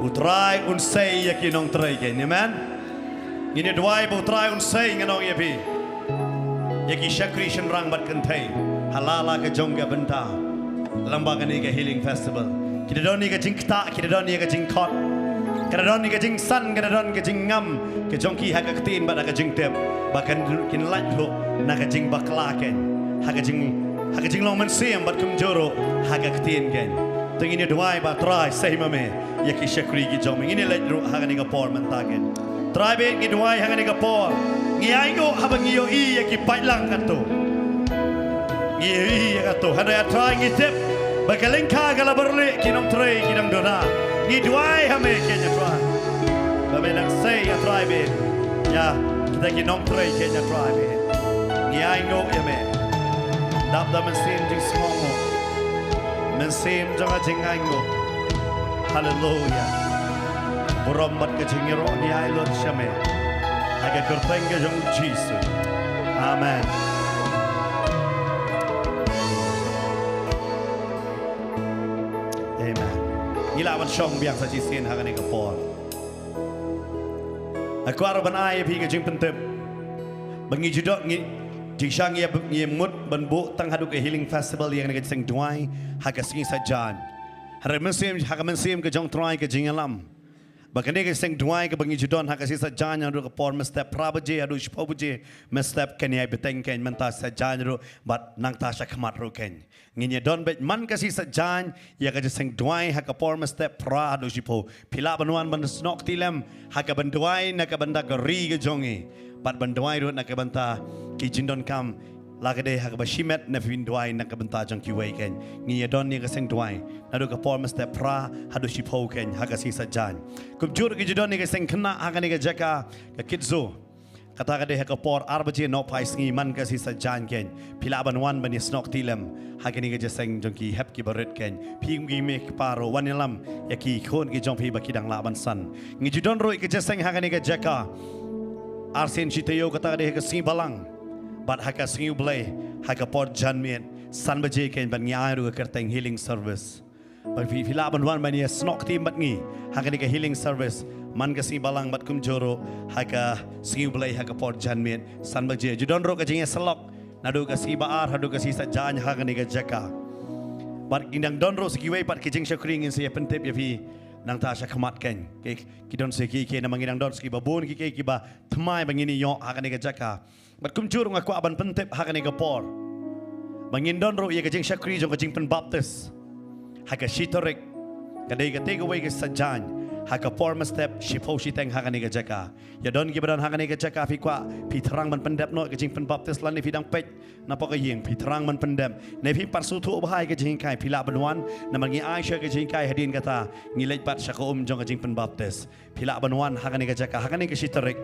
U Trai un sei ïa ki nongtrei keiñ. Amen. Ngin ïa duwai ba u Trai un sei, ngan ong ïa phi, ïa ki shakri shynrang bad kynthei ha la la ka jong ka bynta. Lyngba kane ka Healing Festival, ki da don ïa ka jingktah, ki da don ïa ka jingkhot, ka da don ïa ka jingsan, ka da don ka jingngam ka jong ki ha ka ktien bad ha ka jingtip, ba kan kin lait ruh na ka jingbakla keiñ, ha ka jing, ha ka jinglong mynsiem bad kumjuh ruh ha ka ktien keiñ. Te ngin ïa duwai ba Trai sei ma me ïa ki shakri ki jong me. Ngin ïa leit ruh ha kane ka por mynta keiñ. Trai bad ngi duwai ha kane ka por. Ngi ai nguh haba ngi ïohi ïa ki paidlang katto. Ngi ïohi ïa katto. Hynrei A Trai ngi tip ba ka lyngkha ka la byrlih, ki nongtrei ki dang duna. Ngi duwai ha me keiñ A Trai, ba me nang sei A Trai bad ïa kita ki nongtrei keiñ A Trai bad. Ngi ai nguh ïa me. Dap da mynsiem jingsngewnguh, mynsiem jong ka jingainguh. Haleluya. Burom bad ka jingïaroh ngi ai lut sha me, ha ka kyrteng ka jong u Jisu. Amen. Amen. Ngi lah ban shong biang sa shisien ha kane ka por. Nga kwah ruh ban ai ïa phi ka jingpyntip ba ngi ju don, ngi jingshisha ngi ïa, ngi ïa mut ban buh tang haduh ka Healing Festival ïa kane ka jingduwai ha ka sngi Saitjaiñ. Hynrei mynsiem, ha ka mynsiem ka jong u Trai ka jingïalam ba kane ka jingduwai kaba ngi ju don ha ka sngi Saitjaiñ, naduh ka por mynstep phra baje haduh shiphew baje mynstep, kan ïai bteng keiñ mynta Saitjaiñ ruh bad nangta sha khmat ruh keiñ. Ngin ïa don beit man ka sngi Saitjaiñ ïa ka jingsngewduwai ha ka por mynstep phra haduh shiphew. Phi lah ban wan ban snoh kti lem ha ka ban duwai na ka bynta ka ri ka jong ngi, bad ban duwai ruh na ka bynta ki jingdonkam, la ka dei ha kaba shimet, ne phin duwai na ka bynta jong kiwei keiñ. Ngin ïa don ïa ka sngewduwai naduh ka por mynstep phra haduh shiphew keiñ ha ka sngi Saitjaiñ. Kumjuh ruh ki ju don ïa ka sngewkhynnah ha kane ka jaka, ka Kids Zoo. Kata ka dei ha ka por ar baje nohphai sngi man ka sngi Saitjaiñ keiñ. Phi lah ban wan ban ïa snoh kti lem ha kine ki jingïaseng jong ki hep ki barit keiñ. Phi kum ki mei ki pa ruh, wan ïalam ïa ki khun ki jong phi ba ki dang lah ban san. Ngi ju don ruh ïa ki jingïaseng ha kane ka jaka arsien shi taïew, kata ka dei ha ka sngi Balang bad ha ka sngi U Blei ha ka por janmiet san baje keiñ, bad ngi ai ruh ka kyrteng healing service. Bad phi, phi lah ban wan ban ïa snoh kti bad ngi ha kane ka healing service man ka sngi Balang bad kumjuh ruh ha ka sngi U Blei ha ka por janmiet san baje. Ju don ruh ka jingïasyllok naduh ka sngi Ba-ar haduh ka sngi Saitjaiñ ha kane ka jaka. Bad kin dang don ruh sa kiwei pat ki jingshakri, ngin sa ïa pyntip ïa phi nangta sha khmat keiñ. Ki, ki don sa kiei kiei, namar ngi dang don sa kiba bun kiei kiei kiba thymmai ba ngin ïoh ha kane ka jaka. Bad kumjuh ruh nga kwah ban pyntip ha kane ka por ba ngin don ruh ïa ka jingshakri jong ka jingpynbaptis ha ka shi tarik, ka dei katei kawei ka Saitjaiñ, ha ka por mynstep shiphew shiteng ha kane ka jaka. Ïa don kiba don ha kane ka jaka, phi kwah, phi thrang ban pyndep noh ka jingpynbaptis, lane phi dang peit na poh ka ïing, phi thrang ban pyndep, ne phi pat sngewthuh bha ïa ka jinghikai, phi lah ban wan, namar ngi ai sha ka jinghikai, hadien kata ngi leit pat sha ka um jong ka jingpynbaptis. Phi lah ban wan ha kane ka jaka ha kane ka shi tarik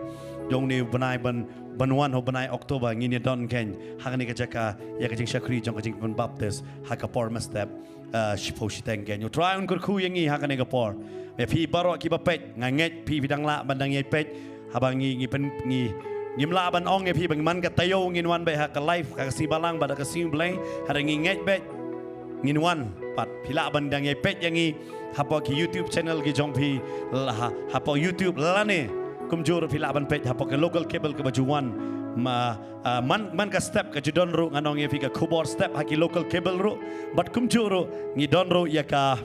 jong une u bnai, ban, ban wan ha u bnai October, ngin ïa don keiñ ha kane ka jaka ïa ka jingshakri jong ka jingpynbaptis ha ka por mynstep, eh, shiphew shiteng keiñ. U Trai un kyrkhu ïa ngi ha kane ka por. Ïa phi baroh kiba peit, nga ngeit phi, phi dang lah ban dang ïai peit. Haba ngi, ngi pyn, ngi, ngim lah ban ong ïa phi ba man ka taïew ngin wan beit ha ka live, ha ka sngi Balang bad ha ka sngi U Blei. Hynrei ngi ngeit beit ngin wan pat. Phi lah ban dang ïai peit ïa ngi hapoh ki YouTube channel ki jong phi, la ha, hapoh YouTube, lane kumjuh ruh phi lah ban peit hapoh ka local cable kaba ju wan. Ma, ah, man, man ka step ka ju don ruh, ngan ong ïa phi, ka khubor step ha ki local cable ruh. Bad kumjuh ruh ngi don ruh ïa ka,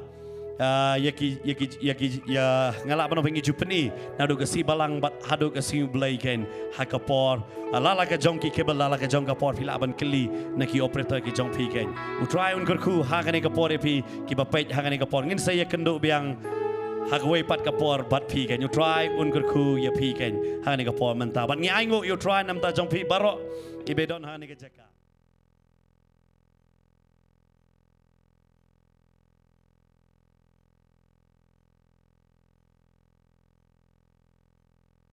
ah, ïa ki, ïa ki, ïa ki, ïa, nga lah ban ong phi, ngi ju pyni naduh ka sngi Balang bad haduh ka sngi U Blei keiñ ha ka por. Ah, la la ka jong ki cable, la la ka jong ka por, phi lah ban kylli na ki operator ki jong phi keiñ. U Trai un kyrkhu ha kane ka por ïa phi kiba peit ha kane ka por. Ngin sa ïakynduh biang ha kawei pat ka por bad phi keiñ. U Trai un kyrkhu ïa phi keiñ ha kane ka por mynta. Bad ngi ainguh ïa U Trai namar jong phi baroh kiba don ha kane ka jaka.